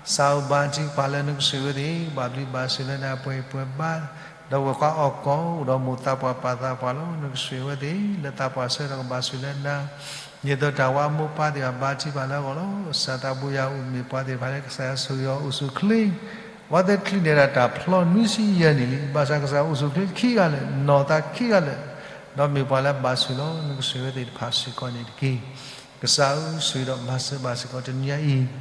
ကစၢ်ဧၢ ဘါထုကဖၣ်လၢနကဆိၣ်ဂ့ၤဝဲသ့ၣ် ဘၣ်ဘျုးဘၣ်ဆိၣ်လၢနၤပှဲၤပှဲၤဘါ ဒီးဝဲၢ်ခွါအီၣ်ကီၢ် အိၣ်ဒီးမိၢ်သးပှၢ်ပၢ်သးပှၢ်လီၤ. နကဆိၣ်ဂ့ၤဝဲသ့ၣ် လၢသးပှၢ်ဆၢကတီၢ်ကဘၣ်ဆိၣ်လၢနၤ ဒ်သိးတၢ်ဝါအမိၢ်ပၢ်သ့ၣ်တဖၣ် ဘါထုကဖၣ်လၢအဂီၢ်လီၤ. ကစၢ်သးဘိယွၤဧၢ မ့ၢ်ပှၤသ့ၣ်တဖၣ်လၢကစၢ်ယွၤဆိၣ်ဂ့ၤအီၤအိၣ်ဆူၣ်အိၣ်ချ့ အဝဲသ့ၣ်ချုးန့ၢ်ဒၣ်တၢ်ဖျီနွံဆံယဲၢ်နံၣ်လံ. ဘၣ်ဆၣ်ကစၢ်အိၣ်ဆူၣ်အိၣ်ချ့ခံဂၤလၢာ် နီၢ်သးခံဂၤလၢာ် ဒီးမ့ၢ်ပှၤလၢဘၣ်ဆိၣ်လီၤ. နကဆိၣ်ဂ့ၤဝဲသ့ၣ်တဖၣ်စ့ၢ်ကီးန့ၣ်တက့ၢ်. ကစၢ်ဧၢ ဆိၣ်ဂ့ၤဒီးမၤစၢၤဘၣ်စ့ၢ်ကီးတနံၤအံၤ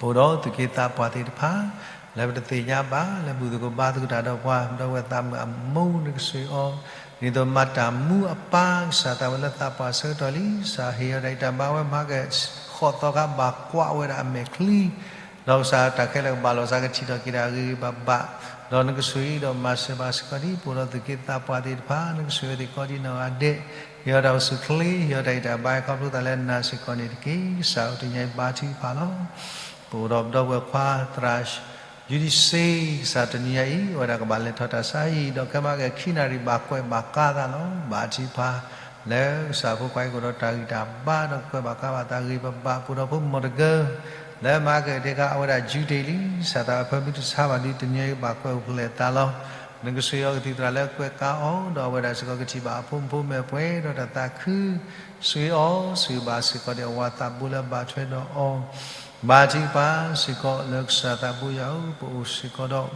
ပအိၣ်ဒီးသူၣ်က့သးပှၢ်သ့ၣ်တဖၣ် လၢပတသ့ၣ်ညါဘၣ် လၢဘူၣ်သကိးဘါသကိးတၢ်ဒီးပှၤ ဒီပုၢ်ဝဲၢ်သးမုၣ်အမိၢ် နကဆိၣ်ဂ့ၤအီၤ ဒ်သိးမၤတၢ်မူအပၢ် ကစၢ်သးဝဲလၢသးပှၢ်ဆၢကတီၢ်လံ ကစၢ်ဟ့ၣ်အီၤတၢ်ဂံၢ်တၢ်ဘါဝဲ မၤကဲၤဃိးသီခါ ဘၣ်ကွၢ်ဝဲဒၣ်အမဲာ်ချံ ဒီးကစၢ်တၢ်ခဲလၢာ်ကဘၣ်လီၤစၢ် ကထံၣ်ထီၣ်က့ၤတၢ်ဂ့ၤဂ့ၤဘၣ်ဘၣ် ဒီးနကဆိၣ်ဂ့ၤဒီးမၤစၢၤဘၣ်စ့ၢ်ကီးဒံး ပအိၣ်ဒီးသူၣ်က့သးပှၢ်သ့ၣ်တဖၣ် နကဆိၣ်ဂ့ၤဝဲသ့ၣ်ကိးဒံးနီၢ်ဂၤဒဲး ဟ့ၣ်အီၤတၢ်အိၣ်ဆူၣ်အိၣ်ချ့ ဟ့ၣ်အီၤတၢ်ဂံၢ်တၢ်ဘါ ခီဖျိသးလၢနၤစ့ၢ်ကီးန့ၣ်တက့ၢ်. ကစၢ်ဧၢ တနံၤအံၤဘါထုကဖၣ်လီၤ. ပအိၣ်ဒီးပဒီပုၢ်ဝဲၢ်ခွါသရၣ် ယူဒံစ့ ကစၢ်တနံၤအံၤ အဝဲဒၣ်ကဘၣ်လဲၤထီၣ်တၢ်ဆါဟံၣ် ဒီးခဲမးကဲၤခံနၣ်ရံၣ် ဘၣ်ကွဲးဘၣ်ကါသးလီၤ. ဘါထုကဖၣ် လၢကစၢ်ဖိခွါအံၤကအိၣ်ဒီးတၢ်ဂံၢ်တၢ်ဘါ ဒီးကွဲးဘၣ်ကါဘၣ်သးဂ့ၤဘၣ်ဘၣ် ပအိၣ်ဒီးဖိမီၤတဂၤ လၢမၤကဲၤဒဲကါ အဝဲဒၣ် June တ့ၢ်လံ ကစၢ်သးဝဲဖၢမုၢ်တဆါဘၣ်ဒုး တနံၤအံၤဘၣ်ကွဲးအိၣ်ဖျဲၣ်သးလီၤ. နကဆိၣ်ဂ့ၤအီၤကသံၣ်သရၣ်လၢကွဲးကါအီၤ ဒီးအဝဲဒၣ်စ့ၢ်ကီးကထံၣ်ဘၣ်အဖိမုၣ်ဖိမုၣ်မဲာ်ပှဲၤဒီးတၢ်သးခု ဆိၣ်ဂ့ၤအီၤ ဆိၣ်ဂ့ၤဘၣ်စ့ၢ်ကီးဒီးအဝၤသးဘိလၢဘၣ်ထွဲဒီးအီၤ ဘါထုကဖၣ်စ့ၢ်ကီးလၢကစၢ်သးဘိယွၤဧၢ ပအိၣ်စ့ၢ်ကီးဒီး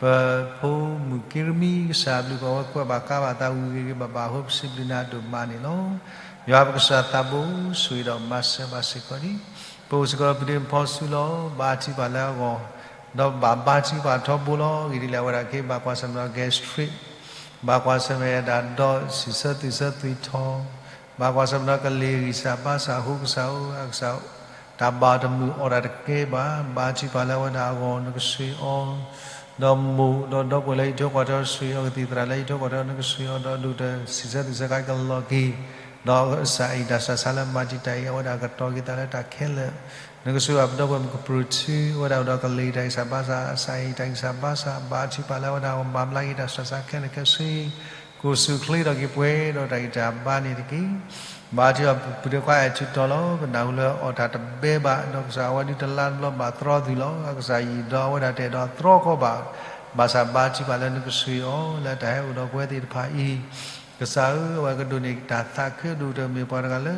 ပဖိမုၣ်က့ရမံ ကစၢ်အဘျုးပဝဲကွဲးဘၣ်ကါဘၣ်သးဝံၤဂ့ၤဂ့ၤဘၣ်ဘၣ်အဃိ ပစံးဘျုးနၤဒိၣ်မးန့ၣ်လီၤ. ယွၤပကစၢ်သးဘိ ဆိၣ်ဂ့ၤဒီးမၤစၢၤဘၣ်စ့ၢ်ကီးဒံး ပအိၣ်စ့ၢ်ကီးဒီးပဒ့ဖီဆူလီၤ ဘါထုကဖၣ်လၢအဂီၢ် ဒီးဘၣ်ဘါထုကဖၣ်ထီဘိလီၤ ဂ့ၢ်ဒ်လဲၣ်အဝဲဒၣ်က့ ဘၣ်ကွၢ်ဆၢၣ်မဲာ်ဒီး gastric ဘၣ်ကွၢ်ဆၢၣ်မဲာ်ဒၣ်ဒီး စံးဆၢသွံၣ်ဆၢသွံၣ်ထီၣ် ဘၣ်ကွၢ်ဆၢၣ်မဲာ်ဒီးကလ့ၤဂံၢ်စၢ်ဘါစၢ် အဃိကစၢ်ဧၢ အကစၢ် တၢ်ဘၣ်တမုာ်အီၣ်တၢ်တကဲဘၣ် ဘါထုကဖၣ်လၢအဝဲဒၣ်အဂီၢ် နကဆိၣ်ဂ့ၤအီၤ ဒီးမိၢ်ဒီးဒီပုၢ်ဝဲၢ်လၢဟံၣ်ထိၣ်ဃီထိ ဆိၣ်ဂ့ၤအီၤ ကသံၣ်သရၣ်လၢဟံၣ်ထိၣ်ဃီထိ နကဆိၣ်ဂ့ၤအီၤ ဒီးဒိၣ်တၢ်စံးဆၢသွံၣ်ဆၢခါကလီၤက့ၤ ဒီးကစၢ်အံၤတၢ်ဆၢဆါလၢမၤတံာ်တာ်အံၤ အဝဲဒၣ်ကတီၤက့ၤသးလၢတၢ်ခဲလၢာ် နကဆိၣ်ဂ့ၤဘၣ်ပဒီပုၢ်ဝဲၢ်မုၣ်ကပြုၢ်ထူ အဝဲဒၣ်အိၣ်ဒီးကလ့ၤတၢ်ဂံၢ်စၢ်ဘါစၢ် ကစၢ်အံၤတၢ်ဂံၢ်စၢ်ဘါစၢ် ဘါထုကဖၣ်လၢအဝဲဒၣ်အဂီၢ် မၤဘျါက့ၤတၢ်ဆၢဆါခဲလၢာ်ခဲဆ့ ကိၣ်ဆူၣ်ချ့ထီၣ်က့ၤပှဲၤဒီးတၢ်ဂံၢ်တၢ်ဘါန့ၣ်တက့ၢ်. ဘါထုကဖၣ် ပုၢ်ဒီခွါအဲၣ်ထုးတီၤလီၤ. ပနၢ်ဟူလၢအီၣ်တၢ်တဘဲဘၣ်, ဒီးကစၢ်အဝဲဒုးတလါတဘျီဘၣ်သရီသုလီၤ. အကစၢ်ယံာ်ဒီးအဝဲဒၣ်တအဲၣ်ဒိးသရီကီးဘၣ်. ဘၣ်ဆၣ်ဘါထုကဖၣ်လၢနကဆှၢအီၤ လၢတၢ်ဟဲအိၣ်ဒီးပဝဲသ့ၣ်တဖၣ်အံၤ, ကစၢ်ဧၢ, အဝဲကဒိးန့ၢ်တၢ်သးခုဒိၣ်ကတၢၢ် မ့ၢ်ပှၤတဂၤလၢ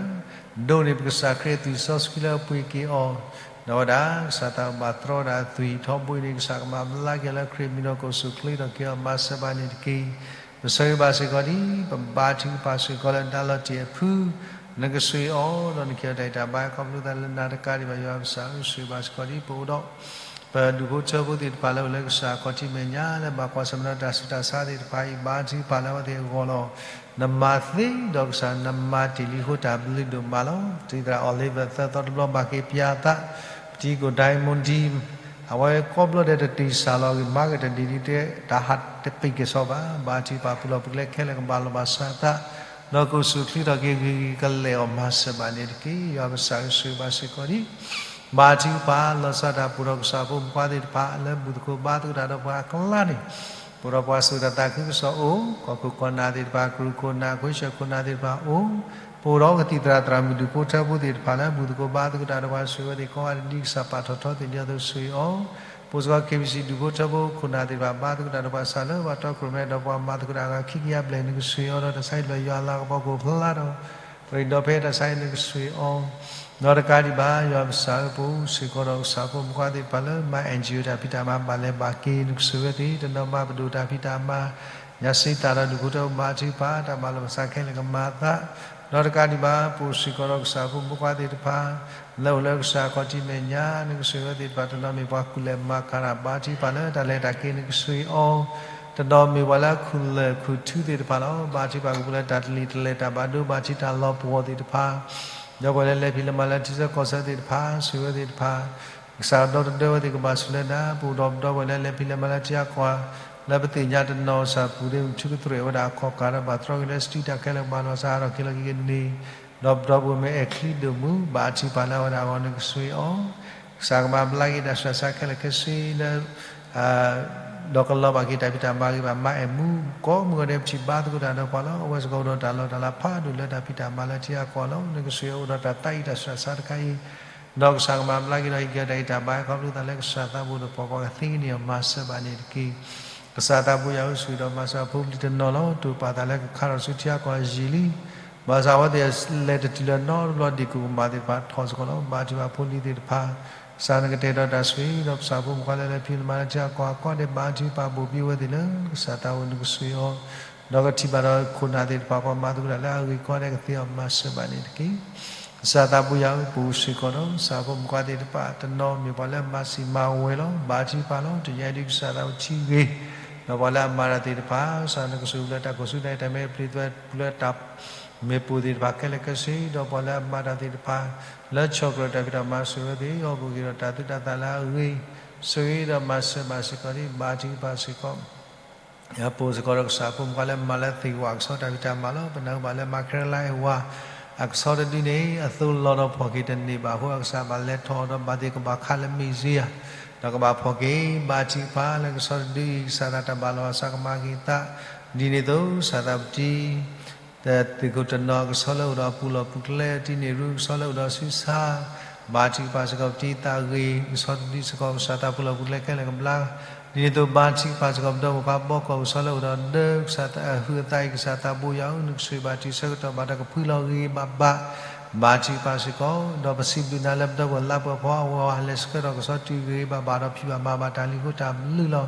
ဒိးန့ၢ်ပကစၢ်ခရံာ်အသွံၣ်စီဆှံလၢအပှ့ၤက့ၤအီၤ, ဒီးဝဲဒၣ် ကစၢ်သးဘၣ်သရီဒၣ်အသွံၣ်ထီဘိအံၤန့ၣ် ကစၢ်ကမၤဘျါက့ၤလၢခရံာ်အမံၤဒီး ကိၣ်ဆူၣ်ချ့ထီၣ်က့ၤအီၤ မၤစၢၤဘၣ်န့ၣ်တက့ၢ်. ပဆၢဂ့ၤဘၣ်စ့ၢ်ကီးဒ် ပဘါထုကဖၣ်စ့ၢ်ကီးလၢနၤလီၤတံၢ်အဖု, နကဆှၢအီၤ ဒီးနကဟ့ၣ်အီၤတၢ်ဂံၢ်တၢ်ဘါ ခီဖျိလၢနၤတကးဒံးဘၣ် ယွၤပကစၢ်ဧၢ, ဆှၢဘၣ်စ့ၢ်ကီးဒ်ပအိၣ်ဒီး ပဒူၣ်ဖိထၢဖိသ့ၣ်တဖၣ်လၢအိၣ်လၢကစၢ်ခီၣ်ထံးမဲာ်ညါ လၢဘၣ်ကွၢ်ဆၢၣ်မဲာ်ဒီးတၢ်ဆူးတၢ်ဆါသ့ၣ်တဖၣ်အံၤ ဘါထုကဖၣ်လၢအဝဲသ့ၣ်အဂီၢ်လီၤ. နမၤသ့ဒီးကစၢ် နမၤတ့ၢ်လံအဃိ တၢ်ဘျုးဒိၣ်မးလီၤ. တံၤသရၣ် Oliver သၢသီတဘျီဘၣ်က့ၤပၠးသး, ပတံၤကိၣ် Diamond D အဝဲကိးဘျီဒဲးတတ့ၢ်စၢ်လီၤဂ့ၤ မၤကတၢၢ်ဒ်ဒ်တဲ တၢ်ဟးတပ့ၤက့ၤစီဘၣ်. ဘါထုကဖၣ်ပူၤလီၢ်ပူၤကျဲခဲလၢာ်ကဘၣ်လီၤဘၣ်စးသး, ဒီးကိၣ်ဆူၣ်ချ့ထီၣ်က့ၤဂ့ၤဂ့ၤကလဲာ်အီၤ မၤစၢၤဘၣ်န့ၣ်တက့ၢ်. ယွၤပကစၢ်ဧၢ, ဆှၢဘၣ်စ့ၢ်ကီးဒ် ဘါထုကဖၣ် လီၤဆီဒၣ်တၢ်ပှိၢ်ဒီးကစၢ်ဖိမုၣ်ခွါသ့ၣ်တဖၣ် လၢဘူၣ်သကိးဘါသကိးတၢ်ဒီးပှၤအကျါန့ၣ်, ပအိၣ်ဒီးပှၤစိာ်တၢ်သးခုကစီၣ်အိၣ်, ကီၢ်ခိၣ်ခိၣ်နၢ်သ့ၣ်တဖၣ်, ကရူၢ်ခိၣ်နၢ်, ခွ့ဆၢၣ်ခိၣ်နၢ်သ့ၣ်တဖၣ်အိၣ်, ပအိၣ်ဒီးကသံၣ်သရၣ်သရၣ်မုၣ်ဒူၣ်ဖိထၢဖိသ့ၣ်တဖၣ်လၢဘူၣ်သကိးဘါသကိးတၢ်ဒီးပှၤ ဆှၢဝဲသ့ၣ်ကိးဂၤဒဲးဒ်ကစၢ်ပာ်ထီၣ်ထီသ့ၣ်ညါအသိး ဆှၢအီၤ, ပအိၣ်စ့ၢ်ကီး KBC ဒူၣ်ဖိထၢဖိခိၣ်နၢ်သ့ၣ်တဖၣ် ဘါသကိးတၢ်ဒီးပှၤစးလၢပှၤတီခိၣ်ရိၣ်မဲဒီးပှၤမၤသကိးတၢ်အဂၤ ခံကယၤဘျဲၣ် နကဆှၢအီၤဒီး တၢ်ဆါဟံၣ်တဖျၢၣ် ယွၤအလၤကပီၤကအိၣ်ဖျါဒီး ပရံးဒီးဖဲတၢ်ဆါဟံၣ် နကဆှၢအီၤ, ဒီးတကးဒံးဘၣ် ယွၤပကစၢ်ဧၢ, ပအိၣ်စ့ၢ်ကီးဒီးကစၢ်ဖိမုၣ်ခွါသ့ၣ်တဖၣ်လၢမၤ NGO တၢ်ဖံးတၢ်မၤဘၣ်လဲၤဘၣ်က့ၤ နကဆှၢဝဲသ့ၣ် တနီၤမၤပဒိၣ်တၢ်ဖံးတၢ်မၤ, ညါစ့တၢ်ဒီးဒူၣ်ဖိထၢဖိ ဘါထုကဖၣ် တၢ်မၤလီၤပစးခဲလၢာ်ကမၤသး, ဒီးတကးဒံးဘၣ် ပအိၣ်စ့ၢ်ကီးဒီးကစၢ်ဖိမုၣ်ခွါသ့ၣ်တဖၣ် လၢအိၣ်လၢကစၢ်ခီၣ်ထံးမဲာ်ညါ နကဆှၢဝဲသ့ၣ်တဖၣ် တနီၤမ့ၢ်ပှၤကူၣ်လဲၤမၤကၤတၢ် ဘါထုကဖၣ်လၢတၢ်လဲၤတၢ်က့ၤ နကဆှၢအီၤ, တနီၤမ့ၢ်ပှၤလၢအခိၣ်လၢာ်ခိၣ်ထူသ့ၣ်တဖၣ်လီၤ. ဘါထုကဖၣ်ကပူၤလၢတၢ်တလံၤတလဲၤ တၢ်ဘၣ်ဒိဘၣ်ထံး တၢ်လီၤပှီၢ်သ့ၣ်တဖၣ်, ဒီးပှၤလၢလဲၤဖံးလဲၤမၤလၢထံဆၢကီၢ်ဆၢသ့ၣ်တဖၣ် ဆှၢဝဲသ့ၣ်တဖၣ် ကစၢ်ဒီတဒၢဝဲသ့ၣ်ကဘၣ်ဆူၣ်လၢနၤ, ပအိၣ်ဒီးပဒီပုၢ်ဝဲၢ်လၢလဲၤဖံးလဲၤမၤလၢထံအကီၢ် လၢပသ့ၣ်ညါတနီၤ ကစၢ်ပူၤဒ့မုၢ်ထူကတြဲၤဝဲဒၣ်အခီၣ်ကၢ်ဒီး ဘၣ်သရီက့ၤလၢစတံတၢ်ခဲလၢာ် ကဘၣ်လီၤစးဒီးက့ၤလီၤက့ၤကန့ၢ်, ဒီးပဒီပုၢ်ဝဲၢ်မ့ၢ်အဲၣ်ချံဒိၣ်မူ ဘါထုကဖၣ်လၢအဝဲဒၣ်အဂီၢ် နကဆှၢအီၤ, ကစၢ်ကမၤဘျါက့ၤတၢ်ဆူးတၢ်ဆါခဲလၢာ်ခဲဆ့လၢ ဒီးကလီၤဘၣ်က့ၤတၢ်ဖံးတၢ်မၤဂ့ၤဘၣ်မၤအဲၣ်မူ ကိးမုၢ်ဂီၤဒဲး ပထံၣ်ဘါသကိးတၢ်ဒီးပှၤလီၤ. အဝဲစ့ၢ်ကီးအိၣ်ဒီးတၢ်လီၤတၢ်လၤဖးဒိၣ်လၢတၢ်ဖံးတၢ်မၤလၢထံအကီၢ်လီၤ. နကဆှၢအီၤအိၣ်ဒီးတၢ်သးအံၤတၢ်ဆူးတၢ်ဆါတခါအံၤ, ဒီးကစၢ်ကမၤဘျါက့ၤဒီးဟ့ၣ်က့ၤတၢ်ဂံၢ်တၢ်ဘါ ခီဖျိသးလၢကစၢ်သးဘိဒီးဖီၣ်ပှၤကသ့န့ၢ်အီၤ မၤစၢၤဘၣ်န့ၣ်တက့ၢ်. ကစၢ်သးဘိယွၤဧၢ, ဆှၢဒီးမၤစၢၤအဖိပလံၤတနီၤလီၤ. တိာ်ပာ်သးလၢကခါထီၣ်ဆူထံအကီၢ်အယံာ်လံ ဘၣ်ဆၣ်အဝဲသ့ၣ်လဲၤတတုၤလၢနီတဘျီ ဒ့ၣ်ကိၣ်ကမၣ်သ့ၣ်တဖၣ်ထီၣ်စ့ၢ်ကီးလီၤ. ဘါထုကဖၣ်ဖိလံၤသ့ၣ်တဖၣ်, ကစၢ်နကတဲာ်ကတီၤတၢ်ဆိၣ်ဂ့ၤ ဒီးကစၢ်ဖိမုၣ်ခွါလၢလဲၤဖံးလဲၤမၤလၢထံအကီၢ်အကီၢ်ဒဲး ဘါထုကဖၣ်ဘိၣ်ဘံဝဲသ့ၣ်လၢ ကစၢ်သးဘိ နကဆှၢအီၤ, ဒီးကထံၣ်ဘၣ်ဒီးခိၣ်နၢ်သ့ၣ်တဖၣ် ပှၤမၤသကိးတၢ်လၢအဂ့ၤကီဒဲး ကသ့အီၤ မၤစၢၤဘၣ်န့ၣ်တက့ၢ်. ကစၢ်သးဘိယွၤဧၢ, ပအိၣ်စ့ၢ်ကီးဒီး ကစၢ်ဖိမုၣ်ခွါသ့ၣ်တဖၣ် တနီၤမ့ၢ်ပှၤလၢမၤစံာ်မၤဝဲၤလီၤ. ဘါထုကဖၣ်လီၤ. တနံၤအံၤဒုး ကစၢ်သးဘိထံဂ့ၤ ဒီးပှၤလၢအမၤတၢ်သ့ၣ်တဖၣ်, ကစၢ်နကဆိၣ်ဂ့ၤလၢတၢ်ခိၣ်ဆူၣ် တၢ်အံၤတၢ်မ့ၢ်ပျံၤသွဲၣ်ပူၤလၢတၢ်မ့ၢ်ပိၢ်သ့ၣ်တဖၣ်ခဲလၢာ်ခဲဆ့, ဒီးပှၤလၢအမၤတၢ်သ့ၣ်တဖၣ် လၢဆီၣ်ကြၢးတၢ်ဖံးတၢ်မၤ ဆိၣ်ဂ့ၤဝဲသ့ၣ်, ဟီၣ်ခိၣ်ဂ့ၤဒီးတၢ်သူၣ်တၢ်သးလၢအဂ့ၤ, ဆိၣ်ဂ့ၤဒီးမၤစၢၤဘၣ်စ့ၢ်ကီးန့ၣ် ဘါထုကဖၣ်စ့ၢ်ကီး ပအိၣ်စ့ၢ်ကီးဒီး ကစၢ်ဖိမုၣ်ခွါလၢမၤလၢသ့ၣ်ဝၤအကဆီ တၢ်ဖံးတၢ်မၤလီၤ. ပနၢ်ဟူဘၣ်လၢ မၤခဲလၢလၢဝၤအကဆီတဒုန့ၣ် အသိလီၤဒီးဖီၣ်က့ၤတန့ၢ်ဘၣ်အဃိ အကစၢ်ဘၣ်လဲၤထီၣ်ဒီးဘၣ်သ့ၣ်ကဘၣ်ခးလၢမ့ၣ်စ့ယၤ, ဒီးကဘၣ်ဖီၣ်က့ၤ ဘါထုကဖၣ်လၢကဆီတဒုအံၤ ကစၢ်သးတၢ်ဘၣ်လီၤအသးကမၤက့ၤသး, ဒ်န့ၣ်အသိး ကစၢ်သးပတံ တၢ်သုးခိၣ်တနီၤအကဆီလၢအိၣ်ဒီးအပူၤလီၢ်ပူၤကျဲ တံန့ၢ်ရူၢ်ကဆီလၢအိၣ်ဒီးဆူဆါ, ဘါထုကဖၣ်စ့ၢ်ကီးပတံသးဂ့ၤ ကဆီတဒုစ့ၢ်ကီး ကစၢ်သးပူၤလီၢ်ပူၤကျဲခဲလၢာ်ကဘျါ, ဒ်န့ၣ်အသိး ဘါထုကဖၣ်စ့ၢ်ကီးပဒီပုၢ်ဝဲၢ်ခွါဘီကီၢ်ကဆီလၢအိၣ်ဒီးဒၢ ကစၢ်သးအဟုးအသးအံၤ ကစၢ်သးဘိယွၤဧၢ, နကဆိၣ်ဂ့ၤဘၣ်တုၤဆၢကတီၢ်ဘၣ်ဒီးကဖှံလီၤဂ့ၤဂ့ၤဘၣ်ဘၣ်, ဘါထုကဖၣ်စ့ၢ်ကီး ဒီးပစံးဘျုးနၤလၢပဒီပုၢ်ဝဲၢ်လါပှဲၤဖီအဝဲလဲၤဆှၢထီၣ်ကဆီတုၤဂ့ၤဂ့ၤဘၣ်ဘၣ်ဒီး ဖံးဘၣ်မၤဘၣ်တၢ်လံအဃိ တၢ်ဘျုးလီၤ.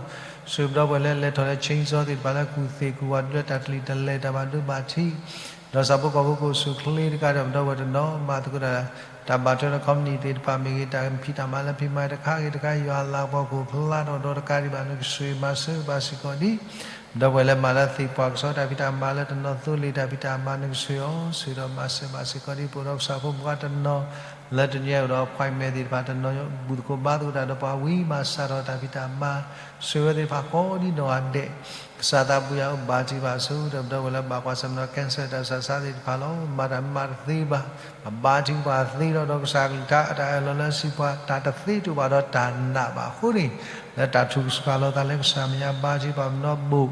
ဆိၣ်ဂ့ၤပဒီပုၢ်ဝဲၢ်လၢလဲၤထီၣ်လၢ chainsaw သ့ၣ်တဖၣ်လၢကူၣ်သ့ၣ်ကူၣ်ဝါဒုးလၢတၢ်တလံၤတလဲၤတၢ်ဘၣ်ဒိဘၣ်ထံး, ဒီးဆၣ်ဖိကီၢ်ဖိကအိၣ်ဆူၣ်ချ့တကးဒီး ပဒီပုၢ်ဝဲၢ်တနီၤမၤသကိးတၢ် တၢ်ဘၣ်ထွဲဒီး company သ့ၣ်တဖၣ်မ့ၢ်ဂ့ၤ တၢ်ဖံးတၢ်မၤလၢဖံးမၤတခါဂ့ၤတခါ ယွၤအလၤကပီၤကအိၣ်ဖျါထီၣ်ဒီးတကးဒံးဘၣ် နကဆိၣ်ဂ့ၤမၤစၢၤဘၣ်စ့ၢ်ကီးဒ် ပဒီပုၢ်ဝဲၢ်လၢမၤလၢသ့ၣ်ပှၢ်ကဆီ တၢ်ဖံးတၢ်မၤလၢတနီၤသိလ့ၣ်တၢ်ဖံးတၢ်မၤ နကဆိၣ်ဂ့ၤအီၤ ဆိၣ်ဂ့ၤဒီးမၤစၢၤဘၣ်စ့ၢ်ကီးဒ် ပအိၣ်ဒီးကစၢ်ဖိမုၣ်ခွါတနီၤ လၢတနံၤအံၤအိၣ်ဒီး appointment သ့ၣ်တဖၣ်တနီၤ ဘူၣ်သကိးဘါသကိးတၢ်ဒီးပှၤဝံၤ ဘၣ်ဆၣ်ထီၣ်တၢ်ဖံးတၢ်မၤ ဆိၣ်ဂ့ၤဝဲသ့ၣ်တဖၣ်ကိးဒ်နီၢ်ဂၤဒဲး ကစၢ်သးဘိယွၤဧၢ ဘါထုကဖၣ်ဆိၣ်ဂ့ၤဒီးပဒီပုၢ်ဝဲၢ်လၢဘၣ်ကွၢ်ဆၢၣ်မဲာ်ဒီး cancer တၢ်ဆူးတၢ်ဆါသ့ၣ်တဖၣ်လီၤ. မၤတၢ်မၤတသ့ဘၣ်, ပဘါထုကဖၣ်သ့ဒီး ဒီးကစၢ်အကလုၢ်ကထါ တၢ်အၢၣ်လီၤလၢစံးပှၤ တၢ်တသ့တအိၣ်ဘၣ်ဒီးတၢ်နာ်ဘၣ်အဃိန့ၣ် လၢတၢ်ထုကဖၣ်လီၤသးလၢကစၢ်မဲာ်ညါ ဘါထုကဖၣ်ပနီၢ်ဘိၣ်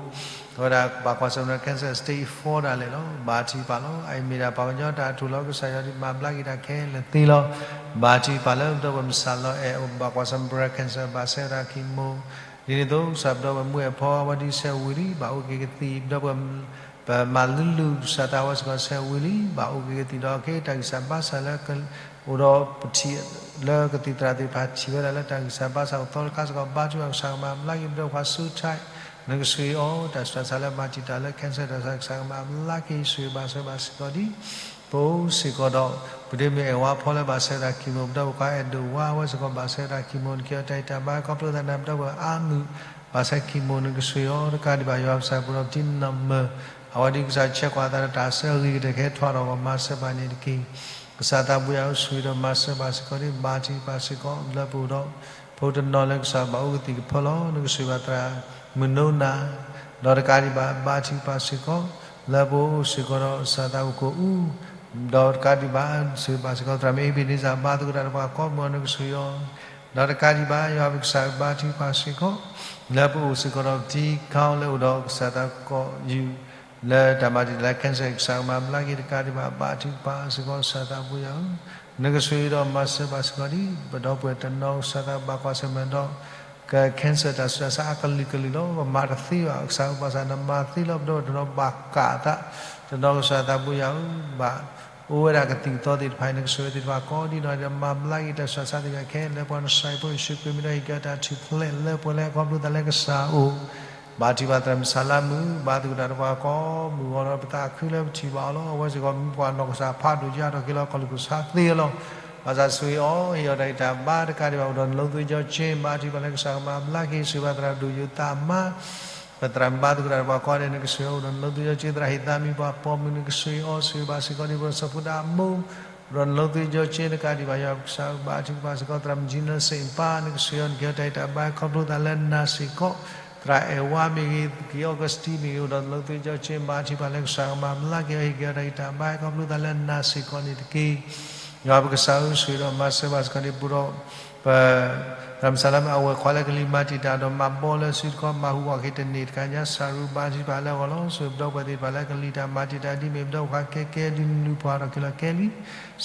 အဝဲဒၣ်ဘၣ်ကွၢ်ဆၢၣ်မဲာ် cancer stage four ဒၣ်လဲာ်လီၤ. ဘါထုကဖၣ်လီၤ. အအံၤမ့ၢ်ဒၣ်ပှၤကညီတၢ်အထူၣ်လီၤ. ကစၢ်ယွၤဒုးမၤဘျါက့ၤတၢ်ခဲလၢာ်သ့လီၤ. ဘါထုကဖၣ်လၢပဒီပုၢ်ဝဲၢ်မုၢ်ဆါလီၤအဲၣ် ဘၣ်ကွၢ်ဆၢၣ်မဲာ် breast cancer ဘၣ်ဆဲးဝဲဒၣ် chemo ဒ်န့ၣ်အသိး ကစၢ်ပဒီပုၢ်ဝဲၢ်မုၢ်အဲၣ်ဖီအဝဲဒုးဆဲးဝံၤလံ ဘၣ်အိၣ်က့ၤကသံၣ် ပဒီပုၢ်ဝဲၢ် ပမၤလုၢ်လုၢ် ကစၢ်သးဝဲစ့ၢ်ကီးဆဲးဝံၤလံ ဘၣ်အိၣ်က့ၤကသံၣ်ဒီးက့ၤ တၢ်ဂံၢ်စၢ်ဘါစၢ်လၢ အိၣ်ဒီးပထံၣ်လၢကသံၣ်သရၣ်သ့ၣ်တဖၣ်ထံၣ်ဝဲဒၣ်လၢတၢ်ဂံၢ်စၢ်ဘါစၢ်အိၣ်သီတခါစ့ၢ်ကီး ဘါထုကဖၣ်ကစၢ်ကမၤဘျါက့ၤ ပဒီပုၢ်ဝဲၢ်ခွါ စူးထၢၣ် နကဆှံအီၤ တၢ်ဆူးတၢ်ဆါလၢမၤတံာ်တာ်လၢ cancer တၢ်ဆူးတၢ်ဆါကစၢ်ကမၤဘျါက့ၤ ဆှံဘၣ်ဆၢဘၣ်စ့ၢ်ကီးဒ် ပအိၣ်စ့ၢ်ကီးဒီး ပဒ့မုၣ်အဲၣ်ဝါဖီလၢဘၣ်ဆဲးဝဲဒၣ် chemo ပဒီပုၢ်ဝဲၢ်ခွါအဲၣ်ဒိၣ်ဝါဝဲစ့ၢ်ကီးဘၣ်ဆဲးဝဲဒၣ် chemo နကဟ့ၣ်အီၤတၢ်ဂံၢ်တၢ်ဘါ ခီဖျိသးန့ၣ် ပဒီပုၢ်ဝဲၢ်အါမုၢ် ဘၣ်ဆဲး chemo နကဆှံအီၤ တကးဒံးဘၣ်ယွၤပကစၢ်ပူၤဒီးပတံၤနီၢ်မုၢ် အဝဲဒုးကစၢ်ဆဲးကွၢ်အသးဒီးတၢ်ဆၢဂ့ၤကတၢၢ်ကဟဲထွဲဒီး မၤစၢၤဘၣ်န့ၣ်တက့ၢ်. ကစၢ်သးပူၤယွၤဧၢ ဆှံဒီးမၤစၢၤဘၣ်စ့ၢ်ကီးဒ် ဘါထုကဖၣ်စ့ၢ်ကီး လၢပအိၣ်ဒီး ဖိတနီၤလၢကစၢ်ဘၣ်အိၣ်ကသံၣ်ကဖၢလီၤ နကဆှံဘၣ်သရၣ်မုၢ်နိနၤ ဒီးတကးဒံးဘၣ် ဘါထုကဖၣ်စ့ၢ်ကီး လၢပအိၣ်စ့ၢ်ကီးဒီးကစၢ်သးအိၣ်ကိၣ်အူ ဒီးတကးဒံးဘၣ် ဆှံဘၣ်စ့ၢ်ကီးသရၣ်မုၣ်အ့ဘ့းနံစၢ် ဘါသကိးတၢ်ဒီးပှၤကိးမုၢ်အီၤ နကဆှံအီၤ ဒီးတကးဒံးဘၣ် ယွၤပကစၢ်ဧၢ ဘါထုကဖၣ်စ့ၢ်ကီး လၢပအိၣ်စ့ၢ်ကီးဒီးပတံၤခါလၢအိၣ်ဒီးကစၢ်သးကိၣ်ယူၢ် လၢတၢ်မၤတံာ်တာ်လၢ cancer ကစၢ်ကမၤဘျါက့ၤ တကးဒံးဘၣ် ဘါထုကဖၣ်စ့ၢ်ကီး ကစၢ်သးပူၤယွၤဧၢ နကဆှံဒီးမၤစၢၤဘၣ်စ့ၢ်ကီးဒ် ပဒီပုၢ်ဝဲၢ်တနီၤကစၢ်သးဘၣ်ကွၢ်ဆၢၣ်မဲာ်ဒီး က cancer တၢ်ဆူးတၢ်ဆါအကလုာ်ကလုာ်လီၤ ပမၤတသ့ဘၣ် ကစၢ်ဧၢ ဘၣ်ဆၣ်နမၤသ့လီၤ ပဒီပုၢ်ဝဲၢ်တနီၤဘၣ်ကးအသး တနီၤကစၢ်သးပူၤယွၤဧၢ ဘၣ် အိၣ်ဝဲဒၣ်ကသံၣ်ကသီသ့ၣ်တဖၣ်အံၤ နကဆှံဝဲသ့ၣ်တဖၣ်ကိးဒ်နီၢ်ဒီး မၤဘျါက့ၤတၢ်ဆူးတၢ်ဆါသ့ၣ်တဖၣ်ခဲလၢာ် ပှၤနစၢ်ဖိယ့ၣ်ၡူးခရံာ်မံၤဒီး ဟ့ၣ်က့ၤတၢ်ထူၣ်ဖျဲးလၢပှဲၤလၢခီဖျိသးလၢကစၢ်အိၣ် ဘါထုကဖၣ်သရၣ်မုၣ်ဆါလါမုၣ် ဘါသကိးတၢ်ဒီးပှၤကိးမုၢ်အီၤဒီး ပသးခုလၢပထံၣ်ဘၣ်အီၤလီၤ အဝဲစ့ၢ်ကီးမ့ၢ်ပှၤနီၢ်ကစၢ်ဖးဒိၣ်ယါထီၣ်က့ၤလီၤ ကီၢ်လူၢ်ကီၢ်ဆၣ်သ့လီၤ ဘၣ်ဆၣ်ဆှံအီၤ ဟ့ၣ်အီၤတၢ်ဂံၢ်တၢ်ဘါ တကးဒံးဘၣ်အိၣ်ဒီးနလိသယီကၠ့ ဘါထုကဖၣ်လၢကစၢ်ကမၤဘျါက့ၤ ဆှံဘၣ်သရၣ်ဒိၣ်ယိၤသးမါ ပသရၣ်မုၣ်ဘါသကိးတၢ်ဒီးပှၤကိးဂၤဒဲး နကဆှံအီၤ အိၣ်ဒီးနလိသယီကၠ့ သရၣ်ဟ့ၣ်သးမံၤ ပှၤပိာ်မုၣ် နကဆှံအီၤ ဆှံဘၣ်စ့ၢ်ကီးဒ် ပဒီပုၢ်ဝဲၢ်စီၤဖိဒါအမိၢ် အိၣ်ဒီးနလိသယီကၠ့ တကးဒံးဘၣ် ယွၤပကစၢ်ဧၢ ဘါထုကဖၣ်စ့ၢ်ကီး သရၣ်မုၣ်ကၠံနၢစ့ၣ်ပၢ် နကဆှံအီၤ နကဟ့ၣ်အီၤတၢ်ဂံၢ်တၢ်ဘါ ခီဖျိသးလၢနၤစ့ၢ်ကီး သရၣ်အဲၣ်ဝါမ့ၢ်ဂ့ၤ က့ၤအီကူးစတံမ့ၢ်ဂ့ၤ အိၣ်ဒီးနလိသယီကၠ့ ဘါထုကဖၣ်လၢကစၢ်ကမၤဘျါက့ၤအီၤ ဟ့ၣ်က့ၤအီၤတၢ်ဂံၢ်တၢ်ဘါ ခီဖျိသးလၢနၤစ့ၢ်ကီးန့ၣ်တက့ၢ် ယွၤပကစၢ်ဧၢ ဆှံဒီးမၤစၢၤဘၣ်စ့ၢ်ကီးဒ်ပဒီပုၢ်ဝဲၢ် သရၣ်မုၣ်ဆါလါမုၣ် အဝဲၢ်ခွါလၢကလံၤမၤတံာ်တာ်ဒီးမၤဘီလၢစုတခီ မၤဟူးဂီၤက့ၤတန့ၢ်တခါညါ ကစၢ်ရူဘါထုကဖၣ်လၢအဂီၢ်လီၤ ဆှံပဒီပုၢ်ဝဲၢ်သ့ၣ်တဖၣ်လၢကလံၤတၢ်မၤတံာ်တာ်ဒ်မ့ၢ်ပဒီပုၢ်ဝဲၢ်ခွါကဲကဲဒုးနုာ်ပှၤထီၣ်က့ၤလီၤကဲလံ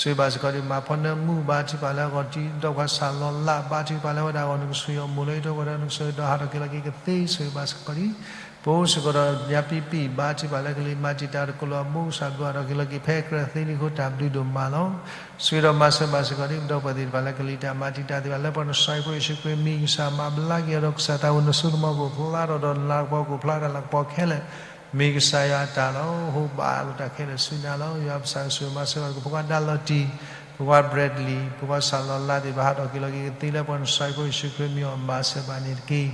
ဆှံဘၣ်စ့ၢ်ကီးဒ်မၤဖီနၢမူဘါထုကဖၣ်လၢအဂီၢ်တံၢ် ပဒီပုၢ်ဝဲၢ်ခွါစၢ်လီၤလး ဘါထုကဖၣ်လၢအဝဲဒၣ်အဂီၢ် နကဆှံအီၤမိၢ်လၢဟံၣ်ဒီးဝဲဒီး နကဆှံဒီးဟးထီၣ်က့ၤလီၤက့ၤကသ့ ဆှံဘၣ်စ့ၢ်ကီးဒ် ပအိၣ်စ့ၢ်ကီးဒီးညါပံပံၣ် ဘါထုကဖၣ်လၢကလံၤမၤတံာ်တာ်တကလီၤအမိၢ် ကစၢ်ဘျုးအီၤထီၣ်က့ၤလီၤက့ၤဖဲကြၢးသ့လံအဃိ တၢ်ဘျုးဒိၣ်မးလီၤ ဆှံဒီးမၤစၢၤဘၣ်စ့ၢ်ကီးဒ်ပဒီပုၢ်ဝဲၢ်သ့ၣ်တဖၣ်လၢကလံၤတၢ်မၤတံာ်တာ်သ့ၣ်တဖၣ်လၢပှၤနစၢ်ဖိယ့ၣ်ၡူးခရံာ်မံၤ ကစၢ်မၤဘျါက့ၤအီၤဒီးကစၢ်သးဝဲနစိကမီၤကအိၣ်ဖျါထီၣ်ဒီးနလၤကပီၤကအိၣ်ဖျါထီၣ် လၤကပီၤခဲလၢာ် မ့ၢ်ကစၢ်ယွၤအတၢ်လီၤ. ဟိဘၣ်လိာ်တၢ်ခဲလၢာ်ဆူနၤလီၤ. ယွၤပကစၢ်ဧၢ ဆှံမၤစၢၤဘၣ်က့ၤ ဖိခွါဒါလီၤတံၢ်, ဖိခွါ Bradley, ဖိခွါစၢ်လီၤလးသ့ၣ်တဖၣ် ဟးထီၣ်က့ၤလီၤက့ၤကသ့လၢပှၤနစၢ်ဖိယ့ၣ်ၡူးခရံာ်မံၤအီၤ မၤစၢၤဘၣ်န့ၣ်တက့ၢ်.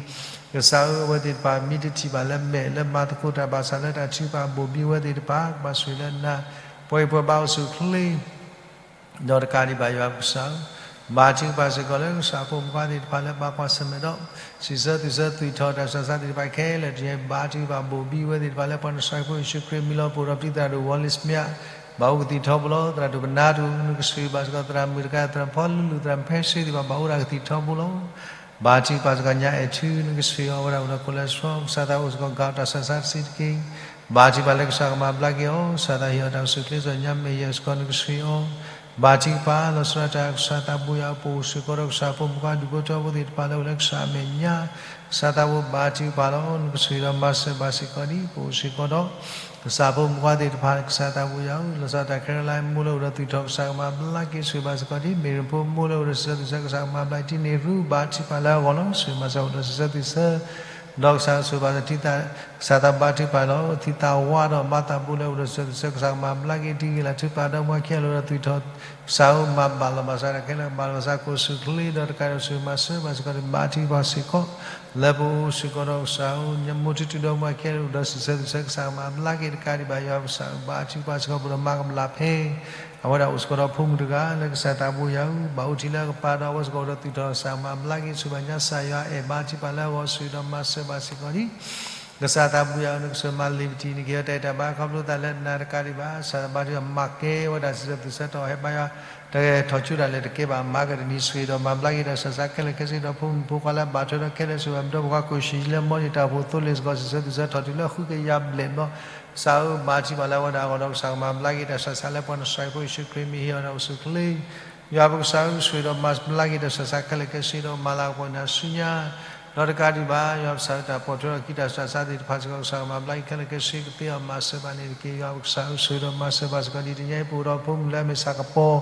ကစၢ်ဧၢ အဝဲသ့ၣ်တဖၣ်မ့ၢ်တထံၣ်ဘၣ်လၢမဲာ်လၢမၤသကိးတၢ်ဘၣ်ဆၣ်လၢတၢ်ထုကဖၣ်ဘိၣ်ဘံဝဲသ့ၣ်တဖၣ် ကဘၣ်ဆိၣ်ဂ့ၤလၢနၤ ပှၤဟံၣ်ပှၤဘါအိၣ်ဆူၣ်အိၣ်ချ့ ဒီးတကးဒံးဘၣ်ယွၤပကစၢ်ဧၢ, ဘါထုကဖၣ်စ့ၢ်ကီးလၢကစၢ်ဖိမုၣ်ခွါသ့ၣ်တဖၣ်လၢဘၣ်ကွၢ်ဆၢၣ်မဲာ်ဒီး စံးဆၢသွံၣ်ဆၢသွံၣ်ထီၣ်တၢ်ဆူးတၢ်ဆါသ့ၣ်တဖၣ်ခဲလၢာ်တက့ၢ်. ဘါထုကဖၣ်ဘိၣ်ဘံဝဲသ့ၣ်တဖၣ်လၢပှၤနစၢ်ဖိယ့ၣ်ၡူးခရံာ်မံၤလီၤ. ပအိၣ်ဒီးပတံၤသရၣ်ဒိၣ် Wallace Smith ဘၣ်အိၣ်ကသံၣ်ထီဘိလီၤ. သရၣ်ဒိၣ်ပနၢ်ဒိၣ် နကဆှံဘၣ်စ့ၢ်ကီးသရၣ်မုၣ်တကး သရၣ်ဖီလူလူ သရၣ်ဖဲဆ့သ့ၣ်တဖၣ် ဘၣ်အိၣ်ဒၣ်ကသံၣ်ထီဘိလီၤ. ဘါထုကဖၣ်စ့ၢ်ကီးညါအဲၣ်ထူ နကဆှံအီၤ အဝဲဒၣ်အိၣ်ဒီး cholesterol ကစၢ်သးအိၣ်စ့ၢ်ကီး gout တၢ်ဆူးတၢ်ဆါတဆံးတက့ၢ်. ဘါထုကဖၣ်လၢကစၢ်ကမၤဘျါက့ၤအီၤ ကစၢ်သးဟ့ၣ်အီၤတၢ်အိၣ်ဆူၣ်အိၣ်ချ့စ့ၢ်ကီး ညါမဲာ်ယဲၢ်စ့ၢ်ကီး နကဆှံအီၤ ဘါထုကဖၣ် လီၤဆီဒၣ်တၢ် ကစၢ်သးဘိယွၤ ပအိၣ်စ့ၢ်ကီးဒီးကစၢ်ဖိမုၣ်ခွါဒူၣ်ဖိထၢဖိသ့ၣ်တဖၣ်လၢအိၣ်လၢကစၢ်အမဲာ်ညါ ကစၢ်သးဘိဘါထုကဖၣ်လီၤ. နကဆှံဒီးမၤစၢၤဘၣ်စ့ၢ်ကီးဒ် ပအိၣ်စ့ၢ်ကီးဒီး ကစၢ်ဖိမုၣ်ခွါသ့ၣ်တဖၣ် ကစၢ်သးဘိယွၤဧၢ, လီၤဆီဒၣ်တၢ် Caroline မိၢ်လၢအိၣ်ဒီးသွံၣ်ထီၣ် ကစၢ်ကမၤဘျါက့ၤ ဆှံဘၣ်စ့ၢ်ကီးဒ် မ့ၢ်ရဖိမိၢ်လၢအိၣ်ဒီးစံးဆၢသွံၣ်ဆၢ ကစၢ်ကမၤဘျါ တံၤန့ၢ်ရူ ဘါထုကဖၣ်လၢအဂီၢ်လီၤ. ဆှံမၤစၢၤအိၣ်ဒီးစံးဆၢသွံၣ်ဆၢ ဒီးကစၢ်ဆိၣ်ဂ့ၤဘၣ်စ့ၢ်ကီး ကစၢ်သးဘါထုကဖၣ်လီၤ. သံသးဝါဒီးမၤသးဘိလၢအိၣ်ဒီးစံးဆၢသွံၣ်ဆၢ ကစၢ်ကမၤဘျါက့ၤ တံၤဂ့ၤလၢ်ထုကဖၣ်ဒီးမူခဲလၢာ်အိၣ်ဒီးသွံၣ်ထီၣ် ကစၢ်ဧၢ မၤဘၣ်လီၤဘၣ်စးတၢ်ခဲလၢာ် ဘၣ်လီၤဘၣ်စး ကအိၣ်ဆူၣ်အိၣ်ချ့ ဒီးတကးဒံး ဆှံမၤစၢၤဘၣ်စ့ၢ်ကီး ဘါထုကဖၣ်စ့ၢ်ကီး လၢပအိၣ်စ့ၢ်ကီးဒီးကစၢ်ဧၢ မိၢ်ထူထူဒီးမူခဲလၢာ် အိၣ်ဒီးစံးဆၢသွံၣ်ဆၢ ကစၢ်ကမၤဘျါက့ၤ တကးဒံးဘၣ်ယွၤကစၢ်ဧၢ ဘါထုကဖၣ်စ့ၢ်ကီး ပဒီးမၤကဘျၣ်ဖဲ အဝဲဒၣ်အိၣ်စ့ၢ်ကီးဒီးဖိမုၣ်တဂၤလၢကစၢ်သးဘိယွၤဧၢ, ဘၣ်အိၣ်ထံလၢအကပၤဒီးအဝဲစ့ၢ်ကီးအိၣ်ဒီးသွံၣ်ထီၣ် ကစၢ်ကမၤဘျါက့ၤ ဆှံဘၣ်ညါ ကစၢ်ယွၤအဲၣ် ဘါထုကဖၣ်လၢအဂီၢ် ဆှံဒီးမၤစၢၤဘၣ်စ့ၢ်ကီးဒ် ကစၢ်သးဘိယွၤဧၢ, နကစၢ်မၤလ့ၤပတံၤ နကဟ့ၣ်အီၤတၢ်အဲၣ်တၢ်ဘၣ် ခီဖျိသးလၢနၤတကးဒံးဘၣ်. ကစၢ်သးဘါထုကဖၣ် မၤကဲဝဲဒၣ်စံးဆၢသုးဆၢ တၢ်ဟဲဘါယွၤ တၢ်ဂဲၤထီၣ်ကၠိတၢ်လၢတကဲဘၣ် မၤကဒနံၤဆှံဒီးမၤဘျါက့ၤတၢ်ဆူးတၢ်ဆါခဲလၢာ်ခဲဆ့ ဒီးဖိမုၣ်ဖိခွါလၢအဘၣ်ထွဲဒီးခဲလၢာ် စံးဘၣ်မုၢ်ဒီးပှၤကိၣ်ဆံးလၢမီန့ၣ် တၢ်အိၣ်ဖှိၣ်သိလ့ၣ်စ့ၢ်ကီး စံးဆၢသုးဆၢထီၣ်တုၤလၢဃုကယၤဘျဲၣ်ဘျီ ကစၢ်ဧၢ ဘါထုကဖၣ်လၢအဝဲဒၣ်အဂီၢ်ဒီး ကစၢ်ကမၤဘျါက့ၤတၢ်ဆူးတၢ်ဆါလၢပှၤနီၢ်စှၤဖိယ့ၣ်ၡူးခရံာ်မံၤဟ့ၣ်အီၤတၢ်အိၣ်ဆူၣ်အိၣ်ချ့ ယွၤပကစၢ်ဧၢ ဆိၣ်ဂ့ၤဒီးမၤဘျါက့ၤတၢ်ဆူးတၢ်ဆါခဲလၢာ်ခဲဆ့ဒီး မၤလၤကပီၤန့ၢ်အီၤဆူညါ ဒီးတကးဒံးဘၣ် ယွၤပကစၢ်ဧၢ တၢ်ပိာ်ထွဲထီၣ်အခံတၢ်ဆူးတၢ်ဆါသ့ၣ်တဖၣ်စ့ၢ်ကီး ကစၢ်ကမၤဘျါက့ၤခဲလၢာ်ခဲဆ့ ကသ့အီၤမၤစၢၤဘၣ်န့ၣ်တက့ၢ်. ယွၤပကစၢ်ဧၢ ဆိၣ်ဂ့ၤဒီးမၤစၢၤဘၣ်စ့ၢ်ကီး ဒ်တနံၤအံၤ ပအိၣ်ဒီးဖိမုၣ်လၢအမ့ၢ်ဆၣ်ကပီၤ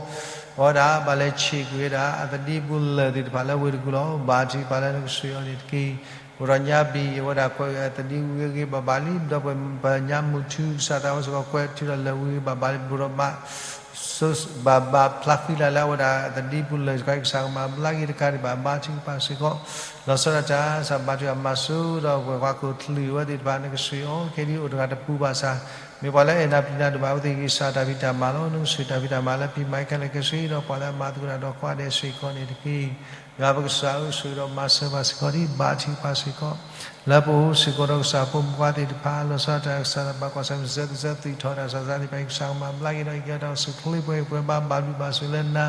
အဝဲဒၣ် ဘၣ်လဲၤဆံးကွံာ်ဝဲဒၣ် အသဒံဘူလၢာ်သ့ၣ်တဖၣ်လၢဝ့ၢ်တကူၣ်လီၤ. ဘါထုကဖၣ်လၢနကဆိၣ်ဂ့ၤအီၤန့ၣ်တက့ၢ်. ပအိၣ်ဒီးညါဘံၣ်အဝဲဒၣ် ကွဲးအသဒံဝံၤဂ့ၤဂ့ၤဘၣ်ဘၣ်လံ ဒီးပှၤညါမုၢ်ထူ ကစၢ်သးဝဲစ့ၢ်ကီး ကွဲးထုးဒီးလၢာ်ဝံၤဂ့ၤဘၣ်ဘၣ်လံ ပအိၣ်ဒီးဘၣ် ဘၣ်ဘၣ်ဖျါဃံလၤလၢအဝဲဒၣ် သဒံပူၤလၢာ်တခီ ကစၢ်ကမၤဘျါက့ၤတကးဒံးဘၣ် ဘါထုကဖၣ်စ့ၢ်ကီး လီၤဆီဒၣ်တၢ် ကစၢ်ဘါထုကဖၣ်မၤစိဒီးပှၤကွၢ်ခိၣ်ချၢးဝဲသ့ၣ်တဖၣ် နကဆိၣ်ဂ့ၤအီၤ ခဲဒ်အိၣ်တဂၤတပူၤဘၣ်ဆၣ် မ့ၢ်ပှၤလၢအဲၣ်နၤပျံၤနၤဒိၣ်မး အဝဲသ့ၣ်ဂံၢ်စၢ်တၢ်ဖံးတၢ်မၤလီၤ. နကဆိၣ်တၢ်ဖံးတၢ်မၤလၢဖံးမၤခဲလၢာ်ခဲဆ့ဒီး ပှၤလၢအမၤသကိးတၢ်ဒီးကွၢ်ဒဲးစ့ၢ်ကီးန့ၣ်တက့ၢ်. ယွၤပကစၢ်ဧၢ ဆိၣ်ဂ့ၤဒီးမၤစၢၤဘၣ်စ့ၢ်ကီးဒ် ဘါထုကဖၣ်စ့ၢ်ကီး လၢပအိၣ်စ့ၢ်ကီးဒီးကစၢ်ဖိမုၣ်ဖိခွါသ့ၣ်တဖၣ် လီၤဆီဒၣ်တၢ် ကစၢ်ဘၣ်ကွၢ်ဆၢၣ်မဲာ်စၢၤ ကစၢ်သွံၣ်ထီၣ်တၢ်ဆၢစၢ်သ့ၣ်တဖၣ် ကစၢ်ကမၤဘျါက့ၤဒီး ကဲထီၣ်စူၣ်ချ့ပှဲၤပှဲၤဘၣ် ဘၣ်ဘျုးဘၣ်ဆိၣ်လၢနၤ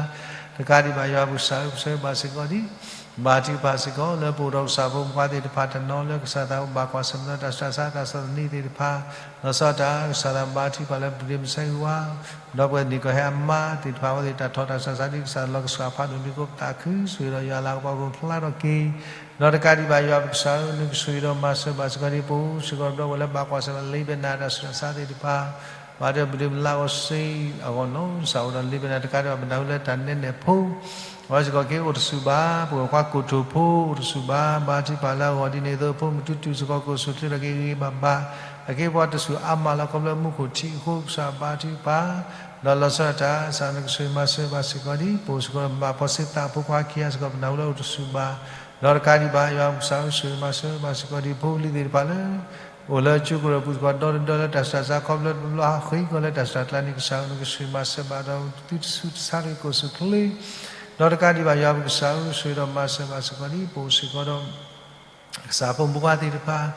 တကးဒံးဘၣ် ယွၤပကစၢ်ဧၢ ပဆိၣ်ဂ့ၤဘၣ်စ့ၢ်ကီးဒ် ဘါထုကဖၣ်စ့ၢ်ကီး လၢပအိၣ်ဒီးကစၢ်ဖိမုၣ်ဖိခွါသ့ၣ်တဖၣ်တနီၤလၢကစၢ်သးဘၣ်ကွၢ်ဆၢၣ်မဲာ်ဒီးတၢ်ဆူးတၢ်ဆါ တၢ်ဆူးတၢ်ဆါသနံၤသ့ၣ်တဖၣ် လီၤဆီဒၣ်တၢ် ကစၢ်သးဘါထုကဖၣ်လၢပဒ့မုၣ်စဲဂ့ၤဝါ ဒီးပှၤန့ၣ်ကဟဲအမါသ့ၣ်တဖၣ်အဝဲသ့ၣ်တၢ်ထီၣ်တၢ်ဆူးတၢ်ဆါဒ်ကစၢ်လီၤကစၢ်ဖးဒိၣ်န့ၣ် ကိးပသးခုဆိၣ်ဂ့ၤဒီးယွၤလၤကပီၤကဖျါထီၣ်က့ၤ ဒီးတကးဒံးဘၣ် ယွၤပကစၢ်ဧၢ နကဆိၣ်ဂ့ၤဒီးမၤစၢၤဘၣ်စ့ၢ်ကီးဒ် ပအိၣ်စ့ၢ်ကီးဒီးပှၤလၢဘၣ်ကွၢ်ဆၢၣ်မဲာ်လၢဘဲနၤတၢ်ဆူးတၢ်ဆါသ့ၣ်တဖၣ် ဘၣ်ဒီးပဒ့မုၣ်လါအီစ့အဂီၢ်နီၢ် ကစၢ်အိၣ်ဒီးလၢဘဲနၤ တကးဒံးဘၣ် ပနၢ်ဟူလၢတၢ်နဲၣ်နဲၣ်ဖိ အဝဲစ့ၢ်ကီးက့ၤအိၣ်တဆူၣ်ဘၣ် ပှၤကွၢ်ခိၣ်ထိၣ်ဖိအိၣ်တဆူၣ်ဘၣ် ဘါထုကဖၣ်လၢအဂီၢ်ဒ်န့ၣ်အသိး ဖိမုၣ်တူတူစ့ၢ်ကီးကိးဆူၣ်ချ့ထီၣ်က့ၤဂ့ၤဂ့ၤဘၣ်ဘၣ် အက့ၤပှၤတဆူၣ်အါမးလီၤ ခီဖျိမူခိၣ်ထံးအဃိ ကစၢ်ဘါထုကဖၣ် ဒီးလီၤဆီဒၣ်တၢ် ကစၢ်နကဆိၣ်ဂ့ၤမၤစၢၤဘၣ်စ့ၢ်ကီးဒ် ပအိၣ်စ့ၢ်ကီးဒီးဘၣ်ဖီဆံးသးဖိခွါခံဂၤစ့ၢ်ကီး ပနၢ်ဟူလၢအိၣ်တဆူၣ်ဘၣ် ဒီးတကးဒံးဘၣ် ယွၤပကစၢ်ဧၢ ဆိၣ်ဂ့ၤမၤစၢၤဘၣ်စ့ၢ်ကီးဒ် ဖိလံၤသ့ၣ်တဖၣ်လၢ အိၣ်လၢကၠိကရၢၢ်ပူၤစ့ၢ်ကီး ဒီတဒီလၢတၢ်ဆူးတၢ်ဆါ ခီဖျိတဘျီဟးဃ့ကီးလၢတၢ်ဆူးတၢ်ဆါန့ၣ် ကစၢ်ဧၢ နကဆိၣ်ဂ့ၤမၤစၢၤဘၣ်ဒီး သုတဆူးတဆါတဂ့ၤ ကိးဆူၣ်ချ့ ဒီးတကးဒံးဘၣ် ယွၤပကစၢ်ဧၢ ဆိၣ်ဂ့ၤဒီးမၤစၢၤဘၣ်စ့ၢ်ကီးဒ် ပအိၣ်စ့ၢ်ကီးဒီး ကစၢ်ဖိမုၣ်ဖိခွါသ့ၣ်တဖၣ်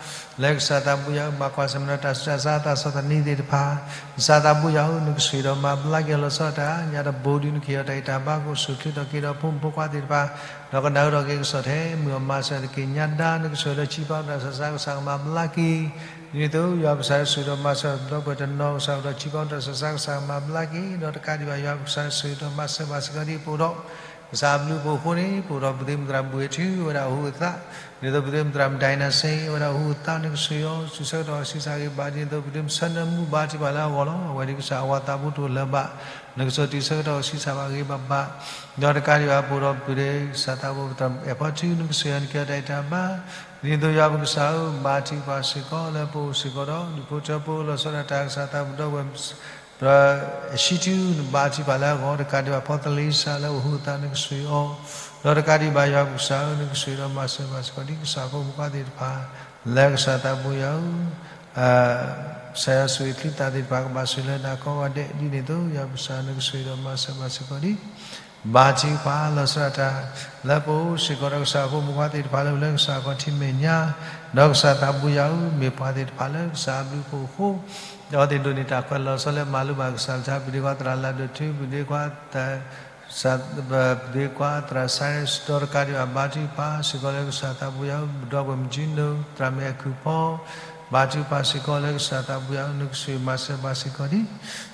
လၢကစၢ်သးဘိယွၤဧၢ ဘၣ်ကွၢ်ဆၢၣ်မဲာ်ဒီးတၢ်ဆူးတၢ်ဆါ တၢ်ဆီၣ်သနံးသ့ၣ်တဖၣ် ကစၢ်သးဘိယွၤဧၢ နကဆိၣ်ဂ့ၤဒီးမၤဘျါက့ၤလီၤဆီဒၣ်တၢ် ညါတဘိဒုး နကဟ့ၣ်အီၤတၢ်အံးတၢ်ဘါ ကအိၣ်ဆူၣ်ချ့ထီၣ်က့ၤဒီးဖိမုၣ်ဖိခွါသ့ၣ်တဖၣ် ဒီးကနၢ်ဟူထီၣ်က့ၤကစီၣ်ထဲ မုၢ်အမၤစၢၤတက့ၢ်ညါဒါ နကဆိၣ်ဂ့ၤလၢထံပှၤတၢ်ဆူးတၢ်ဆါ ကစၢ်ကမၤဘျါက့ၤ ဒ်န့ၣ်အသိး ယွၤပကစၢ်ဧၢ ဆိၣ်ဂ့ၤဒီးမၤစၢၤဒီပုၢ်ဝဲၢ်တနီၤ ကစၢ်အိၣ်ဒီးထံပှၤတၢ်ဆူးတၢ်ဆါ ကစၢ်ကမၤဘျါက့ၤ ဒီးတကးဒံးဘၣ် ယွၤပကစၢ်ဧၢ ဆိၣ်ဂ့ၤဒီးမၤစၢၤဘၣ်စ့ၢ်ကီးဒ် ပအိၣ်ဒီး ကစၢ်အဘျုးအဖှိၣ်အဃိန့ၣ် ပအိၣ်ဒီးပသုးမုၢ်သရၣ်ဘှံးဝ့ၢ်ထူ အဝဲဒၣ်အဟူအသး ဒ်သိးပသုးမုၢ်သရၣ်မုၣ်ဒိၣ်နၤစ့ အဝဲဒၣ်အဟူအသး နကဆိၣ်ဂ့ၤအီၤ တုၤဆၢကတီၢ်ဆံးစၢ်ဂ့ၤဘၣ် ဒ်န့ၣ်အသိး ပသုးမုၢ်ဆၢနၢမူဘါထုကဖၣ်လၢအဂီၢ်လီၤ. အဝဲဒၣ်ကစၢ်အဝၤသးဘိတအိၣ်လၢၤဘၣ် နကဆိၣ်ဂ့ၤတုၤဆၢကတီၢ်ဆံးစၢ်ဘၣ်ဂ့ၤဘၣ်ဘၣ် ဒီးတကးဒံးဘၣ် ပအိၣ်ဒီးပသုးကစၢ်သးဘိ ပသရၣ်မုၣ်အဲၣ်ဖီထူ နကဆိၣ်ဂ့ၤအီၤ နကဟ့ၣ်အီၤတၢ်အံးတၢ်ဘါ ဒ်န့ၣ်အသိး ယွၤပကစၢ်ဧၢ ဘါထုကဖၣ်စ့ၢ်ကီး လၢပအိၣ်စ့ၢ်ကီးဒီး ဒူၣ်ဖိထၢဖိ လီၤဆီဒၣ်တၢ် ကစၢ်သးဘိဒီပုၢ်ဝဲၢ် ဒီးအဟံးထူ နဘါထုကဖၣ်လၢအဂီၢ် တကးဒံးဘၣ် ဖီသလ့စၢ်လၢအဟူအသး နကဆိၣ်ဂ့ၤအီၤ ဒီးတကးဒံးဘၣ် ယွၤပကစၢ်ဧၢ နကဆိၣ်ဂ့ၤဒီးမၤစၢၤဘၣ်စ့ၢ်ကီးဒ် ကစၢ်ဖိမုၣ်ဖိခွါသ့ၣ်တဖၣ် လၢကစၢ်သးဘိယွၤဧၢ ကစၢ်ယွၤဆိၣ်ဂ့ၤအချံသၣ်သ့ၣ်တဖၣ် ကဘၣ်ဆိၣ်ဂ့ၤလၢနၤကိးဂၤဒဲး ဒ်န့ၣ်အသိး ယွၤပကစၢ် နကဆိၣ်ဂ့ၤဒီးမၤစၢၤဘၣ်စ့ၢ်ကီးဒ် ဘါထုကဖၣ် လီၤဆီဒၣ်တၢ် လၢပအိၣ်စ့ၢ်ကီးဒီးကစၢ်ဖိမုၣ်ဖိခွါသ့ၣ်တဖၣ်လၢ လၢကစၢ်ခီၣ်ထံးမဲာ်ညါ ဒီးကစၢ်သးဘိယွၤဧၢ မ့ၢ်ပှၤသ့ၣ်တဖၣ်လၢကစၢ်အဘျုးအဖှိၣ်အဃိ ဒီးအဝဲသ့ၣ်ဒိးန့ၢ်တၢ်ခွဲးလီၤဆီလၢမၤလိဘၣ်ကစၢ်လၢ ပဒ့ခွါသရၣ်လၤဒိၣ်ထူ ပဒ့ခွါ ပဒ့ခွါသရၣ်စဲရ့း ဒီးတကးဒံးဘၣ် ဘါထုကဖၣ်စ့ၢ်ကီးလၢကစၢ်သးဘိယွၤဧၢ ပဒီပုၢ်ဝဲၢ်မုၢ်ကၠံနိ သရၣ်မုၣ်အဲၣ်ခုၣ်ဖီ ဘါထုကဖၣ်စ့ၢ်ကီးလၢကစၢ်သးဘိယွၤဧၢ နကဆိၣ်ဂ့ၤမၤစၢၤဘၣ်စ့ၢ်ကီးဒ်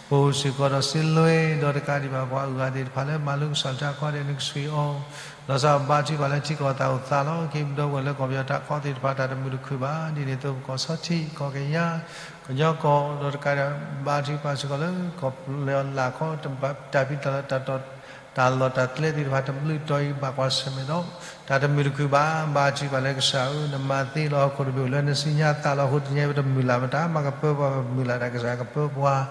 ပအိၣ်စ့ၢ်ကီးဒီးစ့လွဲ ဒီးတကးဒံးဘၣ် ပှၤအဂၤသ့ၣ်တဖၣ်လၢမၤလိကစၢ်လၢတၢ်ကီဒဲး နကဆိၣ်ဂ့ၤအီၤ လီၤဆီဘါထုကဖၣ်လၢထံကီၢ်သးအိၣ်သးလီၤ က့ၤပဒီပုၢ်ဝဲၢ်လၢကီၢ်ပယီၤတၢ်ကီသ့ၣ်တဖၣ် တၢ်တမုာ်တခုၣ်ဘၣ် ဒ်န့ၣ်အသိး ပကီၢ်ဆီထံး ကီၢ်ကယၤ ကညီကီၢ် ဒီးတကးဒံးဘၣ် ဘါထုကဖၣ်စ့ၢ်ကီးလၢ ကီၢ်ပယီၤလၢ်ခီ တၢ်ဖံးတၢ်လီၢ်တၢ်လီၢ်တၢ်ကျဲသ့ၣ်တဖၣ် တဘျုးတီၤအံၤ ဘၣ်ကွၢ်ဆၢၣ်မဲာ်ဒီး တၢ်တမုာ်တခုၣ်ဘၣ် ဘါထုကဖၣ်လၢကစၢ်ဧၢ နမၤသ့လီၤဟီၣ်ခိၣ်တဘ့ၣ် အိၣ်လၢနစုညါသးလီၤအဃိ တနံၤအံၤ ပတမုၢ်လၢ်မတၤ မၤကပၢပှၤ ပမုၢ်လၢ်တၢ်ကစၢ်ကပၢပှၤ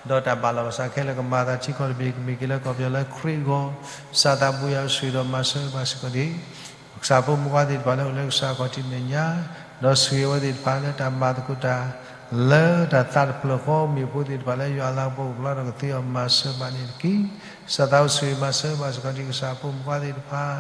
ဒီးတၢ်ဘၣ်လီၤဘၣ်စးခဲလၢာ် ကမၤသးထံကီၢ်တဘ့ၣ် ကမ့ၢ်က့ၤလၢကီၢ်ပယီၤလၢခရံာ်အဂီၢ် ကစၢ်သးဘိယွၤဧၢ ဆိၣ်ဂ့ၤဒီးမၤစၢၤဘၣ်စ့ၢ်ကီးဒ် ကစၢ်ဖိမုၣ်ဖိခွါသ့ၣ်တဖၣ်လၢအိၣ်လၢကစၢ်ခီၣ်ထံးမဲာ်ညါ ဒီးဆိၣ်ဂ့ၤအဝဲသ့ၣ်တဖၣ်လၢတၢ်မၤသကိးတၢ် လၢတၢ်သးတဖျၢၣ်ဃီ မ့ၢ်ဖိသ့ၣ်တဖၣ်လၢယွၤအလၤကပီၤကဖျါထီၣ် ကသ့အီၤမၤစၢၤဘၣ်န့ၣ်တက့ၢ်. ကစၢ်သးဘိဆိၣ်ဂ့ၤမၤစၢၤဘၣ်စ့ၢ်ကီးဒ်ကစၢ်ဖိမုၣ်ဖိခွါသ့ၣ်တဖၣ်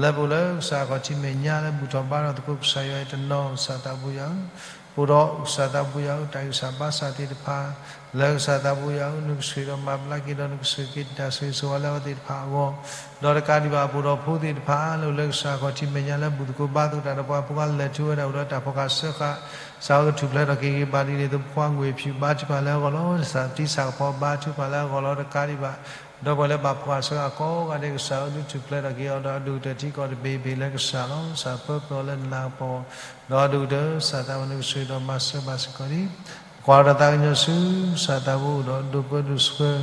လၢပအိၣ်လၢကစၢ်ခီၣ်ထံးမဲာ်ညါလၢဘူၣ်ထီၣ်ဘါထီၣ်သကိး ကစၢ်ယွၤအံၤတနီၤ ကစၢ်သးဘိယွၤဧၢ အိၣ်ဒီးကစၢ်သးပူၤယၤဧၢ တၢ်ဂံၢ်စၢ်ဘါစၢ်သ့ၣ်တဖၣ်, လၢကစၢ်သးပူၤယၤဧၢ နကဆိၣ်ဂ့ၤဒီးမၤဘျါက့ၤဒီး နကဆိၣ်ဂ့ၤက့ၤတၢ်ဆိၣ်ဂ့ၤဆိၣ်ဝါလၢအဝဲသ့ၣ်တဖၣ်အဂီၢ်, ဒီးတကးဒံးဘၣ်အပှၤဒီးဖိသ့ၣ်တဖၣ် လၢအိၣ်လၢကစၢ်ခီၣ်ထံးမဲာ်ညါလၢဘူၣ်သကိးဘါသကိးတၢ်ဒီးပှၤဖိခွါလဲၤထူဝဲဒၣ်အိၣ်ဒီးတၢ်ဖီၣ်ဃာ်စၢဃာ် ကစၢ်ဧၢ ကထူၣ်ဖျဲးထီၣ်က့ၤဂ့ၤဘၣ်ဒ်န့ၣ်အသိး ပှၤဂ့ၢ်ဖံးဘါထုကဖၣ်လၢအဂီၢ်လီၤ. ကစၢ်သံစၢ်ကပီၤဘါထုကဖၣ်လၢအဂီၢ်လီၤ. တကးဒံးဘၣ် ဒီးပှၤလၢဘၣ်ဖီၣ်ဃာ်စၢဃာ်ကိးဂၤဒဲး ကစၢ်ဧၢ နကထူၣ်ဖျဲးထီၣ်က့ၤအီၤဒီးအဒိၣ်ကတၢၢ်ထံကီၢ်တဘ့ၣ်ဘ့ၣ်လၢကစၢ်လီၤ. ကစၢ်ပၢပၢအီၤလၢနလၤကပီၤ ဒီးအဒိၣ်ကတၢၢ် ကစၢ်သးပူၤနကဆိၣ်ဂ့ၤဒီးမၤစၢၤဘၣ်စ့ၢ်ကီးလံ. ပကွၢ်ဒီးတၢ်သးကညီၤဆူ ကစၢ်သးပူၤအိၣ်ဒီးဒိၣ်ပၢဒိၣ်ဆှၢ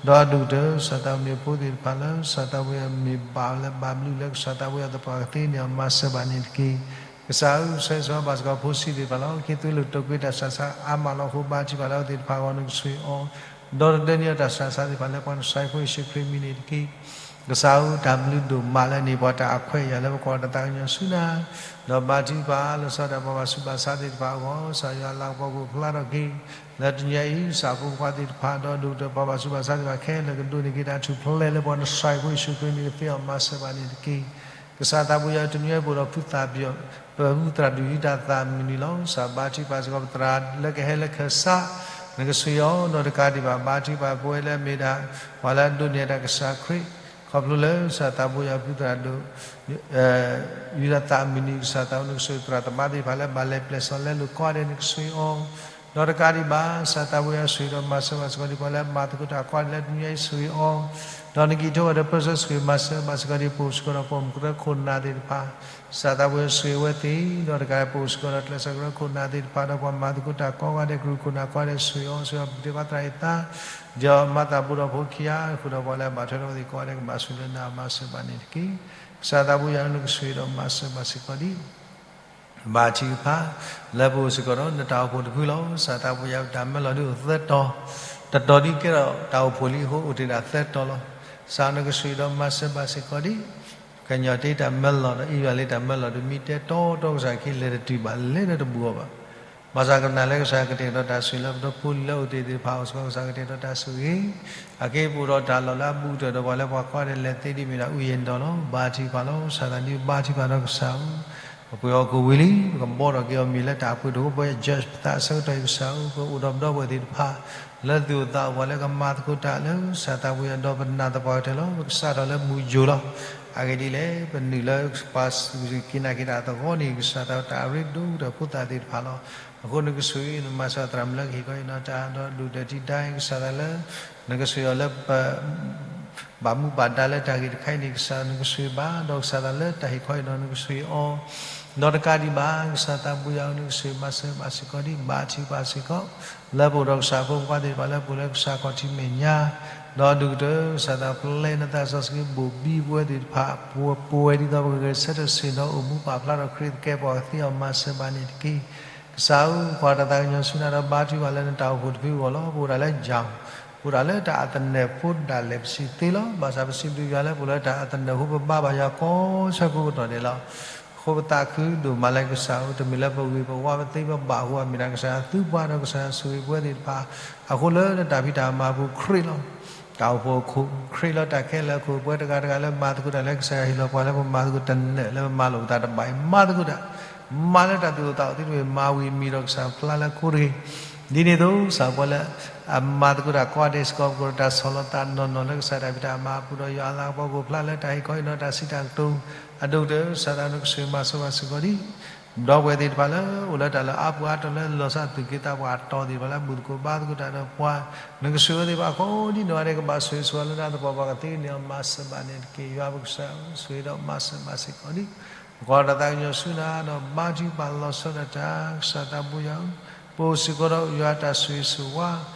ဒီးအဒိၣ်ကတၢၢ် ကစၢ်သးပူၤမ့ၢ်ဖိသ့ၣ်တဖၣ်လၢ ကစၢ်သးပူၤအမ့ၢ်ဘၣ်လၢဘၣ်ဘျုးလၢကစၢ်သးပူၤအသပှၢ်ကသ့န့ၣ် အမၤစၢၤဘၣ်န့ၣ်တက့ၢ်. ကစၢ်ဧၢ ဆၢဂ့ၤဆၢဝါဘၣ်စ့ၢ်ကီးဖိဆံးသ့ၣ်တဖၣ်လီၤ. ခ့သူလ့ၤတိာ်ကွံာ်တၢ်ဆူးတၢ်ဆါအါမးလီၤအဃိ ဘါထုကဖၣ်လၢအဝဲသ့ၣ်တဖၣ်အဂီၢ် နကဆိၣ်ဂ့ၤအီၤ ဒီးတဒၢန့ၢ်အီၤတၢ်ဆူးတၢ်ဆါသ့ၣ်တဖၣ်လၢပှၤနစၢ်ဖိယ့ၣ်ၡူးခရံာ်မံၤန့ၣ်တက့ၢ်. ကစၢ်ဧၢ တၢ်ဘျုးဒိၣ်မးလၢန့ၢ်ပှၤတၢ်အခွဲးအယာ်လၢပကွၢ်တၢ်သးကညီၤဆူနၤ, ဒီးဘါထုကဖၣ်လၢစီၤဒၤပှၤဘၣ်ဆူးဘၣ်ဆါသ့ၣ်တဖၣ်အဂီၢ် ကစၢ်ယွၤလၤကပီၤကအိၣ်ဖျါထီၣ်က့ၤ လၢတနံၤအံၤ ကစၢ်ဖိခွါသ့ၣ်တဖၣ် ဒီးဒိၣ်ကတၢၢ်ပှၤဘၣ်ဆူးဘၣ်ဆါသ့ၣ်တဖၣ်ခဲလၢာ်ကဒိးန့ၢ်က့ၤတၢ်ထူၣ်ဖျဲးလၢပှၤနစၢ်ဖိယ့ၣ်ၡူးခရံာ်န့ၣ် ကသ့အီၤမၤစၢၤဘၣ်န့ၣ်တက့ၢ်. ကစၢ်သးပူၤယၤဧၢ တနံၤအံၤပအိၣ်ဒီးဖုသးပယီၤ ပမုၢ်သရၣ်ဒိၣ်ယူဒၤသၣ်မုၢ်နံၤလီၤ. ကစၢ်ဘါထုကဖၣ်စ့ၢ်ကီးပသရၣ်လၢကဟဲလၢခၢၣ်စး နကဆိၣ်ဂ့ၤအီၤ ဒီးတကးဒံးဘၣ် ဘါထုကဖၣ်ပဝဲလၢအမ့ၢ်ဒၣ် ပှၤလၢအဒိးန့ၢ်တၢ်ကစၢ်ခရံာ် ခီဖျိလၢကစၢ်သးပူၤယၤဖုသရၣ်ဒိၣ် ယူဒၤသၣ်မုၢ်နံၤ ကစၢ်သးပူၤနကဆိၣ်ဂ့ၤသရၣ်သမါသ့ၣ်တဖၣ်လၢ ဘၣ်လဲၤပျဲၢ်စီၤလဲလိာ်ကိးဂၤဒဲး နကဆိၣ်ဂ့ၤအီၤ ဒီးတကးဒံးဘၣ် ကစၢ်သးပူၤယၤဆိၣ်ဂ့ၤဒီးမၤစၢၤဘၣ်စ့ၢ်ကီးဒံး ပှၤလၢမၤသကိးတၢ်ကိးဂၤဒဲးလၢတနံၤအံၤဆိၣ်ဂ့ၤအီၤ ဒီးနကံးထိးဂၤဒီးပၢဆှၢဆိၣ်ဂ့ၤမၤစၢၤဘၣ်စ့ၢ်ကီးဒံး ပအိၣ်စ့ၢ်ကီးဒီးပှၤမုၢ်ကရၢခိၣ်နၢ်သ့ၣ်တဖၣ် ကစၢ်သးပူၤယၤဆိၣ်ဂ့ၤအဝဲသ့ၣ် ဒီးတကးဒံးပအိၣ်စ့ၢ်ကီးဒီးကျဲးစၢးကရၢခိၣ်နၢ်သ့ၣ်တဖၣ် ဒီးပှၤမၤသကိးတၢ်ကိးဂၤဒဲး ကရူၢ်ခိၣ်နၢ်ကိးဂၤဒဲးဆိၣ်ဂ့ၤအီၤ ဆိၣ်ဂ့ၤအီၤပဒ့ခွါသရၣ်အံၤသး ဒီးမၤသးပူၤဒီးဖိခံဂၤ ဃုာ်ဒီးပှၤလၢအဘၣ်ထွဲဒီးအဝဲသ့ၣ်ကိးဂၤဒဲး ကဘၣ်ဆိၣ်လၢနၤမၤစၢၤဘၣ်န့ၣ်တက့ၢ်. ကစၢ်သးပူၤယၤဧၢ နကဆိၣ်ဂ့ၤဒီးမၤစၢၤဘၣ်စ့ၢ်ကီးဒံး ဘါထုကဖၣ် လၢပအိၣ်စ့ၢ်ကီးဒီးနတၢ်အိၣ်ဖှိၣ်တဖုလီၤ. ကစၢ်သးပူၤယၤတၢ်မၢလီၤဒုးအိၣ်သၢတီၤ, တတီၤဒ်ကဲထီၣ်တၢ်အိၣ်ဖှိၣ်လံအဃိ အိၣ်တ့ၢ်ဒၣ်သၢတီၤလီၤ. ကစၢ်နကဆိၣ်ဂ့ၤဒီးမၤစၢၤဘၣ်စ့ၢ်ကီးဒံး ကညီတ့တၢ်မၢလီၤဒီး အ့ယွၤလ့တၢ်မၢလီၤဒုး မ့ၢ်တဲတီတီကစၢ်ခံလဲၤတတုၤဘၣ် လဲၤလၢတဘူးအီၤဘၣ်. ဘၣ်ဆၣ်ကနၣ်လၢကစၢ်ကတဲာ်ကတီၤတၢ်ဆိၣ်ဂ့ၤလၢပဒီဖိလံၤလၢအိၣ်တ့ၢ်သ့ၣ်တဖၣ်အအိၣ်စ့ၢ်ကီး ကစၢ်ကတဲာ်ကတီၤတၢ်ဆိၣ်ဂ့ၤ အက့ၢ်ပအိၣ်ဒီးတၢ်လီၢ်လၢအဘူးကတၢၢ်ဒီးပှၤလၢပှၤကိးဂၤဒဲးလဲၤသ့ဒ်မ့ၢ်ဒၣ် အူယဲၢ်ဒီးလီၤ. ဘါထုကဖၣ်လီၤ. ကစၢ်သးဒုးဘါထုကဖၣ်ဒီးကစၢ်ဧၢ ပပှ့ၤဟီၣ်ခိၣ်ဝံၤလံ ပကဘှီထီၣ်က့ၤအီၤမ့ၢ်လၢတၢ်အပှ့ၤတဟိ ပ judge ပသးအဆၢကတီၢ်အံၤ ကစၢ်ဧၢ ပအိၣ်ဒီးပဒီပုၢ်ဝဲၢ်သ့ၣ်တဖၣ် လၢသုးအိၣ်သးအိၣ်ပှၤလၢကမၤသကိးတၢ်လၢကစၢ်သးပူၤယၤဒီးပနာ်သပှၢ်ကတၢၢ်လီၤ. ပကစးထီၣ်လၢမုၢ်ယိာ်လီၤ. အဂ့ၢ်ဒ်လဲၣ် ပနုာ်လၢပှၤစူၢ်က့ၤနာ်က့ၤတၢ်အသးအဂီၢ်န့ၣ် ကစၢ်သးတၢ်အရ့ဒိၣ်ကတၢၢ်ဖိသၣ်သ့ၣ်တဖၣ်လီၤ. အဃိနကဆိၣ်ဂ့ၤ နမၤစၢၤသရၣ်မုၣ်လၢကဟ့ၣ်ခီဟ့ၣ်နီၤတၢ်ဒီးဒိၣ်တၢၢ်ထံတၢ်အံၤ ကစၢ်သးလၢ နကဆိၣ်ဂ့ၤအီၤလၢပ ဘၣ်မူဘၣ်ဒါလၢတၢ်ဂ့ၢ်တခါအံၤန့ၣ် ကစၢ်နကဆိၣ်ဂ့ၤဘၣ် ဒီးကစၢ်သးလၢတၢ်ဟ့ၣ်ခီဟ့ၣ်နီၤနကဆိၣ်ဂ့ၤအီၤ ဒီးတကးဒံးဘၣ် ကစၢ်သးပူၤယၤဧၢ နကဆိၣ်ဂ့ၤမၤစၢၤဘၣ်စ့ၢ်ကီးဒံး ဘါထုကဖၣ်စ့ၢ်ကီး လၢပအိၣ်ဒီးကစၢ်ဖိခွါသ့ၣ်တဖၣ်လၢပအိၣ်လၢကစၢ်ခီၣ်ထံးမဲာ်ညါ ဒီးဒိၣ်ကတၢၢ် ကစၢ်သးပျဲနသးစီဆှံဘိၣ်ဘံပဝဲသ့ၣ်တဖၣ် ပဝဲဒ်သိးပကဂဲၤဆၢထၢၣ်ဆ့ၣ်နီၤအိၣ်မူပာ်ဖျါထီၣ်ခရံာ်သကဲးပဝးကသ့အီၤမၤစၢၤဘၣ်န့ၣ်တက့ၢ်. ကစၢ်ဧၢ ပကွၢ်တၢ်သးကညီၤဆူနၤဒီးဘါထုကဖၣ်လၢနတၢ်အိၣ်ဖှိၣ်တဖုအဂီၢ်လီၤ. ပအိၣ်ဒၣ်လၢယၢ် ပအိၣ်ဒၣ်လၢတၢ်အသနၢၣ်ဖိဒၣ်လဲာ်ပစံးသ့လီၤ. ဘၣ်ဆၣ်ပစံးဘျုးယွၤလၢပအိၣ်လၢတၢ်အသနၢၣ်ဖိပဘါဘၣ်ယွၤကိးဆၢကိးကတီၢ်ဒဲးလီၤ. အဃိပသးခုဒိၣ်မးလၢကစၢ်ဧၢ တမ့ၢ်လၢပဂ့ၤပဝါပသ့ပဘၣ်အဃိ အမ့ၢ်ဒၣ်ကစၢ်ယွၤသူပှၤဒီးကစၢ်ယွၤဆိၣ်ဂ့ၤပဝဲသ့ၣ်တဖၣ် အဃိလၢနတၢ်ဖံးတၢ်မၤအပူၤခရံာ်လီၤ. တၢ်အိၣ်ဖှိၣ်အခိၣ်ခရံာ်လီၤ တၢ်ခဲလၢာ်အခိၣ် ပဝဲတဂၤတဂၤလၢမၤသကိးတၢ်လၢကစၢ်ယွၤဟ့ၣ်လီၤပှၤလၢပမၤသကိးတနၢၤလၢပမၤလိာ်ပသးတဘၣ်အံၤ မၤသကိးတၢ် မၤလၢတၢ်သူၣ်အိၣ်သးအိၣ်သ့တမ့ၢ် မၤဝံၤမံၤဒီးကစၢ်ဖျါလၢအခိတဂ့ၤ ဒ်န့ၣ်အသိး ကစၢ်ပှၤလၢအမၤသကိးတၢ်ကိးဂၤဒဲးစ့ၢ်ကီး ပကအိၣ်ဒီးတၢ်ဆီၣ်လီၤသးနီၢ်နီၢ်လၢကစၢ်တၢ်ဖံးတၢ်မၤအပူၤဒီး ယွၤအလၤကပီၤကအိၣ်ဖျါလၢတၢ်ဟ့ၣ်ခီဟ့ၣ်နီၤတၢ်စံးတၢ်ကတိၤ အဒိၣ်ကတၢၢ် ကစၢ်သးနကဆိၣ်ဂ့ၤမၤစၢၤဘၣ်စ့ၢ်ကီးဒံး ဒီပုၢ်ဝဲၢ်သ့ၣ်တဖၣ်လၢအိၣ်လၢတၢ်လၢအါပူၤအါတီၤလၢလီၤဆီသူၣ်က့သးပှၢ်အတီၤသ့ၣ်တဖၣ်လၢဘူၣ်သကိးဘါသကိးတၢ်ဒီးပှၤ နကဆိၣ်ဂ့ၤအဝဲသ့ၣ်တဖၣ်ကိးဒံနီၢ်ဂၤဒဲး ကဘၣ်ဆိၣ်ဂ့ၤဆိၣ်ဝါလၢနၤသပှၢ်ပှၢ်ကသ့န့ၣ် အီၤမၤစၢၤဘၣ်န့ၣ်တက့ၢ်. ယွၤပကစၢ်ဧၢ ဆိၣ်ဂ့ၤဒီးမၤစၢၤဘၣ်စ့ၢ်ကီးဒံး ပကွၢ်တၢ်သးကညီၤဆူနၤဒီးဘါထုကဖၣ်လီၤဆီဒၣ်တၢ် ကစၢ်သးပူၤယၤဧၢ ပအိၣ်စ့ၢ်ကီးဒီးယွၤတၢ်ဆိၣ်ဂ့ၤဆိၣ်ဝါ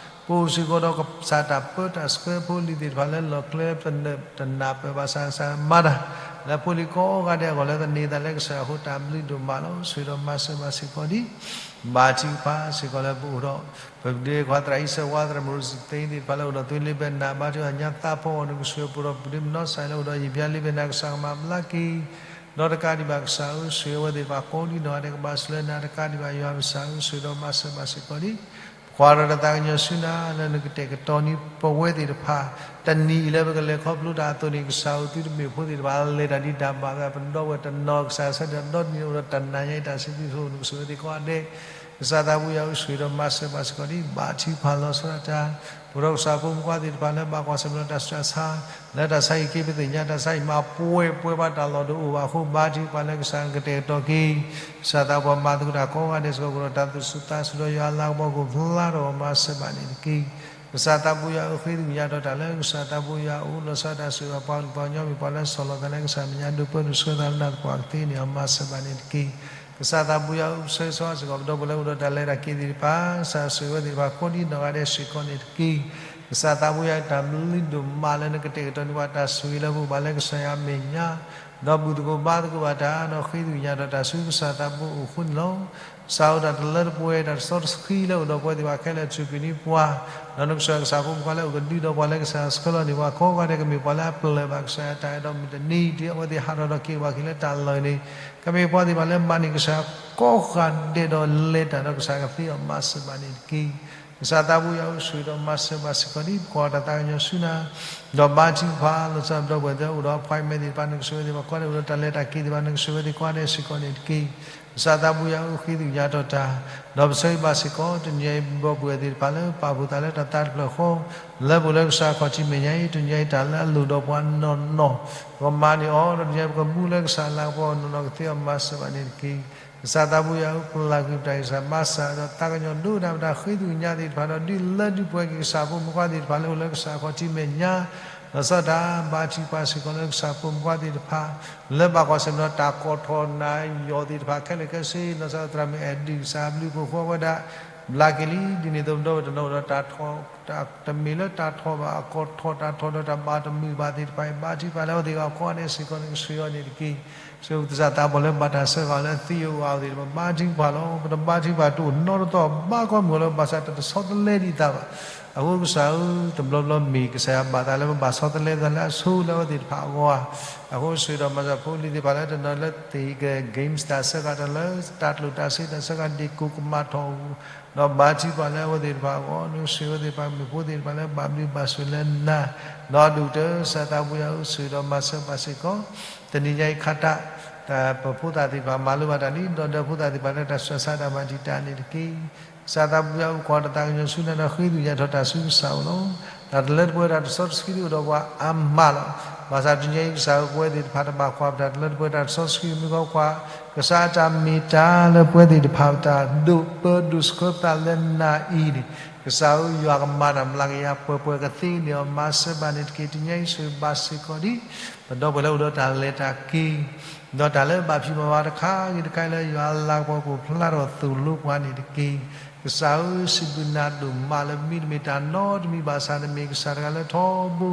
ပအိၣ်စ့ၢ်ကီးဒီးကစၢ်တၢ်ပၢတၢ်ဆှၢဖိလံၤသ့ၣ်တဖၣ်လၢလီၢ်ကျဲပနၢၢ်တနၢ်ပၢၢ်ဘၣ်ဆၣ်ကစၢ်မၤတၢ် လၢဖိလံၤကိးဂၤဒဲးအဂီၢ်လၢသန့ၤသးလၢကစၢ်အဃိ တၢ်ဘျုးဒိၣ်မးလီၤ. ဆိၣ်ဂ့ၤဒီးမၤစၢၤဘၣ်စ့ၢ်ကီးဒံး ဘါထုကဖၣ်စ့ၢ်ကီးလၢပအိၣ်ဒီး ပဒ့ခွါသရၣ်အံၤစၢၤဝါ သရၣ်မုၣ်ရူၢ်စသ့သ့ၣ်တဖၣ်လၢအိၣ်ဒီးသုလ့ဘဲနၤ ဘါထုကဖၣ်ညါသးဖီအီၤ နကဆိၣ်ဂ့ၤပအိၣ်ဒီးပဒ့မနီၢ်စၢ်လၢအိၣ်ဒီးယံာ်ပျါလ့ဘဲနၤ ကစၢ်ကမၤဘျါက့ၤ ဒီးတကးဒံးဘၣ်ကစၢ်ဧၢ ဆိၣ်ဂ့ၤအဝဲသ့ၣ်တဖၣ်ကိးဒံနီၢ်ဂၤဒဲး ကဘၣ်ဆိၣ်လၢနၤတကးဒံးဘၣ် ယွၤပကစၢ်ဧၢ ဆိၣ်ဂ့ၤဒီးမၤစၢၤဘၣ်စ့ၢ်ကီးဒံး ပကွၢ်ဒီးတၢ်သးကညီၤဆူနၤလၢနကတဲာ်ကတီၤန့ၢ်ပဝဲသ့ၣ်တဖၣ် တနံၤအံၤလၢပကလဲၤခီဖျိတၢ်အသိးန့ၣ် ကစၢ်ဧၢ သုတမ့ၢ်ဖိသ့ၣ်တဖၣ်လဲၤတၢ်ဒံးတၢ်ဘၣ်ဝဲ ပဒီပုၢ်ဝဲၢ်တနီၤ ကစၢ်ဆၢထၢၣ်ဒီတနံၤန့ၣ်အိၣ်ဒီးတၢ်နၤညါအံၤ တၢ်စံးဘျုးဆိၣ်ဂ့ၤ နကဆိၣ်ဂ့ၤအဝဲသ့ၣ်ကိးဂၤဒဲး ကစၢ်သးဘိယွၤအိၣ်ဆူၣ်ဒီးမၤစၢၤဘၣ်စ့ၢ်ကီးဒ်ဘါထုကဖၣ်လီၤဆီဒၣ်တၢ်, ပဒိၣ်ကစၢ်ဖိမုၣ်ခွါသ့ၣ်တဖၣ်လၢဘၣ်ကွၢ်ဆၢၣ်မဲာ်ဒီးတၢ်ဆူးတၢ်ဆါ, လၢတၢ်ဆါဟံၣ်က့ၤပသ့ၣ်ညါ တၢ်ဆါဟံၣ်မၤပှဲၤပှဲၤဘၣ်တၢ်လီၢ်တအိၣ်ဘၣ်အဃိ ဘါထုကဖၣ်လၢကစၢ်ကတဲာ်ကတီၤက့ၤ, ကစၢ်သးပှၢ်မၤသကိးတၢ်ကိးဂၤဒဲးစ့ၢ်ကီး ကဒီးတၢ်သူၣ်ဆူၣ်သးဆူၣ်ဒီးယွၤအလၤကပီၤကအိၣ်ဖျါထီၣ်မၤစၢၤဘၣ်န့ၣ်တက့ၢ်. ကစၢ်သးဘိယွၤအိၣ်ဃ့သကွံာ်ညါဒီးတၢ်လၢကစၢ်သးဘိယွၤအိၣ်လီၤဆီဒၣ်တၢ်ဆိၣ်ဂ့ၤပှၤကလုာ်ပှၤကညီမ့ၢ်ပှၤလၢဆီၣ်လီၤသးလၢကစၢ်မဲာ်ညါ ဒိၣ်ပၢဒိၣ်ဆှၢသးလၢနၢ်သပှၢ်ကသ့န့ၣ် အမၤစၢၤဘၣ်န့ၣ်တက့ၢ်. ကစၢ်သးဘိယွၤအိၣ်ဆၢဂ့ၤဆၢဝါစ့ၢ်ကီး ပဒီပုၢ်ဝဲၢ်လၢအိၣ်ဒီးတၢ်လဲၤတၢ်က့ၤသ့ၣ်တဖၣ်, ကစၢ်ဆိၣ်ဂ့ၤဝဲသ့ၣ်တဖၣ်ကိးဒ်နီၢ်ဂၤဒဲးစ့ၢ်ကီးန့ၣ်တက့ၢ်. ကစၢ်သးဘိယွၤတၢ်ဘျုးဒိၣ်မးလၢနကတဲာ်ကတီၤန့ၢ်ပှၤတၢ်ဆိၣ်ဂ့ၤလၢပအိၣ်ဘၣ်လၢကစၢ်ယွၤအမဲာ်ညါ, ဒီးဘူၣ်သကိးဘါသကိးဘၣ်တၢ် ဒီးဃ့သကွံာ်ညါဒီးတၢ်ဆူကစၢ်သးဘိအိၣ်အဃိန့ၣ်လီၤ. ကစၢ်အိၣ်တၢ်တလၢတပှဲၤ တၢ်တစီတဆှံလၢအိၣ်ဒီးပဝဲသ့ၣ်တဖၣ်ခဲလၢာ် ဆိၣ်ဂ့ၤန့ၢ်ပှၤ, ဒီးနကစၢ်ကစၢ်ဖိမုၣ်ခွါလၢအိၣ်ကဒုဒီးပှၤလၢကစၢ်ဆှၢလီၤန့ၢ်ပှၤကိးဂၤဒဲး ကမ့ၢ်ပှၤလၢအပျၢ်ဘၣ်ကစၢ်ယွၤတၢ်အဲၣ်ဒီးမုၢ်တနံၤ ဒ်အဝဲသ့ၣ်ဟးထီၣ်ဒီးက့ၤပှၤက့ၤလၢတၢ်လၢာ်န့ၣ်, ကမ့ၢ်ပှၤသ့ၣ်တဖၣ်လၢမၤန့ၢ်ကစၢ်ကိးဂၤဒဲးဒီးလဲၤတၢ်ဒီးကစၢ်ကသ့အီၤမၤစၢၤဘၣ်န့ၣ်တက့ၢ်. ကစၢ်သးဘိယွၤအိၣ်ဆူၣ်ဒီးမၤစၢၤဘၣ်စ့ၢ်ကီးဒ်ပကွၢ်တၢ်သးကညီၤဆူနၤ, ဒီးဘါထုကဖၣ်လီၤဆီဒီပုၢ်ဝဲၢ်သ့ၣ်အိၣ်ဒီး appointment သ့ၣ်တဖၣ် နကဆိၣ်ဂ့ၤဝဲသ့ၣ်တဖၣ်ကိးဂၤဒဲး အိၣ်ဒီးတၢ်လဲၤတၢ်က့ၤသ့ၣ်တဖၣ် နကဆိၣ်ဂ့ၤဝဲသ့ၣ်ကိးဂၤဒဲးစ့ၢ်ကီးန့ၣ်တက့ၢ်. ကစၢ်သးဘိယွၤအိၣ်ဃ့သကွံာ်ညါဒီးတၢ်, ဒီးပဆၢဂ့ၤဘၣ်စ့ၢ်ကီး တနံၤအံၤဒီပုၢ်ဝဲၢ်သ့ၣ်တဖၣ်လၢပာ်ဖှိၣ်သးလၢတၢ်သးတဖျၢၣ်ဃီ, လၢပအိၣ်လၢကစၢ်ခီၣ်ထံးမဲာ်ညါအံၤ တနံၤအံၤတၢ်လၢအလိၣ်ဒီးပှၤနီၢ်နီၢ်, ပကမၤန့ၢ်အီၤ ဒီးတနံၤအံၤပကမူလၢကစၢ်အလၤကပီၤနီၢ်နီၢ်ကသ့အီၤမၤစၢၤဘၣ်န့ၣ်တက့ၢ်. ကစၢ်သးဘိယွၤအိၣ်ပျၢ်ကွံာ်ပတၢ်ဂံၢ်စၢ်ဘါစၢ်ဒီးသးကညီၤဒိၣ်နၢ်ပတၢ်ဃ့သကွံာ်ညါသ့ၣ်တဖၣ်ဒီး ဒုးလၢဒုးပှဲၤက့ၤကစၢ်ဖိမုၣ်ခွါသ့ၣ်တဖၣ်လၢအိၣ်လၢကစၢ်ခီၣ်ထံးမဲာ်ညါ, လီၤဆီဒၣ်တၢ်ဘါထုကဖၣ်စ့ၢ်ကီးလၢကစၢ်ဖိမုၣ်ခွါသ့ၣ်တဖၣ် လၢဘၣ်ကွၢ်ဆၢၣ်မဲာ်ဒီးတၢ်ကိးထီၣ်နၤယီၤသ့ၣ်တဖၣ်ခဲလၢာ်ခဲဆ့ လီၤဆီဒၣ်သရၣ်မုၣ်အဲၣ်ဒုး ကစၢ်ဘျုးဖှိၣ်ဃီဝဲဒၣ် ဘျါက့ၤလံ ဒ်န့ၣ်အသိးပဒီပုၢ်ဝဲၢ်တနီၤအိၣ်ဒီးတၢ်ထီၣ် တမ့ၢ်လၢတၢ်ထီၣ်ဘၣ် အကိးထီၣ်တၢ်ထီၣ်ဒီးတၢ်ဘၣ်တမုာ်ဘၣ်သ့ၣ်တဖၣ်အံၤ ဘါထုကဖၣ်လၢအဝဲသ့ၣ်အဂီၢ်ကိးဂၤဒဲးစ့ၢ်ကီးန့ၣ် ကဆိၣ်ဂ့ၤအီၤန့ၣ်တက့ၢ်. ဆိၣ်ဂ့ၤသးပှၢ်လၢဘၣ်တၢ်စၢဃာ်အီၤလၢသံအဂီၢ်သ့ၣ်တဖၣ် ဘါထုကဖၣ်လီၤ. ပတဘါထုကဖၣ်တအိၣ်နီတတီၢ်ဘၣ်ကိးမုၢ်လၢၤဘၣ်ဆၣ် တၢ်တဆီတလဲဒံးသးဘၣ်. အဃိကစၢ်ဧၢ တဘျီဘျီမ့ၢ်ကစၢ်ယွၤဘၣ်သးလၢပဘၣ်ဆီတလဲသးလၢအဆိလၢအဝဲသ့ၣ်တဖၣ်အဂီၢ်ဧါ. အဃိဆိၣ်ဂ့ၤဒီးမၤစၢၤဖိလံၤသ့ၣ်တဖၣ်လၢတနီၤလၢသ့ၣ်က games တၢ်စၢဃာ်တၢ်လၢ တၢ်ကျိၣ်တၢ်စ့တၢ်စၢဃာ်ဒ့ၣ်ကိၣ်ကမၤထီၣ် ဒီးဘါထုကဖၣ်လၢအဝဲသ့ၣ်တဖၣ်အဂီၢ် နကဆိၣ်ဂ့ၤဝဲသ့ၣ်တဖၣ်မ့ၢ်ဖိသ့ၣ်တဖၣ်လၢဘၣ်ဘျုးဘၣ်ဆိၣ်လၢနၤ, ဒီးဒိၣ်ကတၢၢ်ကစၢ်သးဘိယွၤအိၣ်ဆူၣ်ဒီးမၤစၢၤဘၣ်စ့ၢ်ကီး တနံၤညါအံၤခါတၢ် တၢ်ပဖိသၣ်သ့ၣ်တဖၣ်မၤလိဘၣ်တၢ်လံ ဒီးဒီပုၢ်ဝဲၢ်သ့ၣ်တဖၣ်လၢတၢ်ဆူးတၢ်ဆါတၢ်ဘၣ်တံာ်တာ်န့ၣ်တက့ၢ်. ကစၢ်သးဘိယွၤအိၣ်ကွၢ်တၢ်သးကညီၤဆူနၤဒီးဃ့သကွံာ်ညါထီၣ်တၢ်ဆူကစၢ်အအိၣ်လီၤ. တၢ်တလၢတပှဲၤတၢ်တဆီတဆှံဒ်အိၣ်ဒီးပှၤအါမးလီၤ. ဘၣ်ဆၣ်တနံၤညါအံၤကစၢ်ဧၢ ပဝဲသ့ၣ်တဖၣ်တဘၣ်ကွၢ်ပတၢ်တလၢတပှဲၤတၢ်တဆီတဆှံမ့ၢ်ကီးကွၢ် ကစၢ်အတၢ်မ့ၢ်တၢ်လၢပဝဲသ့ၣ်တဖၣ်ပတၢ်ဒိၣ်ပၢဒိၣ်ဆှၢပသးလၢနၤအံၤန့ၣ် ကစၢ်ဧၢ ယွၤကမၤတၢ်မျးကယၤပှဲၤပှဲၤကသ့န့ၣ်အီၤ မၤစၢၤဘၣ်န့ၣ်တက့ၢ်. တနံၤညါအံၤဆိၣ်ဂ့ၤဘၣ်စ့ၢ်ကီးဒ် ပဒီပုၢ်ဝဲၢ်လၢအိၣ်ဒီးတၢ်လဲၤတၢ်က့ၤ ဒီးတၢ်လၢဘၣ်ဖံးဘၣ်မၤတခါဂ့ၤတခါအံၤလၢယွၤအလၤကပီၤကအိၣ်ဖျါထီၣ်သိၣ်လိပှၤန့ၣ်တက့ၢ်. ကစၢ်ဧၢ စံးဘျုးနၤဒိၣ်မးလၢမ့တမ့ၢ်တၢ်နီတမံၤဘၣ်ဆၣ် နမ့ၢ်ကစၢ်တဂၤလၢထီဘိ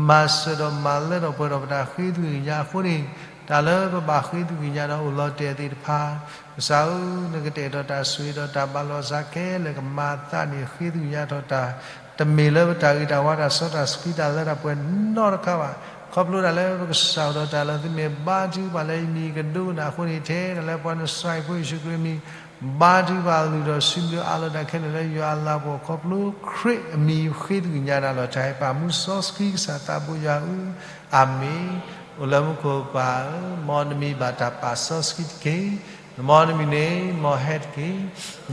မၤစၢၤဒီးမၤလၢထီၣ်ပှဲၤထီၣ်ပတၢ်ဃ့သကွံာ်ညါအဃိန့ၣ် တၢ်လၢပဘၣ်ဃ့သကွံာ်ညါဒီးအိၣ်လီၤတဲာ်သ့ၣ်တဖၣ် ကစၢ်ဧၢ နကတဲာ်ကတီၤတၢ်ဆိၣ်ဂ့ၤဒီးတၢ်ဘၣ်လီၤစၢ်ခဲလၢာ်ကမၤအသးန့ၣ် ဃ့သကွံာ်ညါထီၣ်တၢ် တမ့ၢ်လၢပတၢ်ဂ့ၤတၢ်ဝါတၢ်စီတၢ်ဆှံတၢ်လၢတၢ်ပှဲၤနီတခါဘၣ်. ခီဖျိတၢ်လၢပကစၢ်အိၣ်ဒီးတၢ်လၢသုမ့ၢ်ဘါထုကဖၣ်လၢယမံၤကဒိကနၣ်အဃိန့ၣ် ထဲတၢ်လၢပှၤနစၢ်ဖိယ့ၣ်ၡူးခရံာ်မံၤ ဘါထုကဖၣ်အလုၢ်ဒီးစံးဘျုးအးလီၤတၢ်ခဲလၢာ်လၢယွၤအလၤကပီၤခီဖျိခရံာ်အမံၤဃ့သကွံာ်ညါနၤလီၤ. တၢ်ဟဲပာ်မူစီဆှံကစၢ်သးဘိယွၤဧၢ, အၤမ့ၣ်. အိၣ်လၢမူခိၣ်ပၢ်ဧၢ, မ်နမံၤဘၣ်တၢ်ပာ်စီဆှံတက့ၢ်. မ်နမံၤန့ၣ် မ်ဟဲတက့ၢ်.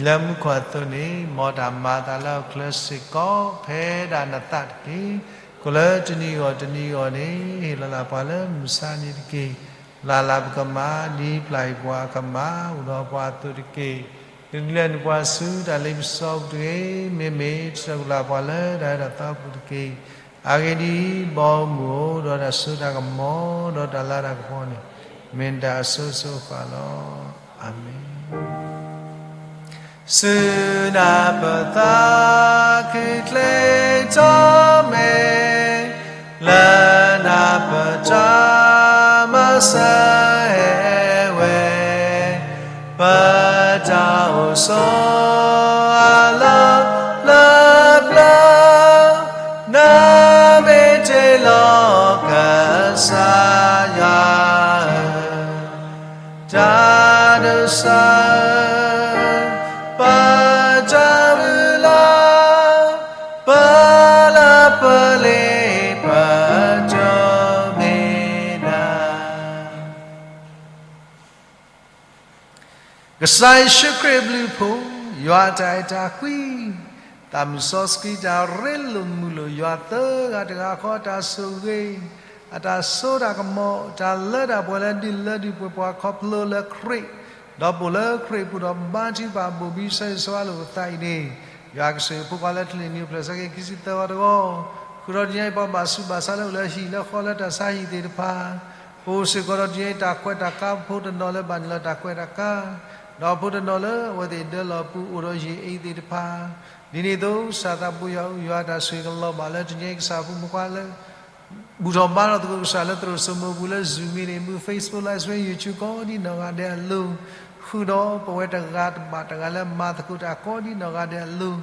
လၢမူခိၣ်အသိးန့ၣ် မ်တၢ်မၤအသးလၢဟီၣ်ခိၣ်ချၢစ့ၢ်ကီး ဖဲဒၣ်နသးတက့ၢ်. ကိၣ်လၢတနံၤအဂီၢ်တနံၤအဂီၢ်န့ၣ် ဟ့ၣ်လီၤလၢပှၤလၢမုၢ်ဆါနံၤတက့ၢ်. ပျၢ်လၢပကမၤ ဒ်ပျၢ်ဟ့ၣ်ပှၤအကမၤ အိၣ်ဒီးပှၤအသိးတက့ၢ်. တဒုးလဲၤနုာ်ပှၤဆူတၢ်လ့ပစီပူၤတဂ့ၤ, မ့မ့ၢ်တၢ်ကူၣ်လၢ်ပှၤလၢတၢ်အၢတၢ်သီပူၤတက့ၢ်. အဂ့ၢ်ဒ်အံၤ, ဘီမုၢ်ဧၢ, ဒီးတၢ်စိတၢ်ကမီၤ ဒီးတၢ်လၤတၢ်ကပီၤန့ၣ် မ့ၢ်နတၢ်အစိၤစိၤဃၣ်ဃၣ်လီၤ. အၤမ့ၣ်. ဆူနၤပသးခုချ့ထီၣ်မ့ၢ် လၢနၤပတၢ်မၤစၢၤဟဲဝဲ, ပတၢ်အိၣ်ဆိးအလီၢ်လၢပျၢၤ, နမ့ၢ်တ့လီၤကစၢ်ယွၤဧၢ, တၢ်ဒိးစၢ် ပတၢ်မုၢ်လၢ် ပလၢပလ့ပတၢ်မ့ၢ်နၤ. ကစၢ်ယ့ၣ်ၡူးခရံာ်အဘျုးအဖှိၣ် ယွၤအတၢ်အဲၣ်တၢ်ကွံ, သးမုၢ်စီဆှံတၢ်ရ့လိာ်မုာ်လိာ်ယွၤသၢဂၤတဂၤဃီ တၢ်ဆိၣ်ဂ့ၤ, အတၢ်စိတၢ်ကမီၤ, တၢ်လၢတၢ်ပှဲၤလၢဒုၣ်လၢဒုၣ်ပှဲၤပှၤခီဖျိလၢခရံာ်, ဒီးပိာ်လၢခရံာ်ပူၤဒီးဘါထုကဖၣ်ဘိၣ်ဘံဆၢဂ့ၤဆၢဝါလိာ်ပသးအံၤန့ၣ်, ယွၤကဆိၣ်ဂ့ၤဖိခွါလၢထူလံၤနံၤအိၣ်ဖျဲၣ်ဆၢက့ၤခံဆံသၢဂီၤတဂီၢ်, ဃုာ်ဒီးတနံၤအံၤပှၤဘၣ်ဆူးဘၣ်ဆါလၢအိၣ်လၢဟံၣ်လၢဃီလၢတၢ်ဆါဟံၣ်သ့ၣ်တဖၣ် ပအိၣ်စ့ၢ်ကီးဒီးတနံၤအံၤတၢ်ကွဲးတၢ်ကါ ဖိတနီၤလၢဘၣ်နုာ်လီၤတၢ်ကွဲးတၢ်ကါ, ဒီးဖိတနီၤလၢအဝဲသ့ၣ်ဒၢလီၤပူၤအိၣ်ဒီးယံာ်အံၤသ့ၣ်တဖၣ်, ဒ်န့ၣ်အသိး ကစၢ်သးဘိယွၤအုၣ်ယွၤတၢ်ဆိၣ်ဂ့ၤကလီၤဘၣ်လၢတနံၤအံၤကစၢ်ဖိမုၣ်ခွါလၢ ဘူၣ်ထီၣ်ဘါထီၣ်သကိးကစၢ်လၢသရိာ်စိမိၤပူၤလၢ Zoom မ့ၢ်ဂ့ၤ မူ Facebook Live Stream YouTube ကိးဒ်နီၢ်ဂၤဒဲးအလိၤ, ဃုာ်ဒီးပဝဲတဂၤတဘၣ်တဂၤလၢမၤသကိးတၢ်ကိးဒ်နီၢ်ဂၤဒဲးအလိၤ,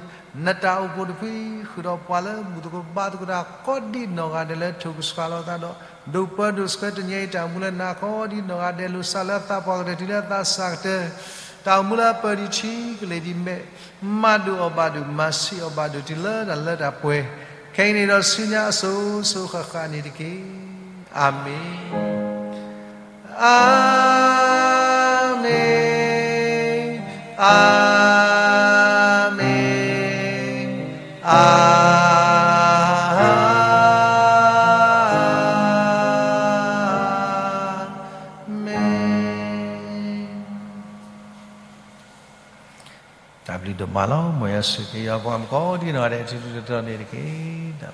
နတၢ်အိၣ်ဖှိၣ်တဖု ဃုာ်ဒီးပှၤလၢဘူၣ်သကိးဘါသကိးတၢ်ကိးဒ်နီၢ်ဂၤဒဲးလၢထိၣ်ကဆှီလီၤသးဒီး ဒိၣ်ပၢဒိၣ်ဆှၢတနံၤအံၤတၢ်အိၣ်မူလၢနၤကိးဒ်နီၢ်ဂၤဒဲးလိၤ စးလၢသးပှၢ်ကတၢၢ်တုၤလၢသးစၢ်ကတၢၢ်, တၢ်အိၣ်မူလၢအပၢၢ်ဒံးဆံးကလ့ၢ်ဒံးမဲာ်, မၤဒုၣ်အီၣ်ဘၣ်ဒုၣ် မၤဆံးအီၣ်ဘၣ်ဒုၣ်တုၤလၢတၢ်လၢတၢ်ပှဲၤ, ခဲအံၤန့ၣ်ဒီးဆူညါအစိၤစိၤဃၣ်ဃၣ်န့ၣ်တက့ၢ်. အၤမ့ၣ်, အၤမ့ၣ်, အၤမ့ၣ်, အၤမ့ၣ်. တၢ်ဘျုးဒိၣ်မးလီၤ. မ်ယွၤဆိၣ်ဂ့ၤက့ၤယွၤပှၤကိးဒ်နီၢ်ဂၤဒဲး ထူထူတီတီန့ၣ်တက့ၢ်.